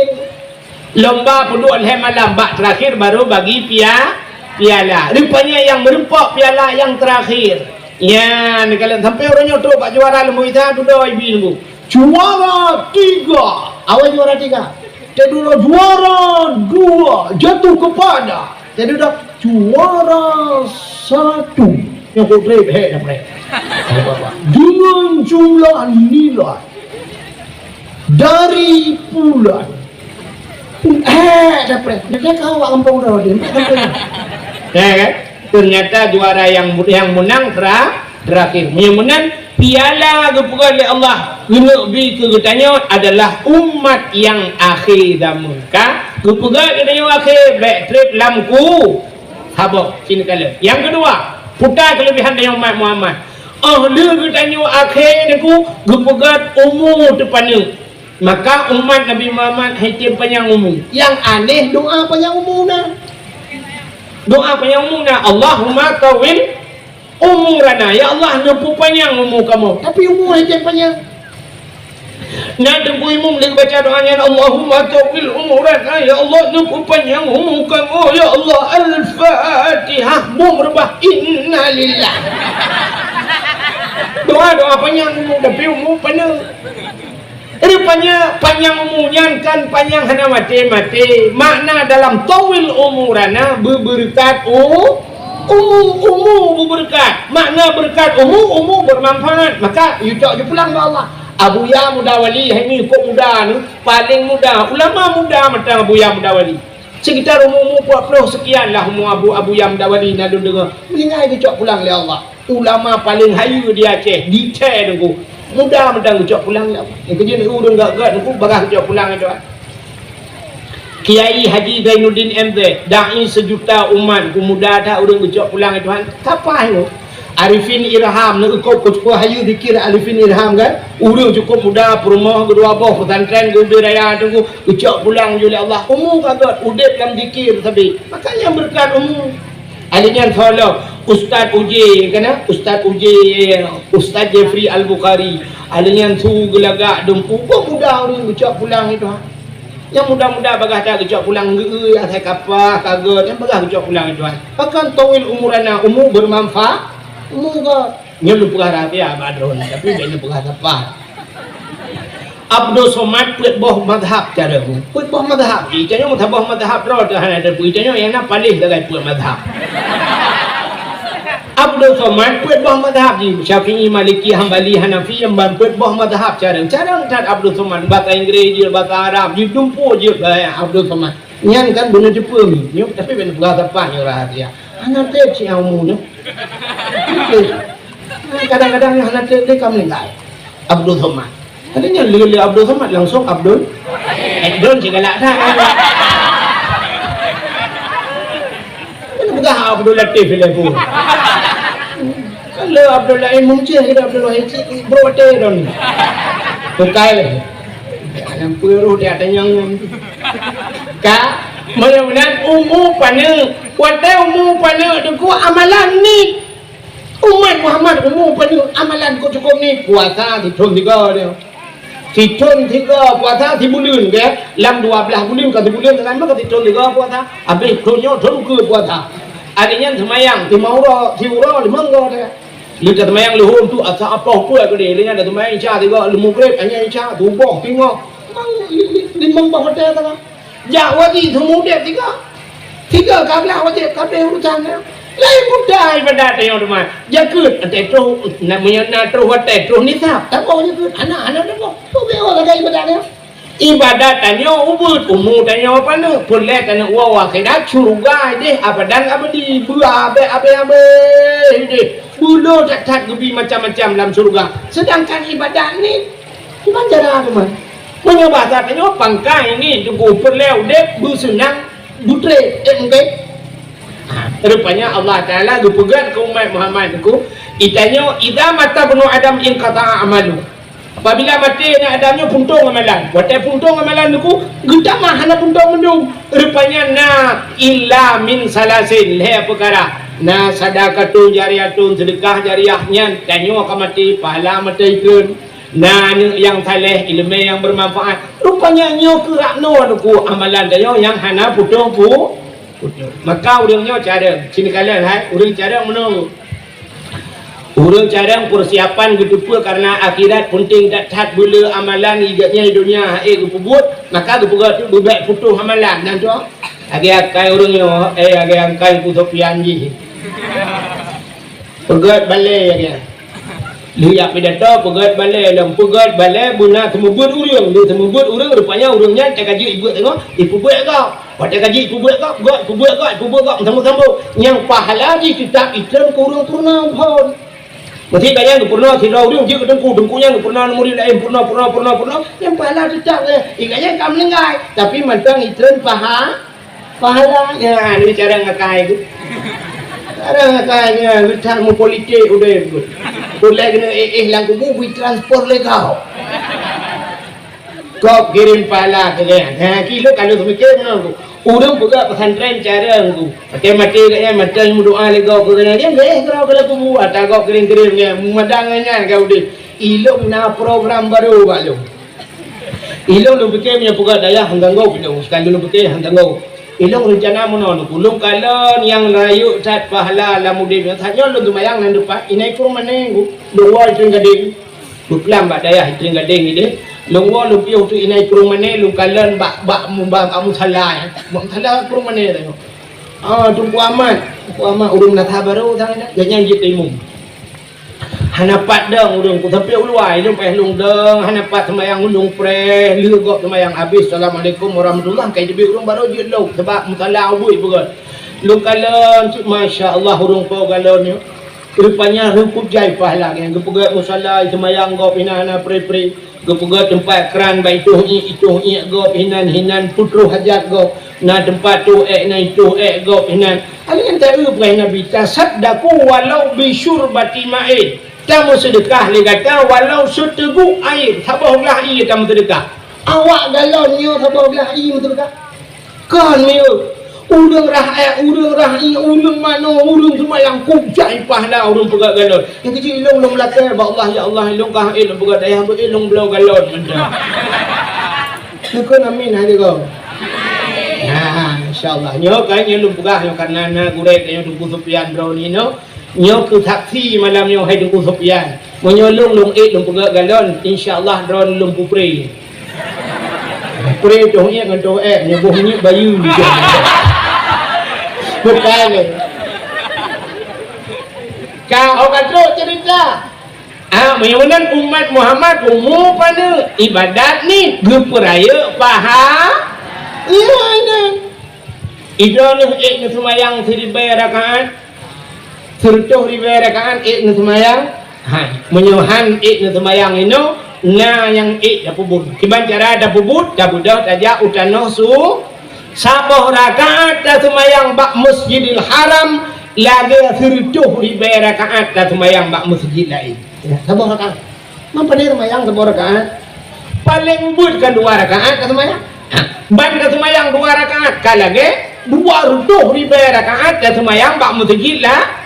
Lomba peuduek lhée malam, bak teurakhir baru bagi pia-, piala. Rupanya nyang meureumpok piala nyang teurakhir. Nyan neukalon sampoe uroe nyoe trok bak juara leumo Isa dudoe ibi nunggu. Juara tiga. Awai juara tiga. Teududoe juara dua jatuh kepada. Teududoe juara satu. Nyang kok treb hek dah preh. Dengan jumlah nilai dari bulan. Eh, dah preh. Dah kau awak kampung dah dia. Ya kan? Ternyata juara yang, yang menang tera-, terakhir. Meunyoe meunan, piala geupeugah lé Allah keuneuk bi keu geutanyoe adalah umat nyang akhé zameuka. Geupeugah geutanyoe akhé bék treb lam ku-, saboh, sini kala. Nyang keudua, puta keuleubehan tanyoe umat Muhammad. Oh lheueh geutanyoe akhé Teungku, geupeugah umu teupaneuk. Maka umat Nabi Muhammad hai tem panyang umu. Nyang aneh doa panyang umu na. Doa panyang umu na, "Allahumma tawil umurana." Ya Allah, neupeupanyang umu kamoe. Tapi umu hai tem panyang. Na Teungku Imum lé baca doa nyan, "Allahumma tawil umurana." Ya Allah, neupeupanyang umu kamoe. Ya Allah, Al-Fatihah. Umu beurubah, innalillah. Doa-doa panyang umu, tapi umu paneuk. Rupanya panyang umu nyan kan panyang hana maté-maté. Makna dalam tawil umurana, beubeureukat u-, umu, umu beubeureukat. Makna beureukat umu, umu bermanfaat. Maka, yue cok ju pulang bak Allah. Abuya Muda Wali, hai nyoe kok muda ni, paling muda. Ulama muda mantong Abuya Muda Wali. Sekitar umu-umu peuet ploh sekian lah umu Abu, Abuya Muda Wali na lôn deungoe. Meuninggai geucok pulang lé Allah. Ulama paléng hayeue di Aceh, di Aceh Teungku. Muda mantong geucok pulang lé Allah. Nyang keujeuet ureueng gét-gét Teungku, bagah geucok pulang lé Tuhan. Kiai Haji Zainuddin M Z, dai sejuta umat, Teungku, muda that ureueng geucok pulang lé Tuhan. Sapat nyoe. Arifin Irham, na eukôb keuceupeu hayeue zikir Arifin Irham kan? Ureueng cukôp muda, peurumoh, geudua boh, pesantren, geubri raya Teungku, geucok pulang ju lé Allah. Umu ka gét, udép lam zikir sabe. Maka nyan beureukat umu. Alèh nyan soe lom, Ustaz Uje, kan? Ustaz Uje, Ustaz Jeffrey Al-Bukhari. Alèh nyan su geulagak dum, umu muda ureueng geucok pulang lé Tuhan. Nyang muda-muda bagah that geucok pulang geu-eu, asai kapah, ka gét, nyang bagah geucok pulang lé Tuhan. Pakon tawil umurana, umu bermanfaat, umu gét. Nyoe lôn peugah rahsia bak droeneuh, tapi bèk lôn peugah sapat. Abdul Somad peuet boh mazhab cara nyoe. Peuet boh mazhab. Ita nyoe saboh mazhab droe teuh hana teupeue. Ita nyoe nyang na paléh sagai peuet mazhab. Abdul Somad peuet boh mazhab jih. Syafi'i, Maliki, Hambali, Hanafi, nyang ban peuet boh mazhab cara. Cara that Abdul Somad, basa Inggris jeuet, basa Arab jeuet, dumpeue jeuet, eh, Abdul Somad. Nyan kan beuna jeupeue mi. Nyoe tapi bèk lôn peugah sapat nyoe rahsia. Hana trép cit umu nyoe. Kadang-kadang nyoe hana trép lé ka meuninggai. Abdul Somad. Tadi nyan lé, lé Abdul Somad langsung Abdul. Eh, Don cit galak that. Kan peugah Abdul Latif lé bu. Kan lé Abdul Latif Muncih, kita Abdul Wahid cit, bro, watèe Don. Bukai. Nyang peureuh dia tanyong nyan. Ka, mudah-mudahan umu paneuk. Watèe umu paneuk Teungku amalan nit. Umat Muhammad umu paneuk amalan kok cukôp nit, puasa sithôn tiga dia. Sithôn tiga puasa sibuleuen, ke? Lam dua blaih buleuen ka sibuleuen, kan maka sithôn tiga puasa. Habéh thôn nyoe thôn keue puasa. Ari nyan seumayang lima uroe, siuroe limong go dia. Lheueh ka seumayang leuhô tu asa apoh peuet keudéh, lheueh nyan ka seumayang Isya tiga, lheueh Maghrib, anyang Isya, suboh, singoh. Mang li-, li-, limong boh watèe ka. Jak wajéb seumudép tiga. Tiga ka blaih wajéb, ka abéh urusan nyan. Laén mudah ibadat tanyoe teuma. Jakeuet, watèe troh, na, meunyoe na troh watèe, troh nisab, taboh jakeuet. Hana, hana taboh. Tu beuh lagèe ibadat nyan. Ibadat tanyoe ubeuet, umu tanyoe paneuk, peureulèe tanyoe woe akhirat, syeuruga idéh abadan abadi, beuabèt abèe-abèe idéh. Beulo that-that geubi macam-macam lam syeuruga. Seudangkan ibadat nit, kiban cara teuma. Meunyoe basa tanyoe pangkai nit Teungku, peureulèe udép beuseunang, beutrép, eh, mungken. Ha, rupanya Allah Taala geupeugah keu umat Muhammad Teungku, itanyoe, "Idza mata ibnu Adam inqata'a amalu." Apabila maté aneuk Adam nyoe, puntông amalan. Watèe puntông amalan Teungku, geutamah hana puntông mandum. Rupanya na illa min salasin, lhèe peukara. Na sadaqatun jariyatun, seudeukah jariyah nyan, tanyoe ka maté, pahala maté ikheun. Na aneuk nyang saleh, ileumèe nyang beumanfaat. Rupanya nyoe keuh rot noe Teungku, amalan tanyoe nyang hana putôh pu-, putôh. Maka ureueng nyoe carông, sinoe kalon hai, ureueng carông meunoe. Ureueng carông peusiapan geuteupeue kareuna akhirat peunteng that-that, beuleue amalan gobnyan di donya hana geupeubeuet, maka geupeugah tu beubèk putôh amalan. Nyan tu, lagèe akai ureueng nyoe, eh, lagèe akai Teungku Sofyan jih. Peugèt balèe lagèe. Lheueh jak pidato, peugèt balèe lom, peugèt balèe beuna seumeubeuet ureueng, lheueh seumeubeuet ureueng, rupanya ureueng nyan teuka jeuet ibuet teungoh, ipeubeuet gob. Watèe ka jeuet ipeubeuet gob, gob, ipeubeuet gob, ipeubeuet gob, sambông-sambông. Nyang pahala jih teutab itrôn keu ureueng peurunoe phôn. Meusti ka nyan geupeurunoe sidroe ureueng jeuet keu teungku, teungku nyan geupeurunoe murit laén, peurunoe, peurunoe, peurunoe, peurunoe, nyang pahala teutab, eh, i ka nyan ka meuninggai, tapi mantong itrôn paha-, pahala. Nyan, ni carông akai tu. Carông akai nyan, geutak meupolitik udeb. Ulèe keuneuk éh-éh lam kubu, bri transfer lé gob. Gob kirém pahala keu gobnyan. Ha, kilo ka lôn peumiké meunan Teungku. Ureueng peugah pesantren carông Teungku. Maté-maté gobnyan, maté meudoa lé gob keu gobnyan. Dia geuéh keudroe keu lam kubu, ata gob kirém-kirém nyan. Meumadang ngon nyan ka udeb. Ilôn na program barô bak lôn. Ilôn lôn piké meunyoe peugah dayah han tanggong ilôn. Sekarang lôn piké han tanggong. Ilôn reuncana meunoe, ulôn kalon nyang rayeuk that pahala lam udeb nyoe. Tanyoe lôn seumayang nan depan, inan i Krueng Mané, lôn woe i Trienggadeng. Beuklam bak dayah i Trienggadeng ideh. Lôn woe lôn piôh teuk inan i Krueng Mané, lôn kalon bak, bak, bak, bak musala, eh. Bak musala Krueng Mané tanyoe. Ah, Teungku Ahmad. Teungku Ahmad ureueng meunasah barô sang nyan. Gobnyan jeuet imum. Hana pat dong ureueng ku, sampoe u luwa, ilôn payah lôn dong, hana pat seumayang ulôn preh, lheueh gob seumayang habéh, "Assalamualaikum warahmatullah," ka jiteubiet ureueng barô jeuet lom, sabab musala ubit beugöt. Lôn kalon, cit, masya Allah, ureueng po galon nyoe. Rupanya reumpok jai pahala nyan, geupeugöt musala, seumayang gob inan hana preh-preh. Geupeugöt teumpat kran bak itoh iék, itoh iék gob hinan, hinan peutroh hajat gob. Na teumpat toh ék, na itoh ék gob hinan. Alèh nyan taeu peugah Nabi, "Tasaddaqu walau bisyurbati ma'in." Tameuseudeukah lé gata walau seuteugok air, saboh glah ié tameuseudeukah. Awak galon nyoe saboh glah ié meuseudeukah. Kon miyueb, ureueng rah ék, ureueng rah ié, ureueng manoe, ureueng seumayang, kujai pahala ureueng peugöt galon. Nyang keuji ilôn lôn meulakée bak Allah, "Ya Allah, ilôn ka hé lôn peugöt dayah beuet ilôn bloe galon mantong." Neukheun amin hai lé gob. Nah, insya Allah. Nyoe kan nyang lôn peugah nyoe karena na gurée tanyoe Teungku Sufyan droeneuh nyoe. Nyoe keuh saksi malam nyoe hai Teungku Sufyan. Meunyoe lôn, lôn ék lôn peugöt galon, insya Allah droeneuh lôn peupreh. Preh toh iék ngon toh ék, nyoe boh minyeuk bayeue. Bukan lé. Ka, oh, ka trok cerita. Ah, meunyoe meunan umat Muhammad umu paneuk ibadat ni geupeurayeuk paha-, iya, iya. Idroeneuh ék neuseumayang siribée rakaat, sireutoh ribée rakaat ék neuseumayang? Hai, meunyoe han ék neuseumayang inoe, na nyang ék tapeubuet. Kiban cara tapeubuet, tabeudôh tajak u tanoh su-, saboh rakaat taseumayang bak Masjidil Haram lagée sireutoh ribée rakaat taseumayang bak meuseujid laén. Ya, saboh rakaat. Meupadé seumayang saboh rakaat? Paleng beuet ka dua rakaat ka seumayang. Ha, ban ka seumayang dua rakaat ka lagée dua reutôh ribée rakaat ka seumayang bak meuseujid la.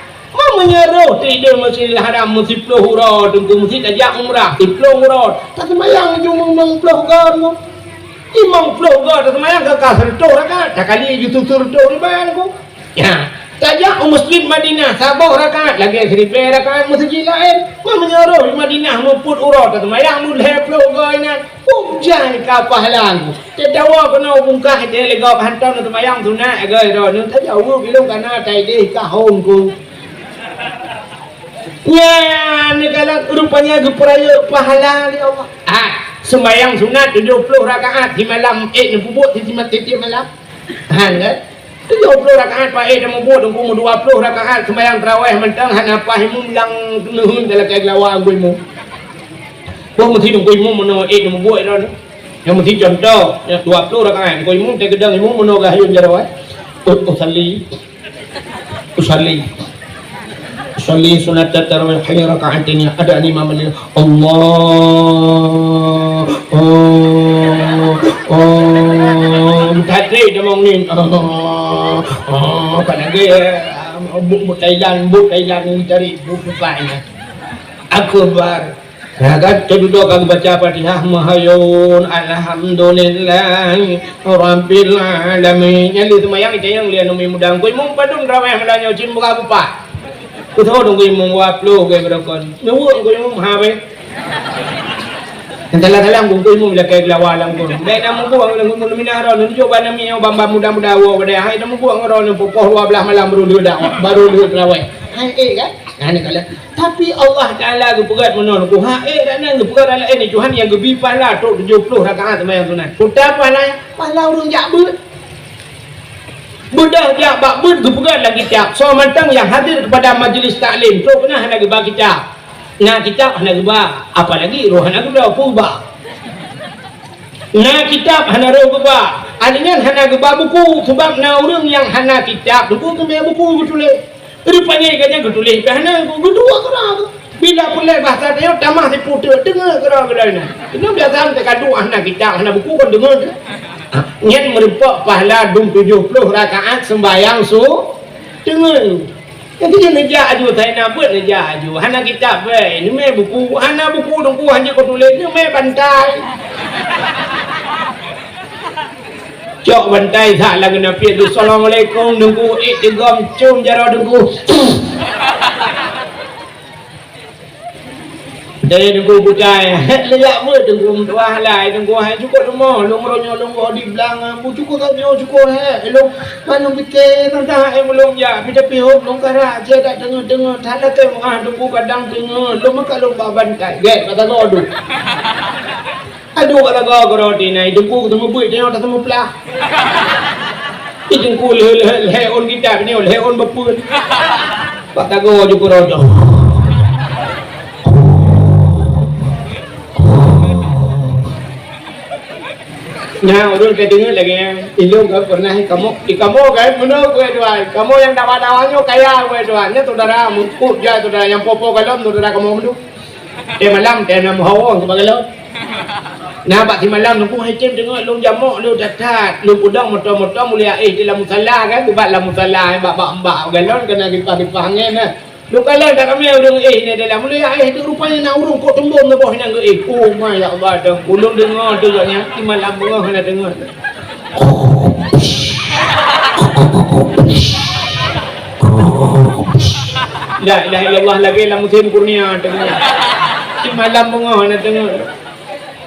Meunyoe roh tideh Masjidil Haram meusiploh uroe, teungku meuseujid tajak umrah, siploh uroe, taseumayang jumeueng ploh uroe. Limong ploh uroe taseumayang ka, ka seureutôh rakaat, takali ju seureutôh ribée ku. Nyan, tajak u Masjid Madinah saboh rakaat lagée siribée rakaat meuseujid laén. Meunyoe roh di Madinah muphom uroe taseumayang lhée ploh uroe inan, peue jai ka pahala ku. Teudawa keunoe bungkah teuh lé gob hantom neuseumayang sunat lagée droeneuh, tajaweueb ilôn kana taideh ka hom ku. Nyan neukalon rupanya geupeurayeuk pahala lé Allah. Ah, seumayang sunat tujoh ploh rakaat simalam ék neupeubuet simat tieb-tieb malam. Han kan? Tujoh ploh rakaat paih dan mubuet, teungku meudua ploh rakaat seumayang tarawih mantong hana paih imum lam neuheun talakée geulawa teungku imum. Boh meusi teungku imum meunoe ék neumubuet droeneuh. Nyang meusi contoh, nyang dua ploh rakaat teungku imum teukeudong imum meunoe geuhayôn jaroe. Usalli. Usalli. Usalli sunata tarawih raka'ataini ada imam Ali. Allah. Oh. Oh. Meutatri damong nin. Allah. Oh. Kan lagi, eh, bu, bu Thailand, bu Thailand ni cari bu bukan. Akbar. Nah, kan, teududoe ka geubaca Fatihah, meuhayôn, alhamdulillah, rabbil alamin. Nyan lé seumayang, itanyong lé aneuk muda, "Teungku imum padum tarawih malam nyoe, cit muka bupa?" Keu soe teungku imum, "Dua ploh gée beurokon." Neuweuek teungku imum, ha, beh. Nyang salah-salah teungku imum lakée geulawa lam gon. Bèk na mubuang lam gon minah ron, nunjuk bak namiet nyoe ban-ban muda-muda woe padahai na mubuang ron, pukul dua belas malam baru lheueh dak, baru lheueh tarawih. Hai, eh, kan? Nah, ni kalau Tapi Allah Taala geupeugah meunoe, geupeugah, eh, dan nan geupeugah dalam ayat ni, Tuhan nyang geubri pahala trok tujoh ploh rakaat seumayang sunat. Peue pahala? Pahala ureueng jak beuet. Beudôh jak bak beuet geupeugah lam kitab, soe mantong nyang hadir kepada majlis taklim, trok keunan hana geuba kitab. Na kitab hana geuba, apalagi roh hana geuba, peue ba? Na kitab hana roh geuba, aneuk nyan hana geuba buku, sabab na ureueng nyang hana kitab, buku keumbang buku geutuléh. Rupanya gobnyan geutuléh pih hana, geuduek keudroe. Bila peureulèe bahasa tanyoe tamah siputeuk, deungö keudroe geuh nyan. Keunoe biasa teuka duek hana kitab, hana buku kon deungö teuh. Nyan meurumpok pahala dum tujoh ploh rakaat seumbahyang su-, deungö. Jadi neujak aju, saina beuet neujak aju. Hana kitab, weh, neumè buku, hana buku teungku, hana jeuet keu tuléh, neumè bantai. Cok bantai that lam keuneuk piet tu, "Assalamualaikum, Teungku." Ék teugom com jaroe Teungku. Dari Teungku butai, "Leuyak meuet Teungku, meutuah lai Teungku, hai cukôp rumoh, lôn meuronyok lôn goh di blang, bu cukôp tanyoe cukôp, hai lôn, kan lôn pike, teuntang hai meulôn jak, pih tapi hom lôn karak, cit dak teungeut-teungeut, that lakée meu'ah Teungku kadang teungeut, lôn meukat lôn ba bantai." Gét, kata godu. Aduh, kata godu, roti nai Teungku, teumeubuet, teungoh teumeupeulaih. Di Teungku lheueh, lheueh, lheueh ôn kitab nyoe, lheueh ôn beupeuen. Bak tagoe ju keurojong. Nyan ureueng ka deungoe lagèe nyan. Ilôn ka pernah ikamoe, ikamoe kan meunoe, buet tuan. Kamoe nyang dawa-dawa nyoe kaya, buet tuan. Nyan saudara, meukeue jai saudara nyang po-po gohlom, saudara kamoe meunoe. Teuh malam, teuh nam hawa, keu bagalau. Nah, bak simalam Teungku hai tem deungoe lôn jamok lôn that-that, lôn peudong moto-moto mulia éh di lam musala kan, ubat lam musala, bak bak-bak galon keunan kipah-kipah angén nah. Lôn kalon that ramé ureueng éh nyan dalam mulia éh tu rupanya na ureueng kok teumbom saboh nyang geuéh. Oh my ya Allah, Teungku lôn deungoe tu gobnyan simalam beungoh hana deungoe. La ilaha illallah lagèe lam musim kurnia teungoh. Di malam beungoh na teungoh.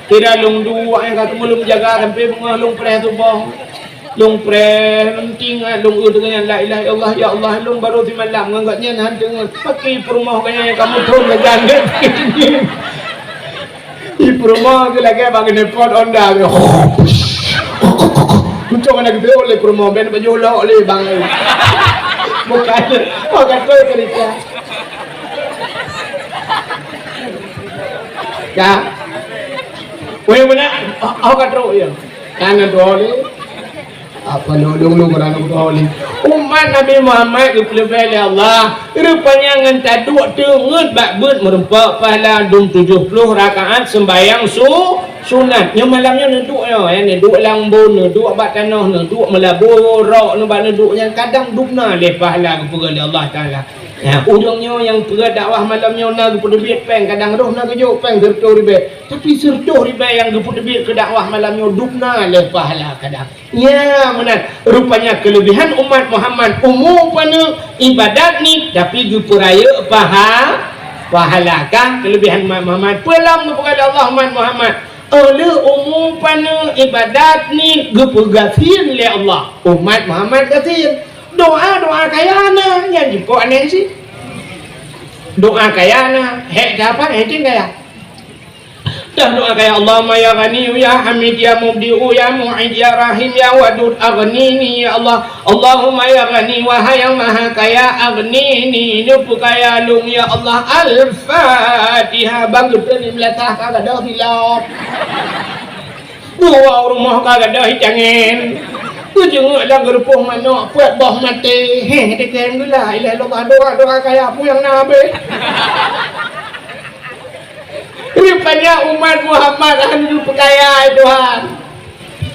Kira lôn duek nyang ka teumulung jaga sampai beungoh lôn preh suboh. Lôn preh lôn tingat lôn eu teungoh nyan la ilaha illallah ya Allah lôn baru simalam ngon gobnyan han teungoh. Paki peurumoh gobnyan nyang kamoe thon lagèe nyan. Di peurumoh tu lagèe bak keuneupot onda tu. Muncong aneuk geuteuk lé peurumoh, ben baju lok lé bang. Bukan. Oh, kata cerita. Ka. Weh, mana? Oh, oh, ka trok ya. Kan ada lé. Apa lulung-lulung ureueng ngon lé? Umat Nabi Muhammad geupeuleubeh lé Allah. Rupanya ngon taduek teungeut bak beuet meureumpok pahala dum tujoh ploh rakaat seumbahyang su-, sunat. Nyoe malam nyoe neuduek nyoe, ya, neuduek lam bun, neuduek bak tanoh, neuduek meulabu rok, neuba neuduek nyang kadang dum na lé pahala geupeugah lé Allah Taala. Ya, ureueng nyoe nyang peugah dakwah malam nyoe na geupeuteubiet péng, kadang roh na geujok péng sireutôh ribèe. Tapi sireutôh ribèe nyang geupeuteubiet keu dakwah malam nyoe dum na lé pahala kadang. Nya meunan, rupanya keulebihan umat Muhammad umu paneuk ibadat ni tapi geupeurayeuk paha-, pahala ka keulebihan umat Muhammad. Peue lom geupeugah lé Allah umat Muhammad? Oleh umu paneuk ibadat ni geupeugasien lé Allah. Umat Muhammad gasien. Doa-doa kaya na nyang jipok aneh sih. Doa kaya na, hek dapat hek kaya. Dah doa kaya, "Allahumma ya Ghaniyyu ya Hamid ya Mubdi'u ya Mu'id ya Rahim ya Wadud aghnini ya Allah. Allahumma ya Ghani, wahai yang maha kaya, aghnini, neupeukaya lôn ya Allah." Al-Fatihah. Bang geutreun di meulatah ka gadôh silop. Dua rumoh ka gadôh itangen. Keujeungeuk lam geurupoh manok, peuet boh maté. Heh, dikém gula. Ilah lôn doa, doa kaya peue nyang na habéh. Rupanya umat Muhammad han geupeukaya, hai Tuhan.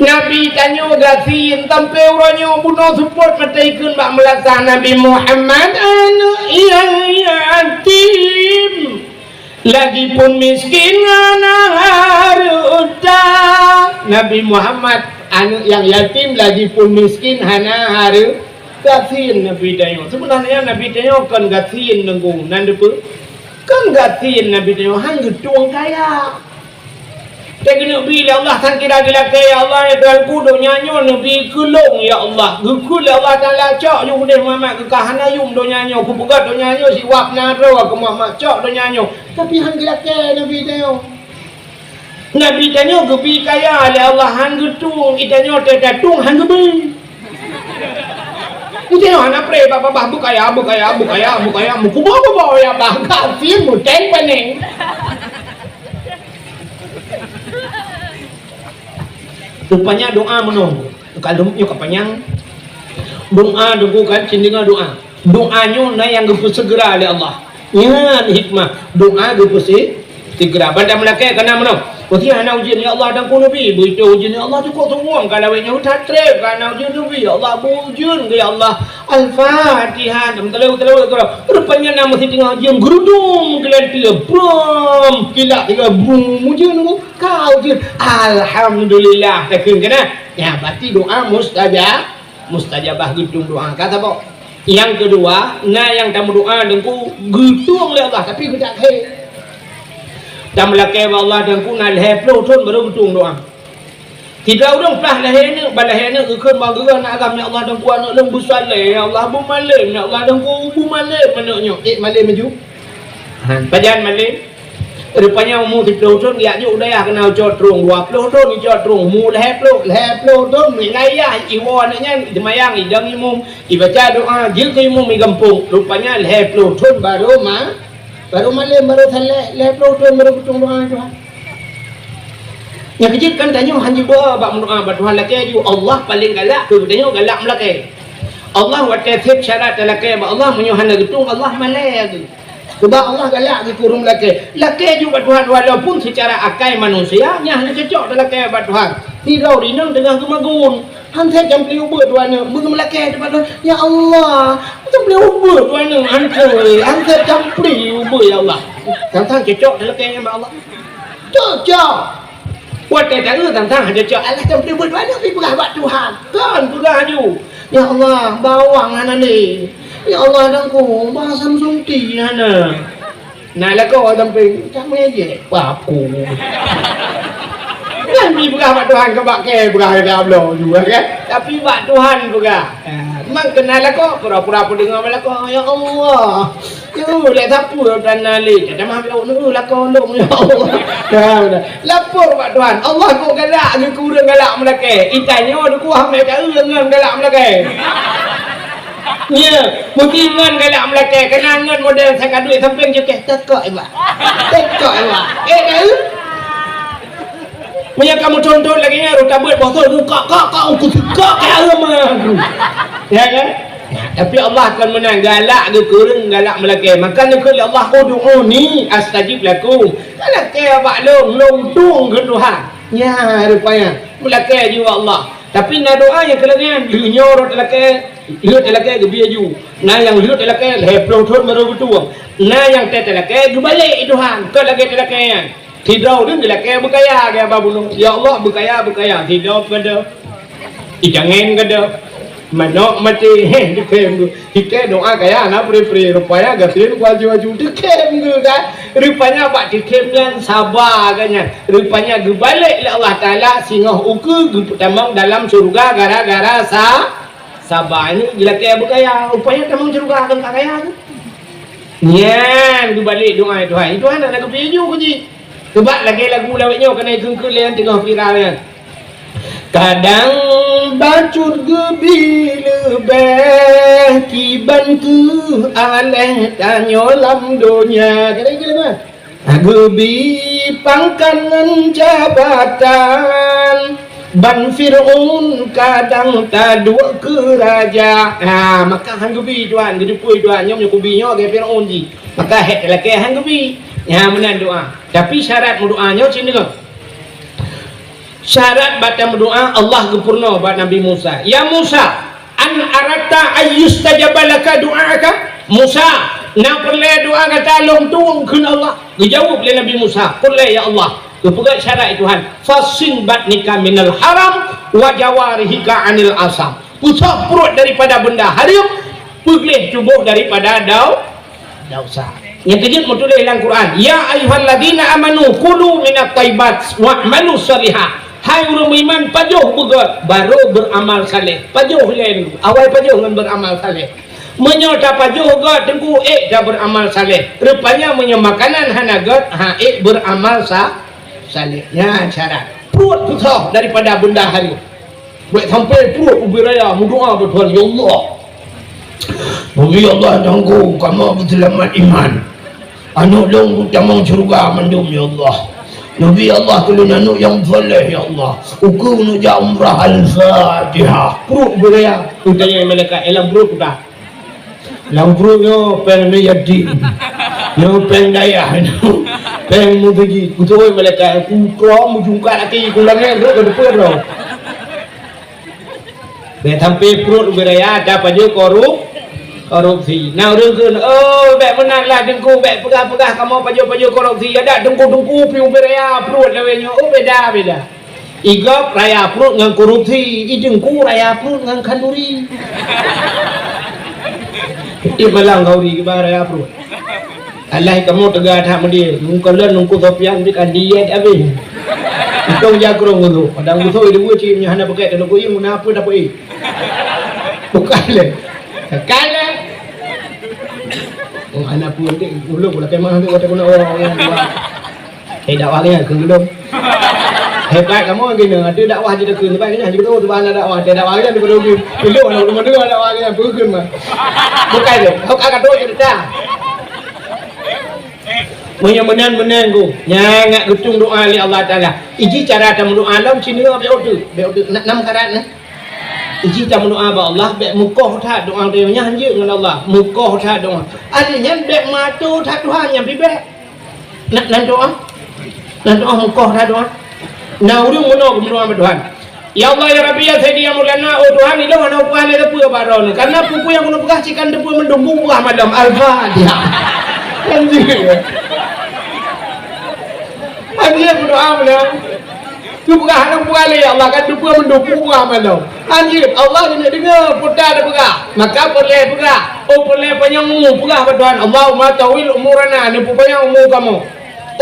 Nabi tanyoe gasien, sampai uroe nyoe bunoe seupôt mata ikheun bak meulasah Nabi Muhammad, aneuk nyang yatim, lagipun miskin hana hareuta. Nabi Muhammad, aneuk nyang yatim, lagipun miskin hana hareu-, gasien Nabi tanyoe. Sebenarnya Nabi tanyoe kon gasien Teungku, nan deupeu. Kon gasien Nabi tanyoe han geutueng kaya. Teuh geuneuk bi lé Allah, sang kira geulakée, "Ya Allah, ya Tuhanku, donya nyoe neubi keu lôn, ya Allah." Geukheun lé Allah Taala, "Cok yum udeh Muhammad, keu ka hana yum donya nyoe, kupeugöt donya nyoe siwab na droe keu Muhammad, cok donya nyoe." Tapi han geulakée Nabi tanyoe. Nabi tanyoe geubi kaya lé Allah, han geutueng, i tanyoe teuh tatueng han geubi. Geutanyoe hana preh bak babah beukaya, beukaya, beukaya, meukuboh-kuboh ya bah, gasien meuténg paneng. Rupanya doa meunoe. Ka lom nyoe ka panyang. Doa Teungku kan, cit deungoe doa. Doa nyoe na nyang geupeuseugera lé Allah. Nyan hikmah doa geupeusi-, Sigra ban tameulakée kana meunoe. Putih hana ujeuen, ya Allah, dan ku Nabi. Begitu ujeuen, ya Allah, cukup sungguh ka lawét nyoe that treb ka hana ujeuen Nabi. Ya Allah, bu ujeuen ke, ya Allah. Al-Fatihah. Dan teulawét-teulawét keu. Rupanya nama si tengah ujeuen gerudum keulanteu. Brum. Kilat tiga brum ujeuen ku. Ka ujeuen. Alhamdulillah. Takheun kana. Ya, berarti doa mustajab. Mustajabah geutueng doa. Ka saboh. Nyang keudua, na nyang tameudoa deungku geutueng lé Allah, tapi geudak khe. Tameulakée bak Allah deungku na lhée ploh thon baru geutueng doa. Sidroe ureuëng plah lahé aneuk, bak lahé aneuk geukheun bak geuh na agam, "Ya Allah, deungku aneuk lôn beusaleh, ya Allah, beumalem, ya Allah, deungku beumalem aneuk nyoe." Eh, malem laju. Ha, pajan malem. Rupanya umu siploh thon geujak jok u dayah keunan geucok trong, dua ploh thon geucok trong, umu lhée ploh, lhée ploh thon, meungayak iwoe aneuk nyan, seumayang idong imum, ibaca doa, jeuet keu imum i gampông. Rupanya lhée ploh thon barô ma-, barô malem, barô saleh, lhée ploh thon barô geutueng doa Tuhan. Nyang keujeuet kan tanyoe hana jiba bak meudoa bak Tuhan lakée ju, Allah paleng galak keu tanyoe galak meulakée. Allah watée seb syarat talakée bak Allah, meunyoe hana geutueng, Allah malée geuh. Sebab Allah galak geuh keu ureuëng lakée. Lakée ju bak Tuhan walaupun secara akai manusia nyan hana cocok talakée bak Tuhan. Sidroe inong teungoh geumagun. Hanse campli ubeut dua aneuk, beumeulakée teuma Tuhan, "Ya Allah, campli ubeut dua aneuk, hanse, hanse campli ubeut, ya Allah." Sang-sang cocok talakée nyan bak Allah. Cocok. Watée taeu sang-sang cocok, Allah campli ubeut dua aneuk, pi peugah bak Tuhan. Kon peugah aju, "Ya Allah, bawang hana lé. Ya Allah, dangku, basam sunti hana." Na lakoe sampéng, "Kamoe jeh paku." Nyan pi peugah bak Tuhan, keu bak kée peugah ida bloe juga kan? Tapi bak Tuhan peugah. Ha, memang keu na lakoe, pura-pura peudeungoe bak lakoe, "Ya Allah, ya lé sapeue tan na lé, tamah bloe neu lakoe lôn, ya Allah." Ha, beuna. Lapor bak Tuhan, Allah kok galak geuh keu ureuëng galak meulakée. Itanyoe deukuah mé taeu ngon galak meulakée. Nya, mungkin ngon galak meulakée, keunan ngon model sakaduek sampéng jukeh, tekok iba. Tekok iba. Eh, taeu? Meunyoe kamoe thon-thon lagée nyan, rot tabeuet boh thon, kok, kok, kok, uku tekok, kok, areuem aku. Ya kan? Ya, tapi Allah kan meunan, galak geuh keu ureuëng galak meulakée. Maka neukheun lé Allah, "Ud'uni astajib lakum." Lakée bak lôn, lôn tueng keu Tuhan. Nya, rupanya. Meulakée ju Allah. Tapi na doa nyang keulakée, lheueh nyoe rot lakée, lheueh lakée geubi aju. Na nyang lheueh lakée lhée ploh thon barô geutueng. Na nyang tét lakée geubalek Tuhan, kon lagée talakée nyan. Sidroe ureuëng geulakée beukaya, gaya ba bunoe, "Ya Allah, beukaya, beukaya." Sidroe keudeh, ijangen keudeh, manok maté, heh, dikhem geuh. Hikée doa kaya na pri-pri, rupanya gasien ku aju-aju dikhem geuh kan. Rupanya bak dikhem nyan saba kan nyan. Rupanya geubalek lé Allah Taala singoh ukeue geupeutamong dalam syeuruga gara-gara sa-, saba. Ini geulakée beukaya, rupanya tamong syeuruga kan ka kaya tu. Nyan geubalek doa Tuhan. Tuhan nak geupeuju ku jih. Sebab lagée lagu lawét nyoe keuneuk kheun-kheun lé nyang teungoh viral nyan. Kadang bacut geubi leubeh kiban keuh aléh tanyoe lam donya. Kadang gitu kan? Geubi pangkat ngon jabatan, ban Fir'aun kadang taduek keu raja. Ha, maka han geubi Tuhan, geujupui Tuhan, nyoe meunyoe kubi nyoe lagée Fir'aun jih. Maka hék lakée han geubi. Ha, meunan doa. Tapi syarat meudoa nyoe cit deungoe. Syarat bak tameudoa Allah geupeurunoe bak Nabi Musa, "Ya Musa, an aratta ayyustajaba laka du'aaka?" "Musa, na peureulée doa gata lôn tueng kheun Allah?" Geujaweueb lé Nabi Musa, "Peureulée ya Allah." Geupeugét syarat Tuhan, "Fassin batnika minal haram wa jawarihika anil asam." Peusoh pruet daripada beunda hareuem, peugleh tuboh daripada dau-, Desya. Nyang keujeuet meutuléh lam Quran, "Ya ayyuhalladzina amanu kulu minat thayyibat wa'malu shalihah." Hai ureuëng beriman, pajoh beugét, barô beuramal saleh. Pajoh lé, awai pajoh ngon beuramal saleh. Meunyoe tapajoh gét teungku, ék taberamal saleh. Rupanya meunyoe makanan hana gét, ha, ék beramal sa-, saleh. Nyan syarat. Pruet peusoh daripada beunda hareuem. Bék sampai pruet ubé raya meudoa bak Tuhan, "Ya Allah, Nabi Allah, dangku kamoe beuseulamat iman. Aneuk lôn beutamong syeuruga mandum, ya Allah. Nabi Allah, keu lôn aneuk nyang saleh, ya Allah. Ukeue neujak umrah." Al-Fatihah. Pruet ubé raya. Utanyong malaikat, "Eh, lam pruet peue?" Lam pruet nyoe péng Yatim. Nyoe péng dayah nyoe. Péng meuseujid, beutôi malaikat, kukrom meujungkat até ku langét, rhot keu teupeu droe. Bèk sampé pruet ubé raya tapajoh korup-, korupsi. Na ureueng kheun, "Oh, bèk meunan lah Teungku, bèk peugah-peugah kamoe pajoh-pajoh korupsi. Adak Teungku-teungku pih ubé raya pruet lawét nyoe." Oh, beda-beda. Igop raya pruet ngon korupsi, i Teungku raya pruet ngon khanduri. Di malam khanduri kiban raya pruet. Alah kamoe teuga that meudeh, meukalon Teungku Sofyan di kandiet abéh. Itong jakrong geuh. Padang geuh di dua cit nyoe hana pakai, kalau kuyung guna apa dapat eh. Bukan lé. Bukan lé. Oh, hana pun dek, ulung pula kemah tu kata guna orang yang dua. Eh, dakwah nyan keu lôn. Hebat kamoe geuh nyoe, ada dakwah je deukeu, sebab nyan je betul, sebab ada dakwah, ada dakwah nyan betul geuh. Peluk anak rumah dengar dakwah nyan, beukeu mah. Bukan tu, kau kata tu cerita. Meunyoe meunan-meunan ku, nyan ngat geutung doa lé Allah Taala. Iji cara tameudoa lom, sinoe bèk uteuk, bèk uteuk, na-, nam karat na. Iji tameudoa bak Allah, bèk mukoh that doa teuh nyan hanjeuet ngon Allah, mukoh that doa. Ahli nyan bèk mato that Tuhan nyan pih bèk. Nan, nan doa. Nan doa mukoh that doa. Na ureueng meunoe geumeudoa bak Tuhan. Ya Allah, ya Rabbi, ya Sayyidi, ya Maulana, oh Tuhan, ilôn hana peugah lé teupeu bak droeneuh. Karena peue-peue nyang keuneuk peugah cit kan teupeu meudum peugah malam. Al-Fatihah. Kan jih. Kan jih berdoa malam. Keupeugah hana peugah lé, ya Allah, kan teupeu meudum peugah malam. Kan jih, Allah keuneuk deungoe peue ta teupeugah. Maka peureulèe peugah. Oh, peureulèe panyang umu peugah bak Tuhan. Allahumma tawil umurana, neupeupanyang umu kamoe.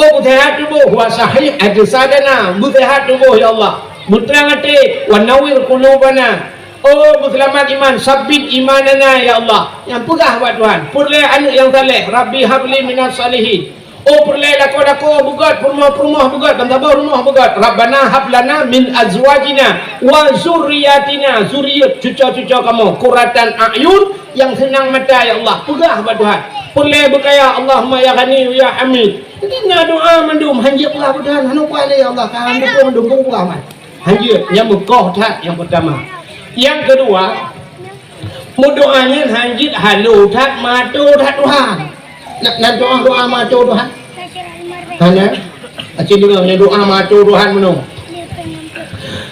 Oh, beuseuhat tuboh, wa sahih ajsadana, beuseuhat tuboh, ya Allah. Beutrang até, wa nawwir qulubana. Oh, beuseulamat iman, sabbit imanana, ya Allah. Nyang peugah bak Tuhan, peureulèe aneuk nyang saleh, Rabbi habli minas salihin. Oh, peureulèe lakoe-lakoe beugöt, peurumoh-peurumoh beugöt, ban saboh rumoh beugöt. Rabbana hab lana min azwajina wa zurriyatina, zuriat cuco-cuco kamoe, qurratan a'yun, nyang seunang mata, ya Allah. Peugah bak Tuhan. Peureulèe beukaya, Allahumma ya Ghani ya Hamid. Jadi na doa mandum, hanjeuet peugah bak Tuhan, hana peugah lé, ya Allah, ka hana peue mandum, peugah man. Hanjeuet, nyang meukoh that nyang peutama. Nyang keudua, meudoa nyan hanjeuet halo that, mato that Tuhan. Na, na doa, doa mato Tuhan? Hana. Aci deungoe nyan doa mato Tuhan meunoe.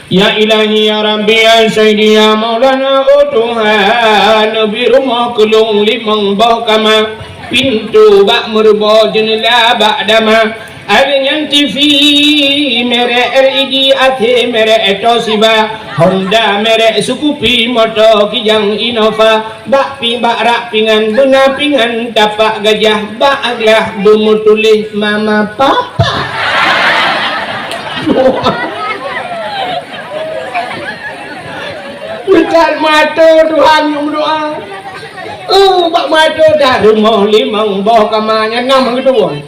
Ya Ilahi, ya Rabbi, ya Sayyidi, ya Maulana, oh Tuhan, neubi rumoh keu lôn limong boh kama, pintoe bak meuruboh, jeuneula bak dama, akhé nyan T V merek L E D, akhé merek Toshiba, Honda merek Scoopy, moto Kijang Innova, bak pi-, bak rak pingan beuna pingan tapak gajah, bak glah beumeutuléh mama papa. Bukan mato Tuhan nyang meudoa. Oh, bak mato dah rumoh limong boh kama nyan nam geutueng.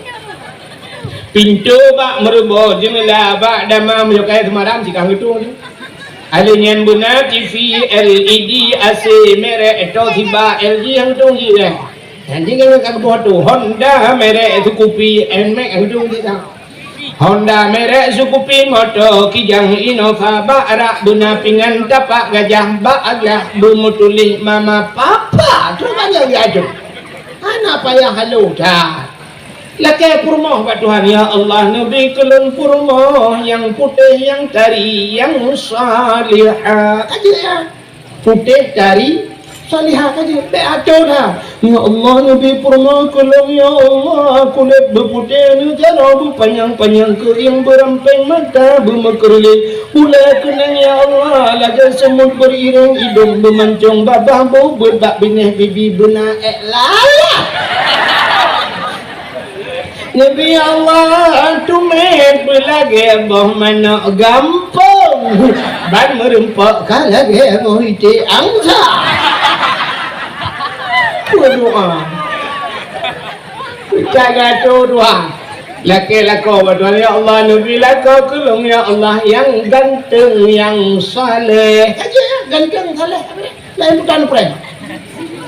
Pintoe bak meuruboh, jeuneula bak dama, meunyoe kayèe seumaram sikang geutueng. Akhé nyan beuna T V L E D, A C merek Toshiba, L G nyang geutueng jih nyan. Nyan jih nyan ka geuboh tu, Honda merek Scoopy, Nmax nyang geutueng jih nyan. Honda merek Scoopy, moto Kijang Innova, bak rak beuna pingan tapak gajah, bak glah beumeutuléh mama papa. Trok banyak diatur. Hana payah halo that. Lakèe peurumoh bak Tuhan, ya Allah, neubi keu lôn peurumoh nyang putéh, nyang tari, nyang salihah. Ka jeuet nyan. Putéh, tari, salihah ka jeuet. Bèk ato that. Ya Allah, neubi peurumoh keu lôn, ya Allah, kulét beuputéh, neujaroe beupanyang-panyang, keuieng beurampéng, mata beumeukeureuléng, bulèe keunong, ya Allah, lagèe seumut beuriréng, idông beumancông, babah beuet bak binéh, bibi beuna èk lalah. Neubi Allah, tumet beulagèe boh manok gampông, ban meurumpok ka lagèe boh iték angsa. Peudoa. Ka geutoe doa. Lakèe lakoe bak Tuhan, ya Allah, neubi lakoe keu lôn, ya Allah, nyang ganteng, nyang saleh. Ka jeuet, ganteng, saleh. Laén bukan prank.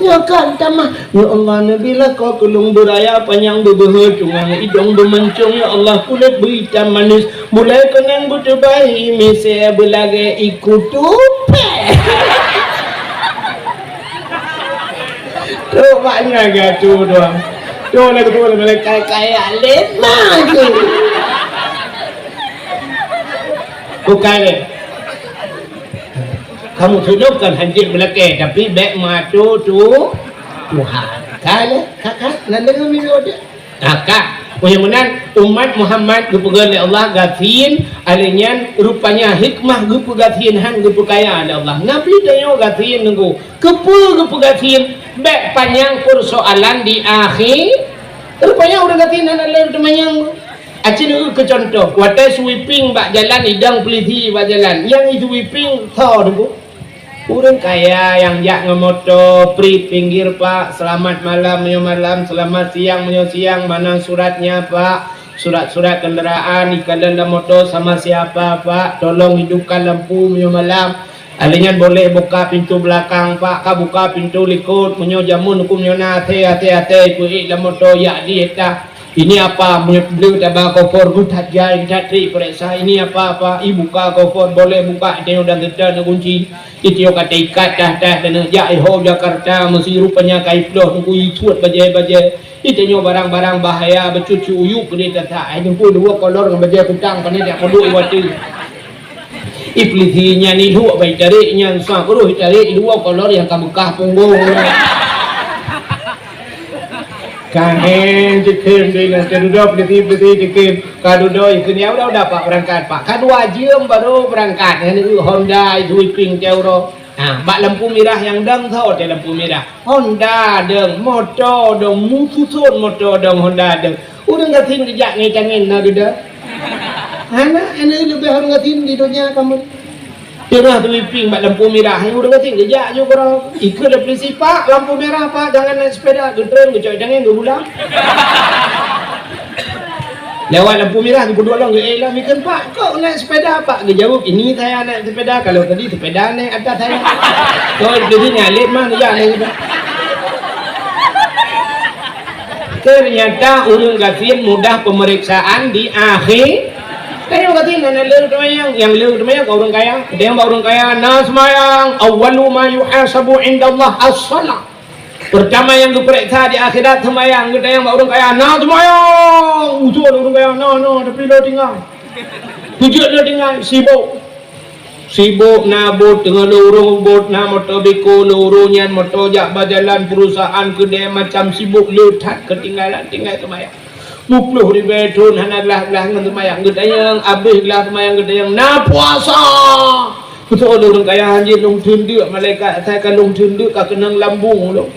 Nyoe kan tamah. Ya Allah, neubi lakoe keu lôn beuraya panyang, beubeuhe cungang, idông beumancông, ya Allah, kulét beuitam manis, bulèe keunong beuteubai, misé beulagèe iku tupèe. Trok bak nyan geutoe doa. Tuh, lagu tu, lagu kaya-kaya lé, nah, tu. Bukan, eh. Kamu sudut kan hanjeuet meulakée, tapi bék meuatur tu Tuhan. Ka lé, ka, ka, nan deungoe miyueb deh. Ka, ka. Oh, nyang meunan, umat Muhammad geupeugah lé Allah gasien, alèh nyan rupanya hikmah geupeugasien han geupeukaya lé Allah. Nabi tanyoe gasien nunggu. Keupeue geupeugasien? Bék panyang peursoalan di akhé. Rupanya ureuëng gasien hana lé teumanyang. Aci neueu keu contoh, watée sweeping bak jalan, idong peulisi bak jalan, nyang i sweeping tho teungku. Ureuëng kaya nyang jak ngon moto, "Pri, pinggir, Pak. Selamat malam, meunyoe malam. Selamat siang, meunyoe siang. Mana suratnya, Pak? Surat-surat kendaraan ikalon lam moto sama siapa, Pak? Tolong hidupkan lampu, meunyoe malam." Alèh nyan, "Boleh buka pintu belakang, Pak?" Ka buka pintu likot, meunyoe jameun huköm nyoe na, até, até, até, peuék lam moto, jak di éta. "Ini apa?" Meunyoe bleue taba kofor, "Geuh that jai, that trik peuriksa. Ini apa, apa?" I buka kofor, "Boleh buka." Tanyoe dan teuta na gunci. Tanyoe ka taikat tah-tah, dan jak i ho Jakarta, meusi rupanya ka iploh nunggu isuet bajée-bajée. Tanyoe barang-barang bahaya, beucucu uyuek keudeh tata. Ai teungku dua kolor ngon bajée kutang, pane jak peuduek i watée. Iblih nyan iluek bai tarék nyan sa keureuh tarék dua kolor nyang ka beukah punggong. Ka hén jikhém deh nyan, ka dudoe peulisi-peulisi jikhém. Ka dudoe ikheun, "Ya udah, udah, Pak, berangkat, Pak." Ka dua jeuem baru berangkat. Nyan Honda sweeping teuh uroe. Ha, bak lampu mirah nyang dong, soe teuh lampu mirah? Honda dong, moto dong, meususon moto dong, Honda dong. Ureuëng gasien geujak ngon tangen na dudoe. Hana, hana leubeh ureuëng gasien di donya kamoe. Teungoh sweeping bak lampu mirah, hai ureuëng gasien geujak ju keudroe. Ikheun lé peulisi, "Pak, lampu merah, Pak, jangan naik sepeda." Geutreun geucok tangen geugulang. Lewat lampu merah, geupeuduek lom, geuék lom, ikheun, "Pak, kok naik sepeda, Pak?" Geujaweueb, "Ini saya naik sepeda, kalau tadi sepeda naik atas saya." Kok di sini alit mah, geujak naik sepeda. Ternyata ureuëng gasien mudah pemeriksaan di akhé. Tanyoe gasien hana lé teumayang, nyang lé teumayang ka ureuëng kaya. Tanyoe bak ureuëng kaya, na seumayang, "Awwalu ma yuhasabu indallah as-shalah." Peurtama nyang geupeuriksa di akhirat seumayang, geutanyong bak ureuëng kaya, "Na seumayang?" Ujoe lé ureuëng kaya, "Na, na, tapi lôn tinggai." Peujeuet lôn tinggai, sibok. Sibok na buet, teungoh lôn ureuëng buet, na moto beko lôn ureuëng nyan, moto jak bak jalan, perusahaan, keudè, macam sibok le that keutinggalan, tinggai seumayang. Peuet ploh ribèe thon hana glah-glah ngon seumayang. Geutanyong, abéh glah seumayang geutanyong, "Na puasa?" Keutoe lôn kaya hanjeuet lôn teundeuk malaikat, asai ka lôn teundeuk ka keunong lambung lôn.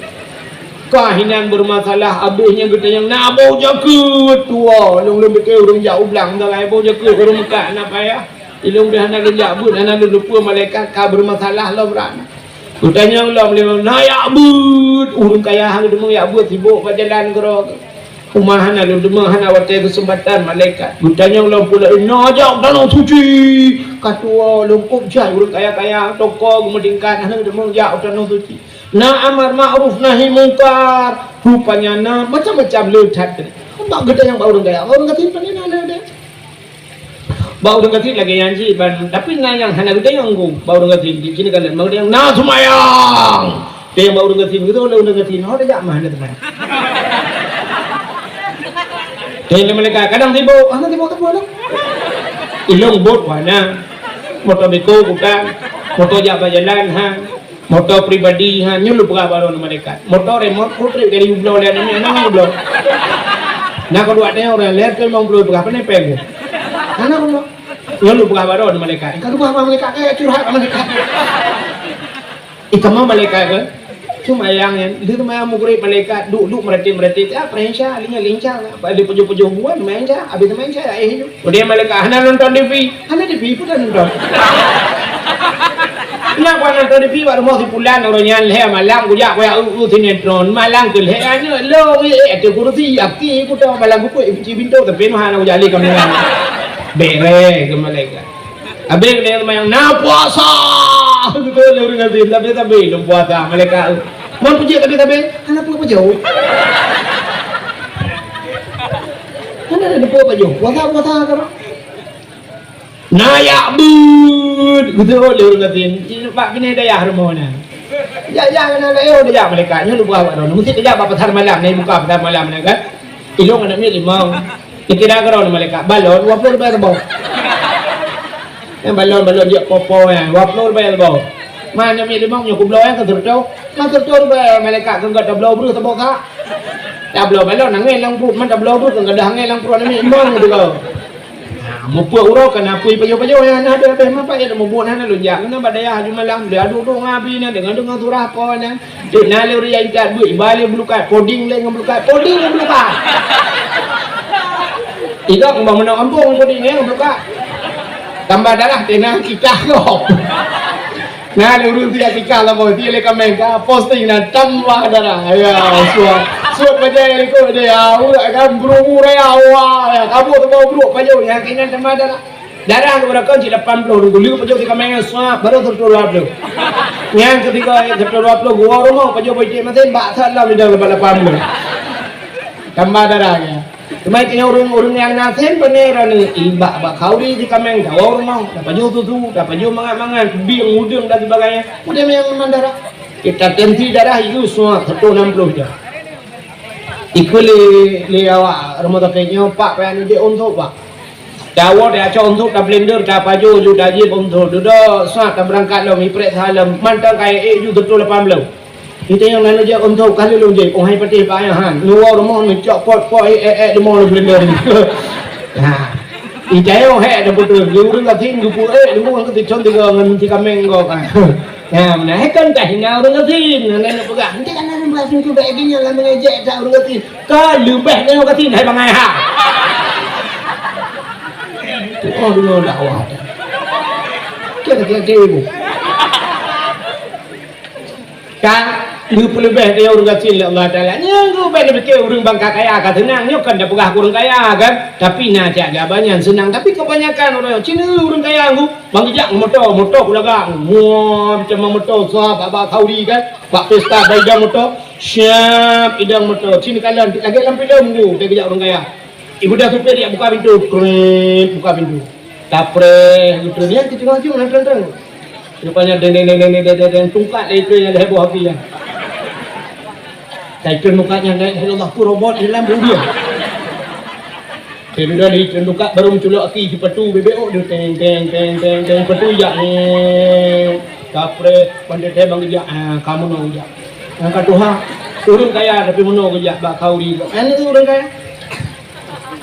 Ka hinan beureumasalah, abéh nyan geutanyong, "Na boh jakeuet?" Tuwoe, lôn lôn pike ureuëng jak u blang, galai boh jakeuet ureuëng meukat na payah. Ilôn deh hana lôn jak beuet, hana lôn lupeue malaikat ka beureumasalah lom ran. Geutanyong lom lé, "Na jak beuet?" Ureuëng kaya han geuteumeung jak beuet, sibok bak jalan keudroe. Uma hana lôn deungoe, hana watèe keuseumpatan malaikat. Geutanyong lom pula, "Na jak u tanoh suci?" Ka tuwoe lom kôb jai ureuëng kaya-kaya, toko geumeutingkat, hana deungoe jak u tanoh suci. Na amar ma'ruf nahi mungkar, rupanya na macam-macam le that. Bak geutanyong bak ureuëng kaya, ureuëng gasien pane na le deh. Bak ureuëng gasien lagèe nyan cit ban, tapi na nyang hana geutanyong, bak ureuëng gasien, di sini kan, bak ureuëng gasien, "Na seumayang?" Tanyong bak ureuëng gasien, geutanyong lé ureuëng gasien, "Ho tajak mah hana seumayang?" Tanyong lé malaikat, "Kadang sibok, hana sibok sapeue lah." Ilôn bot wana, moto beko bukan, moto jak bak jalan, ha. Moto pribadi, ha, nyoe lôn peugah baroe ngon malaikat. Moto remot, kok trép kali geubloe lé aneuk nyoe, hana geubloe. Na keuduek teuh ureuëng lhèe reutôh limong ploh peugah, pane péng. Hana geubloe. Nyoe lôn peugah baroe ngon malaikat. Ka lôn peugah bak malaikat, ka curhat bak malaikat. Ih, teuma malaikat kan? Cuma nyang nyan, lheueh teuma nyang mugrib malaikat, duek-duek meuratéb-meuratéb, ah, peurehisha, linyan lincang, apa lheueh pajoh-pajoh buan, main ja, abéh main ja, eh, Keudeh malaikat hana nonton T V. Hana T V, peue nonton? Kenapa nonton T V? Bak rumoh si pulan, uroe nyan lhèe malam, kujak, kujak, uh, uh, sinetron. Malam keu lhèe, aneuk lôn, eh, ateueh kursi, aki, kuto, malam kukuek, ici pintoe, tapi noh hana kujak lé kamera. Bereh keu malaikat. Abéh keu lhèe seumayang, na puasa! Beutôi lé ureueng azeub, tapi-tapi lôn puasa, malaikat. Mon peujeuet tapi-tapi, hana peue pajoh. Hana ada peue pajoh. Puasa, puasa keu. Na jak beuet, beutôi lé ureueng gasien. Bak binéh dayah rumoh na. Jak-jak keunan laén, oh, jak malaikat. Nyoe neubuah bak droeneuh. Meusti jak bak pasar malam, neubuka pasar malam nyan kan. Ilong aneuk miet limong. Dikira keudroe malaikat, balon dua ploh ribèe saboh. Nyan balon-balon jeuet po-po nyan, dua ploh ribèe saboh. Man aneuk miet limong nyoe kubloe nyan keu sireutoh. Man sireutoh ribèe malaikat keu gata tabloe breuh saboh sak. Tabloe balon angèn lam pruet, man tabloe breuh keu gata angèn lam pruet aneuk miet limong tu kau. Ha, mupeue uroe kan apui pajoh-pajoh nyan na deuh abéh mapai ada mubuet hana lôn jak. Keunan bak dayah aju malam, lé adu-adu ngon abi nyan deungon-deungon surah po nyan. Cit na lé ureueng intat buet, iba lé bulukat, poding lé ngon bulukat, poding ngon bulukat. Idong bah meunoe gampông poding ngon bulukat. Tambah darah teuh na kikah gob. Na lé ureueng siat kikah lapoe, siat lé kaméng ka posting na tambah darah. Ya, suet. Suet bajèe likot deh, ya, urat kan buru-buru raya, wah, ya, kabut teubau brok pajoh, ya, keunan tambah darah. Darah keu beurangkon cit lapan ploh ribu, lheueh pajoh di kaméng nyan, suap, baru sireutoh dua ploh. Nyang ketiga, sireutoh dua ploh, geuwoe rumoh, pajoh politik masin, bak salam lidah lebat lapan ploh. Tambah darah nyan. Teuma keu ureueng-ureueng nyang na sén, pane raneuk, ibak bak khauri di kaméng, dawa rumoh, dapajoh susu, dapajoh mangat-mangat, bieng, udeueng dan sebagainya. Udeh nyang mandara. Kita tensi darah, yue suap, sireutoh nam ploh dah. Ikeu lé, lé awak rumoh sakét nyoe, Pak, payah neujak untôk, Pak. Dawa, tacok untôk, tablender, tapajoh, ju tajieb untôk. Dudoe, suap, tabeurangkat lom, iprek salam, mantong kaya ék ju sireutoh lapan ploh. Ita nyang na neujak untôk ka lheueh lôn jieb, oh hai patéh payah han. Neuwoe rumoh neucok pot-pot, eh, eh, eh, leumô lam blender. Ha. Ita nyoe hék dah beutôi, di ureueng gasien geupeu ék leumô ngon sithon tiga ngon si kaméng gob kan. Ha, meunan hék kan dah hina ureueng gasien. Nah, nah, nah, peugah, "Nanti kan ada beras itu baik dia lah mengejek tak ureueng gasien." Ka leubeh nyoe gasien hai bangai ha. Oh, dulu dakwah. Kira-kira ibu. Kan geupeuleubeh keu ureueng gasien lé Allah Taala. Nyan geubek neupike ureueng bangka kaya ka seunang, nyoe kan tapeugah keu ureueng kaya kan. Tapi na cak gaba nyan seunang, tapi kebanyakan ureueng cina ureueng kaya ngu, bang geujak moto, moto kulagak. Wah, macam moto sa bak, bak khauri kan. Bak pesta bak idang moto, siap idang moto. Cina kalan lagèe lam filem ngu, dia geujak ureueng kaya. Ibu dah supir dia buka pintu, krep, buka pintu. Tapreh, gitu. Dia ke tengah jong, nang teng-teng. Rupanya deng, deng, deng, tungkat dia itu yang heboh api ya. Saya ikut mukanya naik, ya Allah, tu robot di dalam dia. Saya dah di tungkat baru menculok api, sepatu bebek, oh, dia teng, teng, teng, teng, teng, sepatu jak ni. Tapreh, pandai saya bang jak, ah, kamu nak jak. Yang kat Tuhan, ureueng kaya tapi meunoe geujak bak khauri. Kan itu ureueng kaya.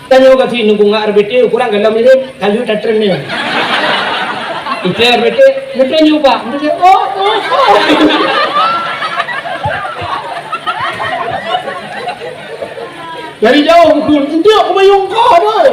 Tanyoe ka sinoe nunggu ngat R B T, ukurang galom mirip, ka lheueh tatreun nyoe. Iklé R B T, "Nyoe teuh nyoe, Pak." Nyoe teuh, "Oh, oh, oh." Dari jauh bukon, "Enteuk kubayong kah, boy."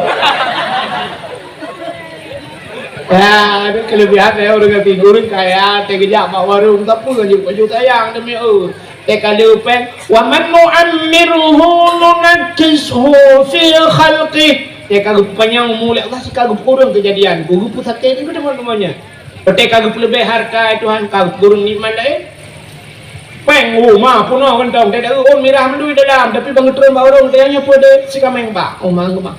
Ya, itu kelebihan saya orang kata ureueng kaya, teuh geujak bak warong, tapi kan jeuet baju sayang demi, oh. Teuka leupeng, "Wa man nu'ammirhu nunakkishu fi khalqih." Teuka geupanyang umu lé Allah, sika geupeureueng keujadian. Geupeusakét itu teman-temannya. Teuka geupeuleubeh harta Tuhan, ka geupeureueng nikmat laén. Peng, oh, ma, peunoh kantong, teuka, oh, mirah mandum dalam, tapi bang geutreun bak ureueng, teuka nyoe peue deh, sikaméng bak. Oh, ma, ma.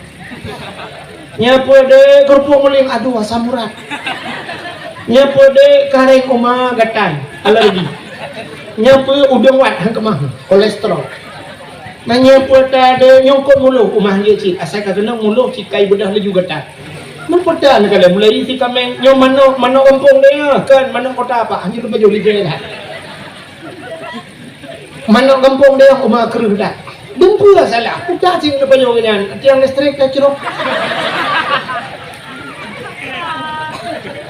Nyan peue deh, keurupuk muling, aduh, asam urat. Nyan peue deh, kareng uma gatan, alergi. Nyan peue udeueng wat, han keumah, kolesterol. Nah, nyan peue ta deh, nyongkot muloh, uma hanjeuet cit, asai ka keunong muloh cit kai beudoh laju gatan. Nyan peue ta neukalon mulai sikaméng, nyoe manok, manok gampông deh, kan manok kota apa, hanjeuet laju lijai dah. Manok gampông deh, uma kreueh dah. Dumpeue salah, udah sing neupajoh nyan, tiang listrik dah crok.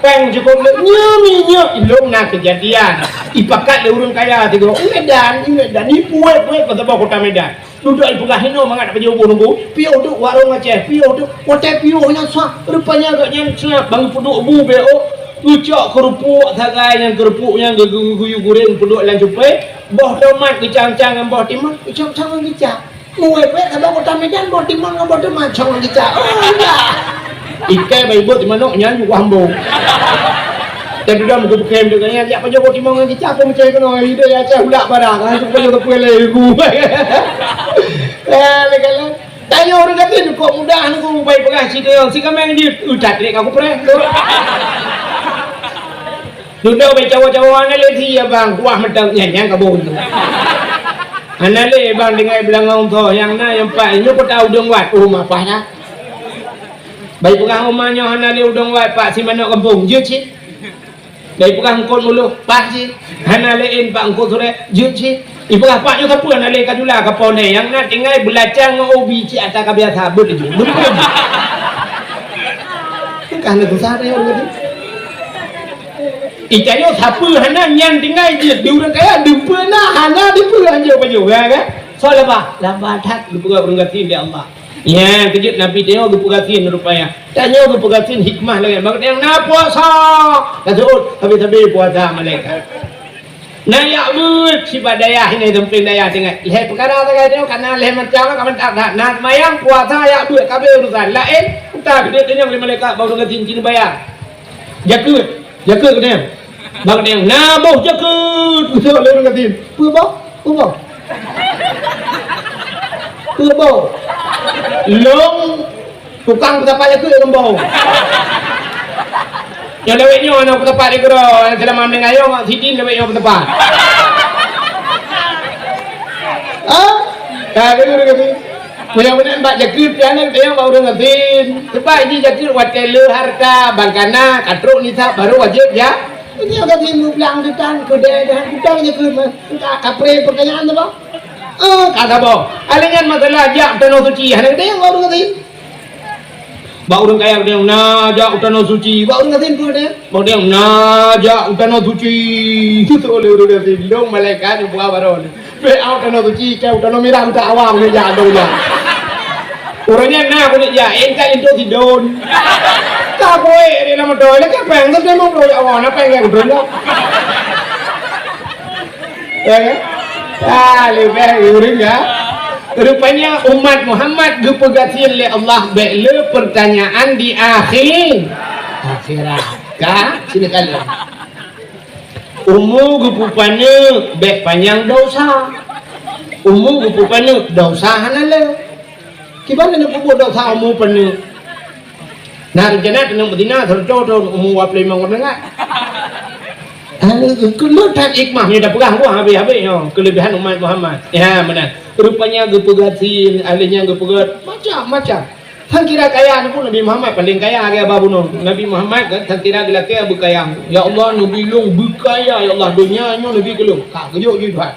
Peng cukup le, nyoe minyeuk ilong na keujadian. Ipakat lé ureueng kaya tiga, i Medan, i Medan, ipuet-puet keu saboh kota Medan. Dudoe ipeugah inoe mangat pajoh bu nunggu, piôh duek warong Aceh, piôh duek, watèe piôh nyan sah, rupanya gobnyan sah, bang peuduek bu beo, geucok keurupuk sagai nyan keurupuk nyan geu-, geu-, geuguyu guréng peuduek lam cupé, boh tomat geucang-cang ngon boh timon, geucang-cang ngon kicap. Muwai peuet saboh kota Medan, boh timon ngon boh tomat cong ngon kicap. Oh, indah. Ikai bai buet manok nyan juga hambong. Dan dudoe meukeubeukem deungon nyan, jak pajoh boh timon ngon kicap, pun meucai keunoe, ide ya cah ulak barang, langsung pajoh teupeu lé ibu. Eh, lé-lé. Tanyoe ureueng gasien kok mudah nunggu bai peugah cit, si kaméng di utat lé ka kupreh. Dudoe bak cawa-cawa hana lé si abang, kuah mantong nyan, nyan ka boh tu. Hana lé bang tinggai beulangong tho, nyang na nyang pat nyoe kota udeueng wat, oh mapah dah. Bak ipeugah uma nyoe hana lé udeueng wat, pak si manok gampông, jeuet cit. Bak ipeugah eungkôt muloh, pah cit. Hana lé in pak eungkôt surek, jeuet cit. Ipeugah pak nyoe sapeue hana lé ka jula ka po nè, nyang na tinggai beulacang ngon ubi cit ata ka biasa, beuet laju. Beuet laju. Ka hana susah tayong laju. Itanyoe sapeue hana nyan tinggai jeuet di ureueng kaya, dipeue na hana dipeue hanjeuet pajoh, ya kan? Soe laba? Laba that geupeugah ureueng gasien lé Allah. Nyan keujeuet Nabi tanyoe geupeugasien rupanya. Tanyoe geupeugasien hikmah lagèe bak nyang na puasa. Taseuôt sabe-sabe puasa malaikat. Na yak beuet sibak dayah ini sampéng dayah tinggai. Lhèe peukara sagai tanyoe kana lhèe macam ka mantap that. Na seumayang, puasa, yak beuet, ka abéh urusan. Laén utak geude tanyong lé malaikat bak ureueng gasien ci neubayar. Jakeuet, jakeuet geutanyoe. Bak geutanyoe, na boh jakeuet, geuseuôt lé ureueng gasien. Peue boh? Peue boh? Peue boh? Lôn tukang peusapat jakeuet lôn boh. Nyang dawét nyoe aneuk peusapat di keudroe, nyang seulama meuninggai nyoe sidin dawét nyoe peusapat. Ha? Ka ureueng gasien. Meunyoe meunan bak jakeuet pian nyan teunyong bak ureueng gasien. Sebab jih jakeuet watèe le harta, bang kana, ka trok nisab, baru wajéb ja. Meunyoe gasien meublang teutan keudè dan utang jakeuet mah. Ka kapré peukayaan tu bah. Eh, ka saboh. Alèh nyan masalah jak u tanoh suci, hana teunyong bak ureueng gasien. Bak ureueng kaya teunyong na jak u tanoh suci, bak ureueng gasien peue teunyong? Bak teunyong na jak u tanoh suci. Itu oleh ureueng gasien, dong malaikat nyang buka baroe. Bèk au tanoh suci, keu tanoh mirah utak awam ni jak, adoe jak. Ureueng nyan na keuneuk jak, eh, ka linto sidon. Ka kuék di lam moto, lagèe péng tu lima puluh ya Allah, na péng nyang kudron tu. Ya kan? Ah, leubeh ureueng ya. Rupanya umat Muhammad geupeugasien lé Allah bèk le peurtanyaan di akhé-, akhirat. Ka? Sini kalian. Umu geupeupaneuk bèk panyang desya. Umu geupeupaneuk desya hana le. Kiban na peubuet desya umu paneuk. Na rencana keuneuk beuzina sireutôh thôn umu dua puluh lima ngon ngat. Keuneuk that hikmah nyoe tapeugah buah habéh-habéh nyoe keuleubehan umat Muhammad. Ya, meunan. Rupanya geupeugasien, ahli nyan geupeugöt macam-macam. Sang kira kaya nyoe Nabi Muhammad paléng kaya lagèe aba bunoe. Nabi Muhammad kan sang kira geulakèe beukaya. Ya Allah, neubi lôn beukaya, ya Allah, donya nyoe neubi keu lôn. Ka geujok jih Tuhan.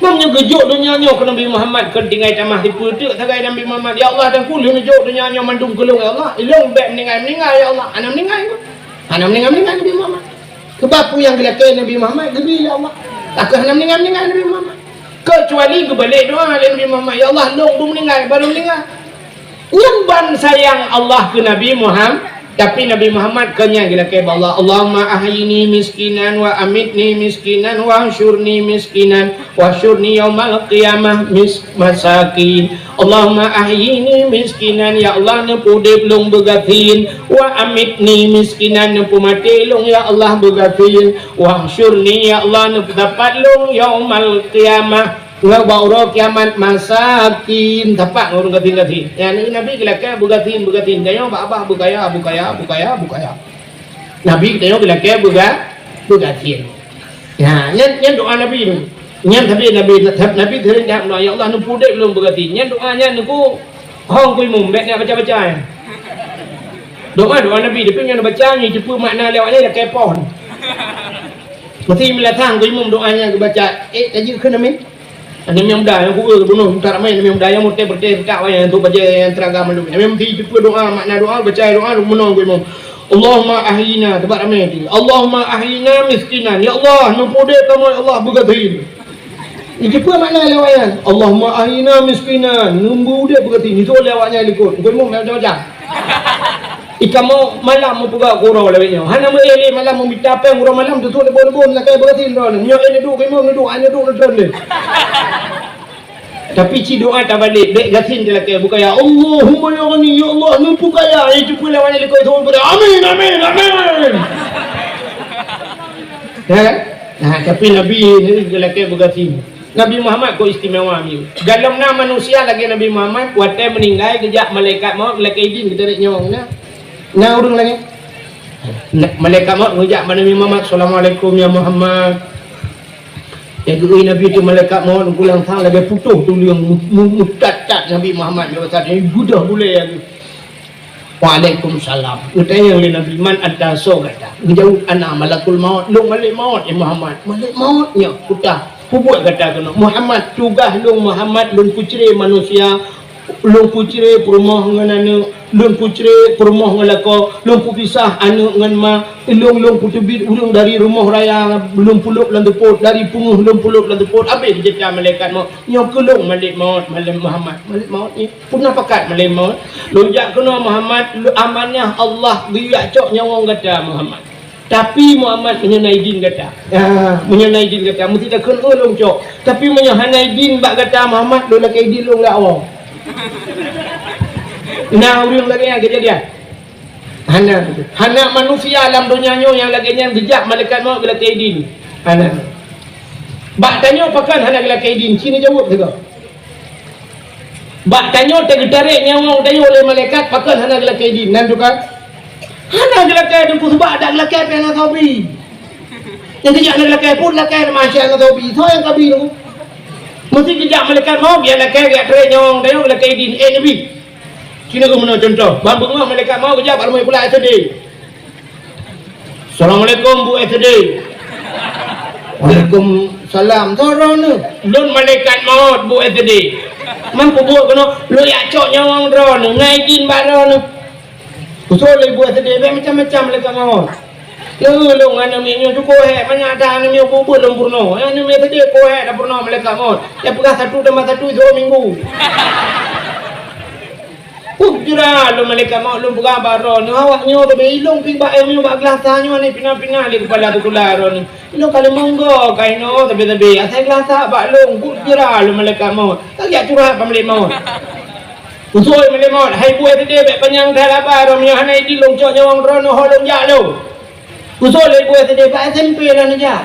Meunyoe geujok donya nyoe keu Nabi Muhammad, kon tinggai tamah sipeuteuk sagai Nabi Muhammad. Ya Allah, dan keu lôn neujok donya nyoe mandum keu lôn, ya Allah. Ilôn bèk meuninggai-meuninggai, ya Allah. Hana meuninggai. Hana meuninggai-meuninggai Nabi Muhammad. Keubah peue nyang geulakèe Nabi Muhammad, geubri lé Allah. Takeuh hana meuninggai-meuninggai Nabi Muhammad. Keucuali geubalek doa lé Nabi Muhammad, "Ya Allah, lôn dum meuninggai, baru meuninggai." Nyan ban sayang Allah keu Nabi Muhammad, tapi Nabi Muhammad keu nyan geulakèe bak Allah, "Allahumma ahyini miskinan wa amitni miskinan wa hsyurni miskinan." Wahsyurni yaumal qiyamah mis-, masakin. Allahumma ahyini miskinan, ya Allah, neupeuudép lôn beugasien. Wa amitni miskinan, neupeumaté lôn, ya Allah, beugasien. Wahsyurni, ya Allah, neupeusapat lôn yaumal qiyamah. Ngon bak uroe kiamat masakin, sapat ngon ureueng gasien-gasien. Nyan Nabi geulakèe beugasien, beugasien. Tanyoe bak babah beukaya, beukaya, beukaya, beukaya. Nabi tanyoe geulakèe beuga-, beugasien. Ya, nyan, nyan doa Nabi tu. Nyan tapi Nabi, Nabi sering dah doa, "Ya Allah, neupeuudép lôn beugasien." Nyan doa nyan Teungku, hong ku imum, bèk nak baca-baca nyan. Doa, doa Nabi, tapi nyan baca nyan, jeuet peue makna lewat nyan, lakèe pohon. Mesti meulatang ku imum doa nyan geubaca, eh, tajeuet kheun amin. Aneuk miet muda nyang kueu bunoe, utak ramé aneuk miet muda nyang meuté-meuté, utak wayang tu bajèe nyang teuraga mandum. Aneuk miet muda jeuet peue doa, makna doa, baca doa, bunoe ku imum. Allahumma ahyina, teubat ramé tu. Allahumma ahyina miskinan. Ya Allah, neupeuudép kamoe, ya Allah, beugasien. Jeuet peue makna lewat nyan? Allahumma ahyina miskinan. Neupeuudép beugasien. Itu lewat nyan likot. Ku imum macam-macam. Ikamoe malam meupeugah keu uroe lawét nyoe. Hana meuéh lé malam meumita péng uroe malam tutuek leubon-leubon lakèe beugasien droeneuh. Nyoe éh neuduek keu imum neuduek, hana duek neutreun lé. Tapi ci doa tabalek, bèk gasien talakèe beukaya. Allahumma ya ghani, ya Allah, neupeukaya. Éh, jeuet peue lawan likot thôn peue. Amin, amin, amin. Ya kan? Nah, tapi Nabi ni geulakèe beugasien. Nabi Muhammad kok istimewa ni. Galom na manusia lagèe Nabi Muhammad, watèe meuninggai geujak malaikat maut geulakèe idin geutarek nyawong na. Na ureueng lagèe? Na-, malaikat maut geujak bak Nabi Muhammad, "Assalamualaikum ya Muhammad." Nyang geuéh Nabi teuh malaikat maut, geulang sang lagèe putôh tuleueng mu-, mu-, meutat-tat Nabi Muhammad nyoe saat nyoe geudoh bulèe lagèe. "Waalaikumsalam." Geutanyong lé Nabi, "Man anta, soe gata?" Geujaweueb, "Ana malakul maut, lôn malaikat maut, ya Muhammad." "Malaikat maut nyoe, peugah, peue buet gata keunoe?" "Muhammad, tugaih lôn Muhammad, lôn peucré manusia, lôn peucré peurumoh ngon aneuk, lôn peucré peurumoh ngon lakoe, lôn peupisah aneuk ngon ma, lôn, lôn peuteubiet ureueng dari rumoh raya, lôn peulop lam seupôt, dari peungeuh lôn peulop lam seupôt." Abéh geucebta malaikat maut. "Nyoe keuh lôn malaikat maut, malaikat Muhammad." Malaikat maut nyoe, "Peue na pakat malaikat maut?" "Lôn jak keunoe Muhammad, lôn amanah Allah geuyue jak cok nyawöng gata Muhammad. Tapi Muhammad, meunyoe na idin gata." "Ah, meunyoe na idin gata, meusti takheun lôn cok. Tapi meunyoe hana idin bak gata Muhammad, lôn lakèe idin lôn lagak awai." Na ureueng lagèe nyan keujadian? Hana. Hana manusia lam donya nyoe nyang lagèe nyan geujak malaikat maut geulakèe idin. Hana. Bak tanyoe pakon hana geulakèe idin? Ci neujaweueb sigoe. Bak tanyoe teuh geutarek nyawöng tanyoe lé malaikat, pakon hana geulakèe idin? Nan teuka? Hana geulakèe, Teungku, sabab adak geulakèe pih hana sabe. Nyang geujak hana geulakèe pun lakèe, masya Allah, sabe. Soe nyang sabe, Teungku? Meusti geujak malaikat maut, geujak lakèe, geujak tarek nyawöng tanyoe geulakèe idin. Eh, Nabi. Ci neugeuh meunoe cuntoh. Ban beungoh malaikat maut geujak bak rumoh sikula S D. "Assalamualaikum, Bu S D." "Waalaikumsalam. Soe droeneuh?" "Lôn malaikat maut, Bu S D." "Man peubuet keunoe?" "Lôn jak cok nyawöng droeneuh, na idin bak droeneuh." "Peue soe lé Bu S D?" "Bèk macam-macam malaikat maut." "Lôn, lôn aneuk miet nyoe syukoe hék, manyak that aneuk miet bubet lôn peurunoe. Aneuk miet S D syukoe hék tapeurunoe malaikat maut. Nyang peugah satu tambah satu sigoe minggu." Peue jura lôn malaikat maut, lôn peugah bak droeneuh, awak nyoe teuh ilôn pih bak ilôn bak geulasa nyoe ni pina-pina lé keupala sikula droeneuh. Ilôn ka lheueh monggo ka inoe sabe-sabe, asai geulasa bak lôn, peue jura lôn malaikat maut. Ka geujak curhat bak malaikat maut. Usoe malaikat maut, "Hai Bu S D, bèk panyang that haba droeneuh, meunyoe hana idin lôn cok nyawöng droeneuh, ho lôn jak lôn." Usoe lé Bu S D, "Bak S M P lah neujak."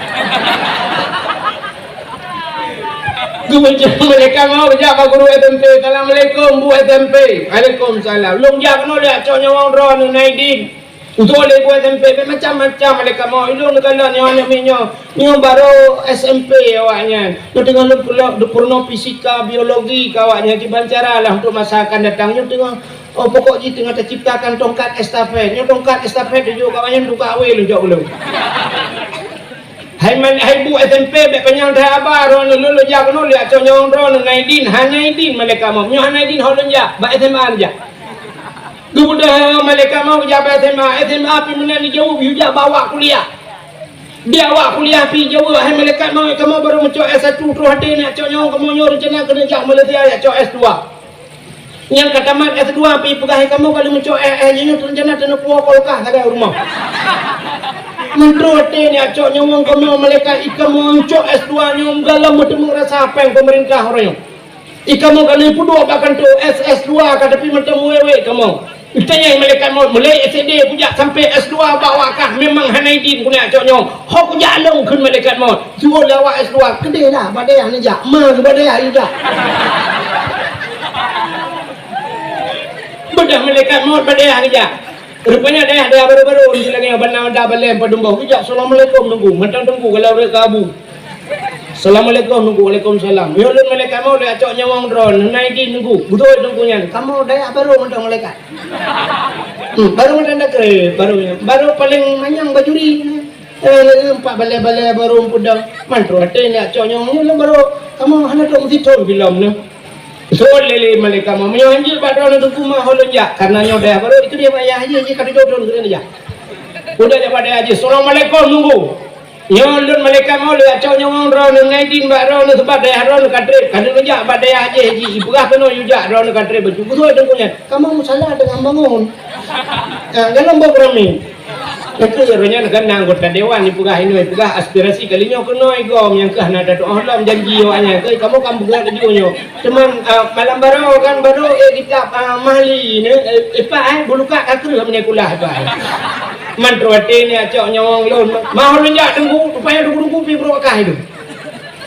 Geumeucok malaikat maut jak bak guru S M P, "Assalamualaikum, Bu S M P." "Waalaikumsalam." "Lôn jak keunoe lôn jak cok nyawöng droeneuh, na idin." Usoe lé Bu S M P, "Bèk macam-macam malaikat maut. Ilôn neukalon nyoe aneuk miet nyoe. Nyoe barô S M P awaknyan. Nyoe teungoh lôn peulo-, peurunoe fisika, biologi keu awaknyan, kiban cara lah untuk masa akan datang. Nyoe teungoh, oh, pokok jih teungoh taciptakan tongkat estafet. Nyoe tongkat estafet jijok keu awaknyan, teuka awé lôn cok keu lôn." "Hai man, hai Bu S M P, bèk panyang that haba droeneuh, lôn, lôn jak keunoe, lôn jak cok nyawöng droeneuh, na idin, hana idin malaikat maut. Meunyoe hana idin, ho lôn jak, bak S M A neujak." Geubeudôh malaikat maut geujak bak S M A, S M A pih meunan jijaweueb, yue jak bak awak kuliah. Di awak kuliah pih jijaweueb, "Hai malaikat maut, kamoe barô meucok S satu, troh até neujak cok nyawöng kamoe nyoe, reuncana keuneuk jak Malaysia jak cok S dua." Nyang ka tamat S dua pih peugah, "Hai kamoe ka lheueh meucok S, S nyoe reuncana taneuk puwoe kulkas sagai u rumoh." "Meutroh até neujak cok nyawöng kamoe malaikat, i kamoe meucok S dua nyoe meugalom meuteumé rasa péng peumeurintah uroe nyoe." "I kamoe ka lheueh peuduek bak kantô, S, S dua ka, tapi mantong wék-wék kamoe." Geutanyong malaikat maut, "Mulai S D kujak sampai S dua bak awak kah, memang hana idin keuneuk cok nyoe. Ho kujak lôn," kheun malaikat maut. Siuroe lé awak S dua, "Keudeh dah, bak dayah neujak. Ma, bak dayah neujak." Beudôh malaikat maut bak dayah neujak. Rupanya dayah-dayah barô-barô di lagèe nyoe, Banda Mada, Balee, Padum Boh. Geujak, "Assalamualaikum, Teungku." Mantong Teungku, kalau ureueng keu Abu. "Assalamualaikum, Teungku." "Waalaikumsalam." "Nyoe lôn malaikat maut, lôn jak cok nyawöng droeneuh, na idin, Teungku." Beutôi Teungku nyan. Kamoe dayah barô mantong malaikat. Hmm, barô mantong dakri, barô nyan. Barô paleng manyang bajuri. Eh, empat balèe-balèe barô peudong. Mantong até neujak cok nyawöng nyoe lôn barô. Kamoe hana trok meusitrön filem nyoe. Sot lé, lé malaikat maut, "Meunyoe hanjeuet bak droeneuh Teungku, ma ho lôn jak, karena nyoe dayah barô, itu dia bak yah jih, jih ka tujoh thon keuneuk jak." Udah jak bak dayah jih, "Assalamualaikum, Teungku. Nyoe lôn malaikat maut, lôn jak cok nyawöng droeneuh, na idin bak droeneuh, sabab dayah droeneuh ka trép, ka lôn jak bak dayah jih, jih, jipeugah keunoe yue jak, droeneuh ka trép bacut." Beutôi Teungku nyan. Kamoe musala teungoh bangon. Ah, dalam boh beurami. Nyang keuh uroe nyan kan na anggota dewan jipeugah inoe, jipeugah aspirasi kali nyoe keunoe gom nyang keuh hana tatu'oh lom janji awaknyan. Keuh kamoe kan peugah laju nyoe. Teuma, ah, malam baroe kan baroe, eh, kitab, ah, Mahli ni, eh, ipak, eh, bulukat ka kreueh meunyoe kulah ipak, eh. Man troh até ni acok nyawöng lôn. Ma ho lôn jak Teungku, rupanya Teungku pih brok kah itu.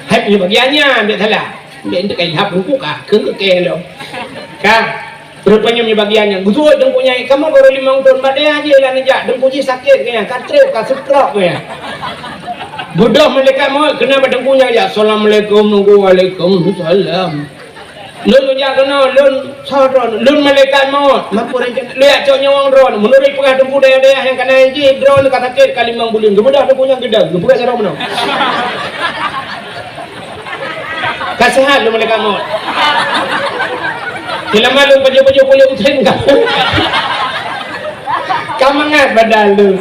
Hai, ni bagian nyan, bèk salah. Bèk enteuk kai hab Teungku kah, keu keu keh lom. Kah? Rupanya meunyoe bagian nyan, "Beutôi Teungku nyan, kamoe baru limong thon, bak dayah jih lah neujak, Teungku jih sakét geuh nyan, ka trép, ka stroke geuh nyan." Beudôh malaikat mawöt keunan bak Teungku nyan jak, "Assalamualaikum Teungku." "Waalaikumsalam." "Lôn neujak keunoe, lôn soe droeneuh?" "Lôn malaikat mawöt." "Makajih lôn jak cok nyawöng droeneuh?" "Meunurot peugah Teungku dayah-dayah nyang ka na jih, droeneuh ka sakét ka limong buleuen." Geubeudôh Teungku nyan geudong, geupeugah sidroe meunoe. Ka seuhat lôn malaikat mawöt. Seulama lôn pajoh-pajoh kulét usen ka. Ka mangat badan lôn.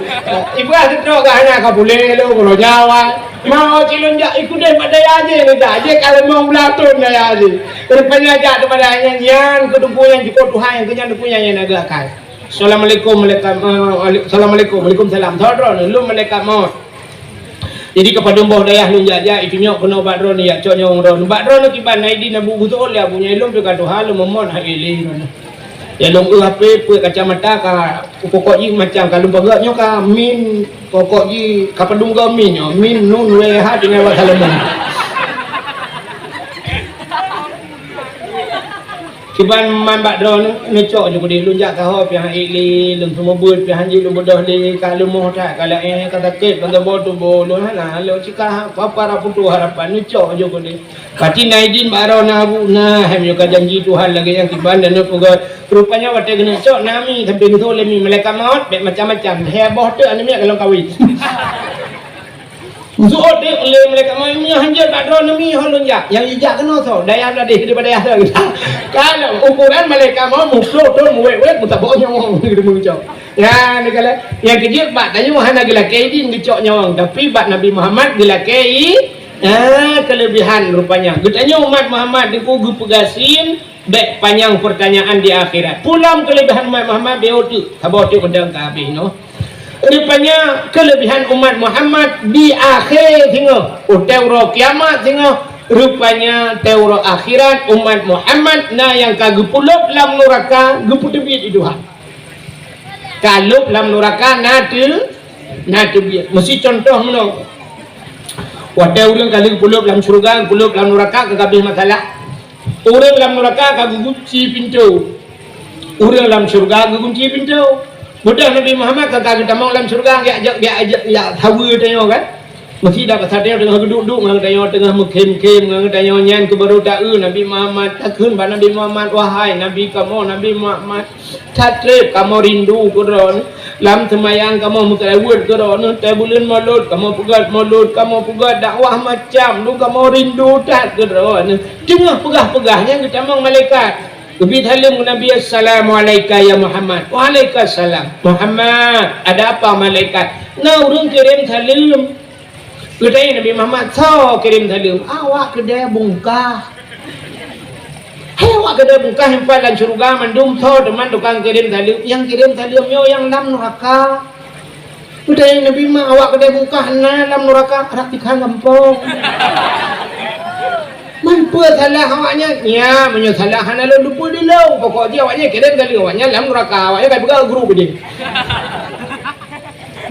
Ibrah seutrok ka hana ka puléh lôn, uroe nyoe. Mau cilôn jak ikudeh bak dayah jih, ni dak jih ka limong blaih thon dayah jih. Rupanya jak daripada nyan, nyan keu Teungku nyang jukôt Tuhan, nyang keu nyan Teungku nyang, nyang na geuakai. Assalamualaikum, malaikat, eh, assalamualaikum, waalaikumsalam. Soe droeneuh? Lôn malaikat mawöt. Jadi keu padum boh dayah lôn jak-jak, itunyok keunoe bak droeneuh, jak cok nyawöng droeneuh. Bak droeneuh kiban, na idin Abu Ghusl, lé Abu nyan, lôn teuka tuha, lôn meumot hak ilée droeneuh. Ya lôn eu H P, peuet kacamata ka, pokok jih macam ka lôn peugah nyoe ka min, pokok jih ka padum goe min nyoe, min nun wee ha tinggai bak Salomon. Kiban man bak droeneuh, neucok ju keudeh lôn jak saho pih han ék lé, lôn seumeubeuet pih han jeuet lôn beudôh lé, ka leumoh that, ka laén, ka sakét, ka geuboh tuboh lôn hana lôn cika, apa-apa putôh harapan, neucok ju keudeh. Pati na idin bak droeneuh Abu, na, hai meunyoe ka janji Tuhan lagée nyang kiban dan neupeugah. Rupanya watée geuneucok na mi, sampai geutho lé mi malaikat maut, bék macam-macam. Heboh teuk aneuk miet ka lôn kawin. Zuhud lé malaikat mawöt, "Meunyoe hanjeuet bak droeneuh mi ho lôn jak." Nyang jijak keunoe soe? Dayah Bladeh daripada dayah soe? Kalau ukuran malaikat mawöt muplôh thon muwét-wét meutabok nyoe geudeungoe cok. Ya, ni kalau nyang keujeuet bak tanyoe hana geulakée idin geucok nyawöng, tapi bak Nabi Muhammad geulakée i-, ah, keulebihan rupanya. Geutanyoe umat Muhammad Teungku geupeugasien Bék panyang peurtanyaan di akhirat. Pulang keulebihan umat Muhammad, beuteuk, saboh teuk peudong ka habéh nyoe. Rupanya keulebihan umat Muhammad di akhé singoh, watée uroe kiamat singoh, rupanya watée uroe akhirat umat Muhammad na nyang ka geupulop lam nuraka, geupeuteubiet di Tuhan. Ka lop lam nuraka na teu-, na teubiet. Meusi contoh meunoe. Watée ureuëng ka lheueh geupulop lam syeuruga, geupulop lam nuraka, ka habéh masalah. Ureuëng lam nuraka ka geugunci pintoe. Ureuëng lam syeuruga geugunci pintoe. Mudah Nabi Muhammad ka, ka geutamong lam syeuruga, jak, jak, jak, jak, jak saweue tanyoe kan. Meusi dak pasal tanyoe teungoh geuduek-duek ngon tanyoe, teungoh meukhém-khém ngon tanyoe, nyan keuh barô ta-eu Nabi Muhammad. Takheun bak Nabi Muhammad, "Wahai Nabi kamoe, Nabi Muhammad, that treb kamoe rindu keu droeneuh. Lam seumayang kamoe meuseulaweuet keu droeneuh, watée buleuen Maulud kamoe peugét Maulud, kamoe peugét dakwah macam dum, kamoe rindu that keu droeneuh." Teungoh peugah-peugah nyan geutamong malaikat. Geubri saleuem keu Nabi, "Assalamualaika ya Muhammad." "Waalaikumsalam." "Muhammad, ada apa malaikat?" "Na ureuëng kirém saleuem." Geutanyong Nabi Muhammad, "Soe kirém saleuem?" "Awak keudée bungkah." "Hai awak keudée bungkah nyang pat lam syeuruga mandum, soe teuma tukang kirém saleuem?" "Nyang kirém saleuem nyoe nyang lam nuraka." Geutanyong Nabi Muhammad, "Awak keudée bungkah na lam nuraka?" "Rab tikhan gampông." "Meupeue salah awaknyan?" "Nya, meunyoe salah hana lôn teupeue dilông. Pokok jih awaknyan kirém saleuem, awaknyan lam nuraka, awaknyan ka peugah guru bidin."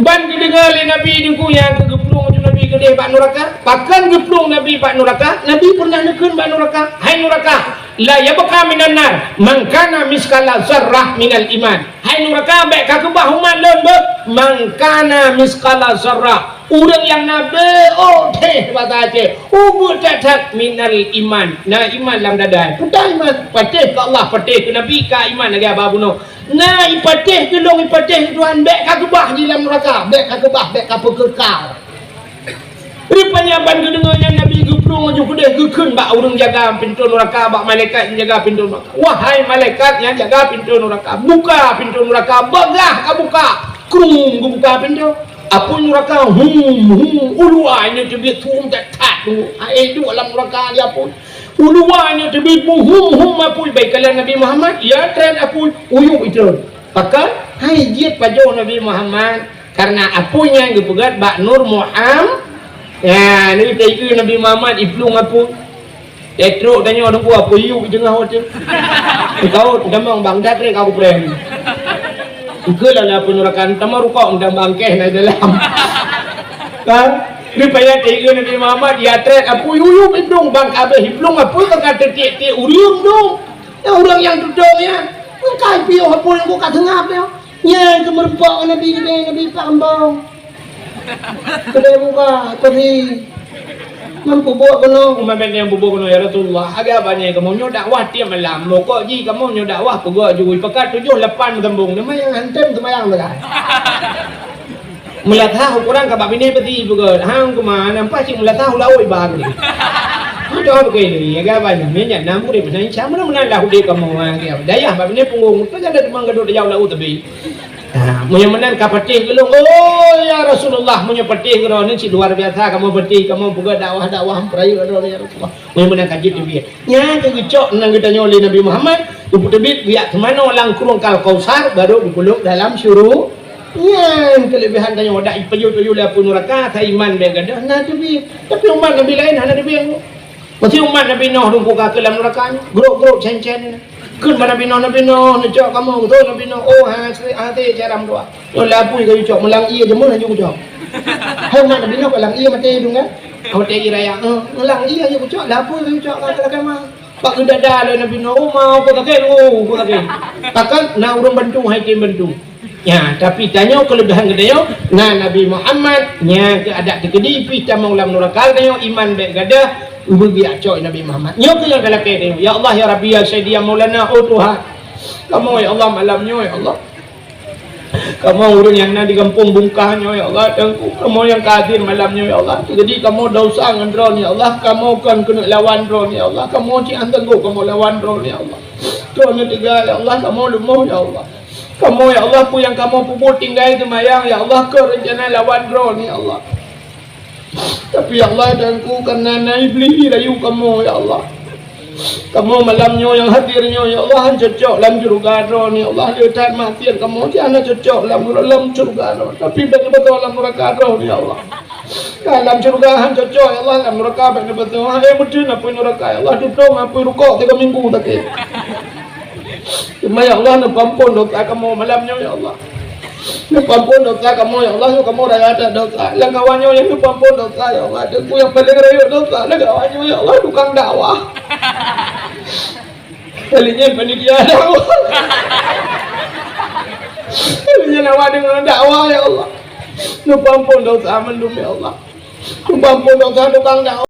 Ban geudeungoe lé Nabi Teungku nyang keu geuplueng ju Nabi keudeh bak nuraka. Pakon geuplueng Nabi bak nuraka? Nabi pernah neukheun bak nuraka, "Hai nuraka, la yabqa minan nar man kana miskala zarrah minal iman." "Hai nuraka, bék kakeubah umat lôn beuet, man kana miskala zarrah." Ureuëng nyang na beuet, oh, teh bahasa Aceh, ubeut that-that minal iman. Na iman lam dada. Peue iman? Patéh keu Allah, patéh keu Nabi, ka iman lagée haba bunoe. Na ipatéh keu lôn, ipatéh keu Tuhan, bék kakeubah di lam nuraka, bék kakeubah, bék kapeukeukal. Rupanya ban geudeungoe nyan Nabi geuplueng ju keudeh geukheun bak ureuëng jaga pintoe nuraka, bak malaikat nyang jaga pintoe nuraka, "Wahai malaikat nyang jaga pintoe nuraka, buka pintoe nuraka." Bagah ka buka, krum geubuka pintoe. Apui nuraka, hum, hum, uluwa nyoe teubiet hum that-that tu. Hai duek lam nuraka di apui. Uluwa nyoe teubiet hum, hum apui. Bak kalon Nabi Muhammad, ya treb apui, uyueb itrön. Pakon? Hai jeuet pajoh Nabi Muhammad. Karena apui nyan geupeugét bak Nur Muhammad. Ya, ni teuka Nabi Muhammad iplueng apui. Teutrok tanyoe Teungku, apui yub di teungoh watée. Kau tamong bang dat rek aku prem. Ikeu lah apui nuraka, tamong rukok dan bangkeh na dalam. Kan? Rupanya teuka Nabi Muhammad, ya treb apui yub iplueng bang kabeh iplueng apui ka tiek-tiek ureuëng dong. Ya ureuëng nyang tutong ya. Ka piôh apui nyang ka seungab nyoe. Nyan keuh meurumpok ngon Nabi keudeh, Nabi Pak Keumbong. Keudeh buka, peusi. Ngon peubuet keunoe. Umat bèk nyang peubuet keunoe, "Ya Rasulullah, agak banyak kamoe nyoe dakwah tiep malam. Mokok jih kamoe nyoe dakwah peugöt jui. Peugöt tujoh lapan meusambông. Nama nyang hantem seumayang teuka." Meulasah ukoran ka bak binéh peusi peugöt. Hang keumah, nampak cit meulasah u laôt iba keudeh. Adoh, bukan ini, ya, kan, banyak. Minyak nam urip, meunan, insya Allah, meunan lah udép kamoe, ha, ya. Dayah bak binéh punggong, tu jadi teuma gadôh dayah u laôt teubi. Ha, meunyoe meunan ka patéh geulong, "Oh, ya Rasulullah, meunyoe patéh keudroe nyoe cit luar biasa, kamoe patéh, kamoe peugöt dakwah-dakwah peurayeuk droe, ya Rasulullah." Meunyoe meunan ka jeuet teubiet. Nyan keuh geucok nan geutanyoe lé Nabi Muhammad, geupeuteubiet geujak teumanoe lam krueng Al Kausar, barô geupeulhok dalam syuru-, Nyan keuleubehan tanyoe, dak ipeujeuet-peujeuet lé apui nuraka, asai iman bèk gadôh, na teubiet. Tapi umat Nabi laén hana teubiet. Meusti umat Nabi Nuh dum ka keu lam nuraka, grok-grok cen-cen. Kheun bak Nabi Nuh, "Nabi Nuh, neucok kamoe." Beutôi Nabi Nuh, "Oh, hase, hase cara meudoa." Nyoe lé apui ka geucok, meulang ié jeumeuh laju geucok. Hai umat Nabi Nuh, ka lam ié maté dum kan? Maté ié raya. Eh, meulang ié laju geucok, lé apui ka geucok, ka lakèe ma. Bak geudada lé Nabi Nuh, "Oh, ma, peue sakét, oh, peue sakét." Pakon na ureueng bantu, hai tem bantu. Ya, tapi tanyoe keuleubehan geutanyoe, na Nabi Muhammad, nyan keuh adak teukeudi pih tamong lam nuraka tanyoe, iman bèk gadôh, beubiak cok Nabi Muhammad. Nyoe keuh nyang talakèe tanyoe. Ya Allah, ya Rabbi, ya Sayyidi, ya Maulana, oh Tuhan. Kamoe, ya Allah, malam nyoe, ya Allah. Kamoe ureueng nyang na di gampông Bungkah nyoe, ya Allah, dan kamoe nyang ka hadir malam nyoe, ya Allah. Jadi kamoe desya ngon droeneuh, ya Allah, kamoe kon keuneuk lawan droeneuh, ya Allah. Kamoe cit hana sanggob kamoe lawan droeneuh, ya Allah. Droeneuh teuga, ya Allah, kamoe leumoh, ya Allah. Kamoe, ya Allah, peue nyang kamoe peubuet tinggai seumayang, ya Allah, kon reuncana lawan droeneuh, ya Allah. Tapi, ya Allah, Tuhanku, kareuna na Iblih rayu kamoe, ya Allah. Kamoe malam nyoe nyang hadir nyoe, ya Allah, han cocok lam syeuruga droeneuh, ya Allah. Le that maksiat kamoe, hana cocok lam, lam syeuruga droeneuh. Tapi bèk neubeutôi lam nuraka droeneuh, ya Allah. Ka lam syeuruga han cocok, ya Allah, lam nuraka bèk neubeutôi. Hai meuteun apui nuraka, ya Allah, tutong apui rukok tiga minggu sakét. Teuma, ya Allah, neupeuampôn desya kamoe malam nyoe, ya Allah. Neupeuampôn desya kamoe, ya Allah, nyoe kamoe raya that desya. Lam kawan nyoe nyang neupeuampôn desya, ya Allah. Teungku nyang paleng rayeuk desya lam kawan nyoe, ya Allah, tukang dakwah. Kali nyan panitia dakwah. Kali nyan awak deungon dakwah, ya Allah. Neupeuampôn desya mandum, ya Allah. Neupeuampôn desya tukang dakwah.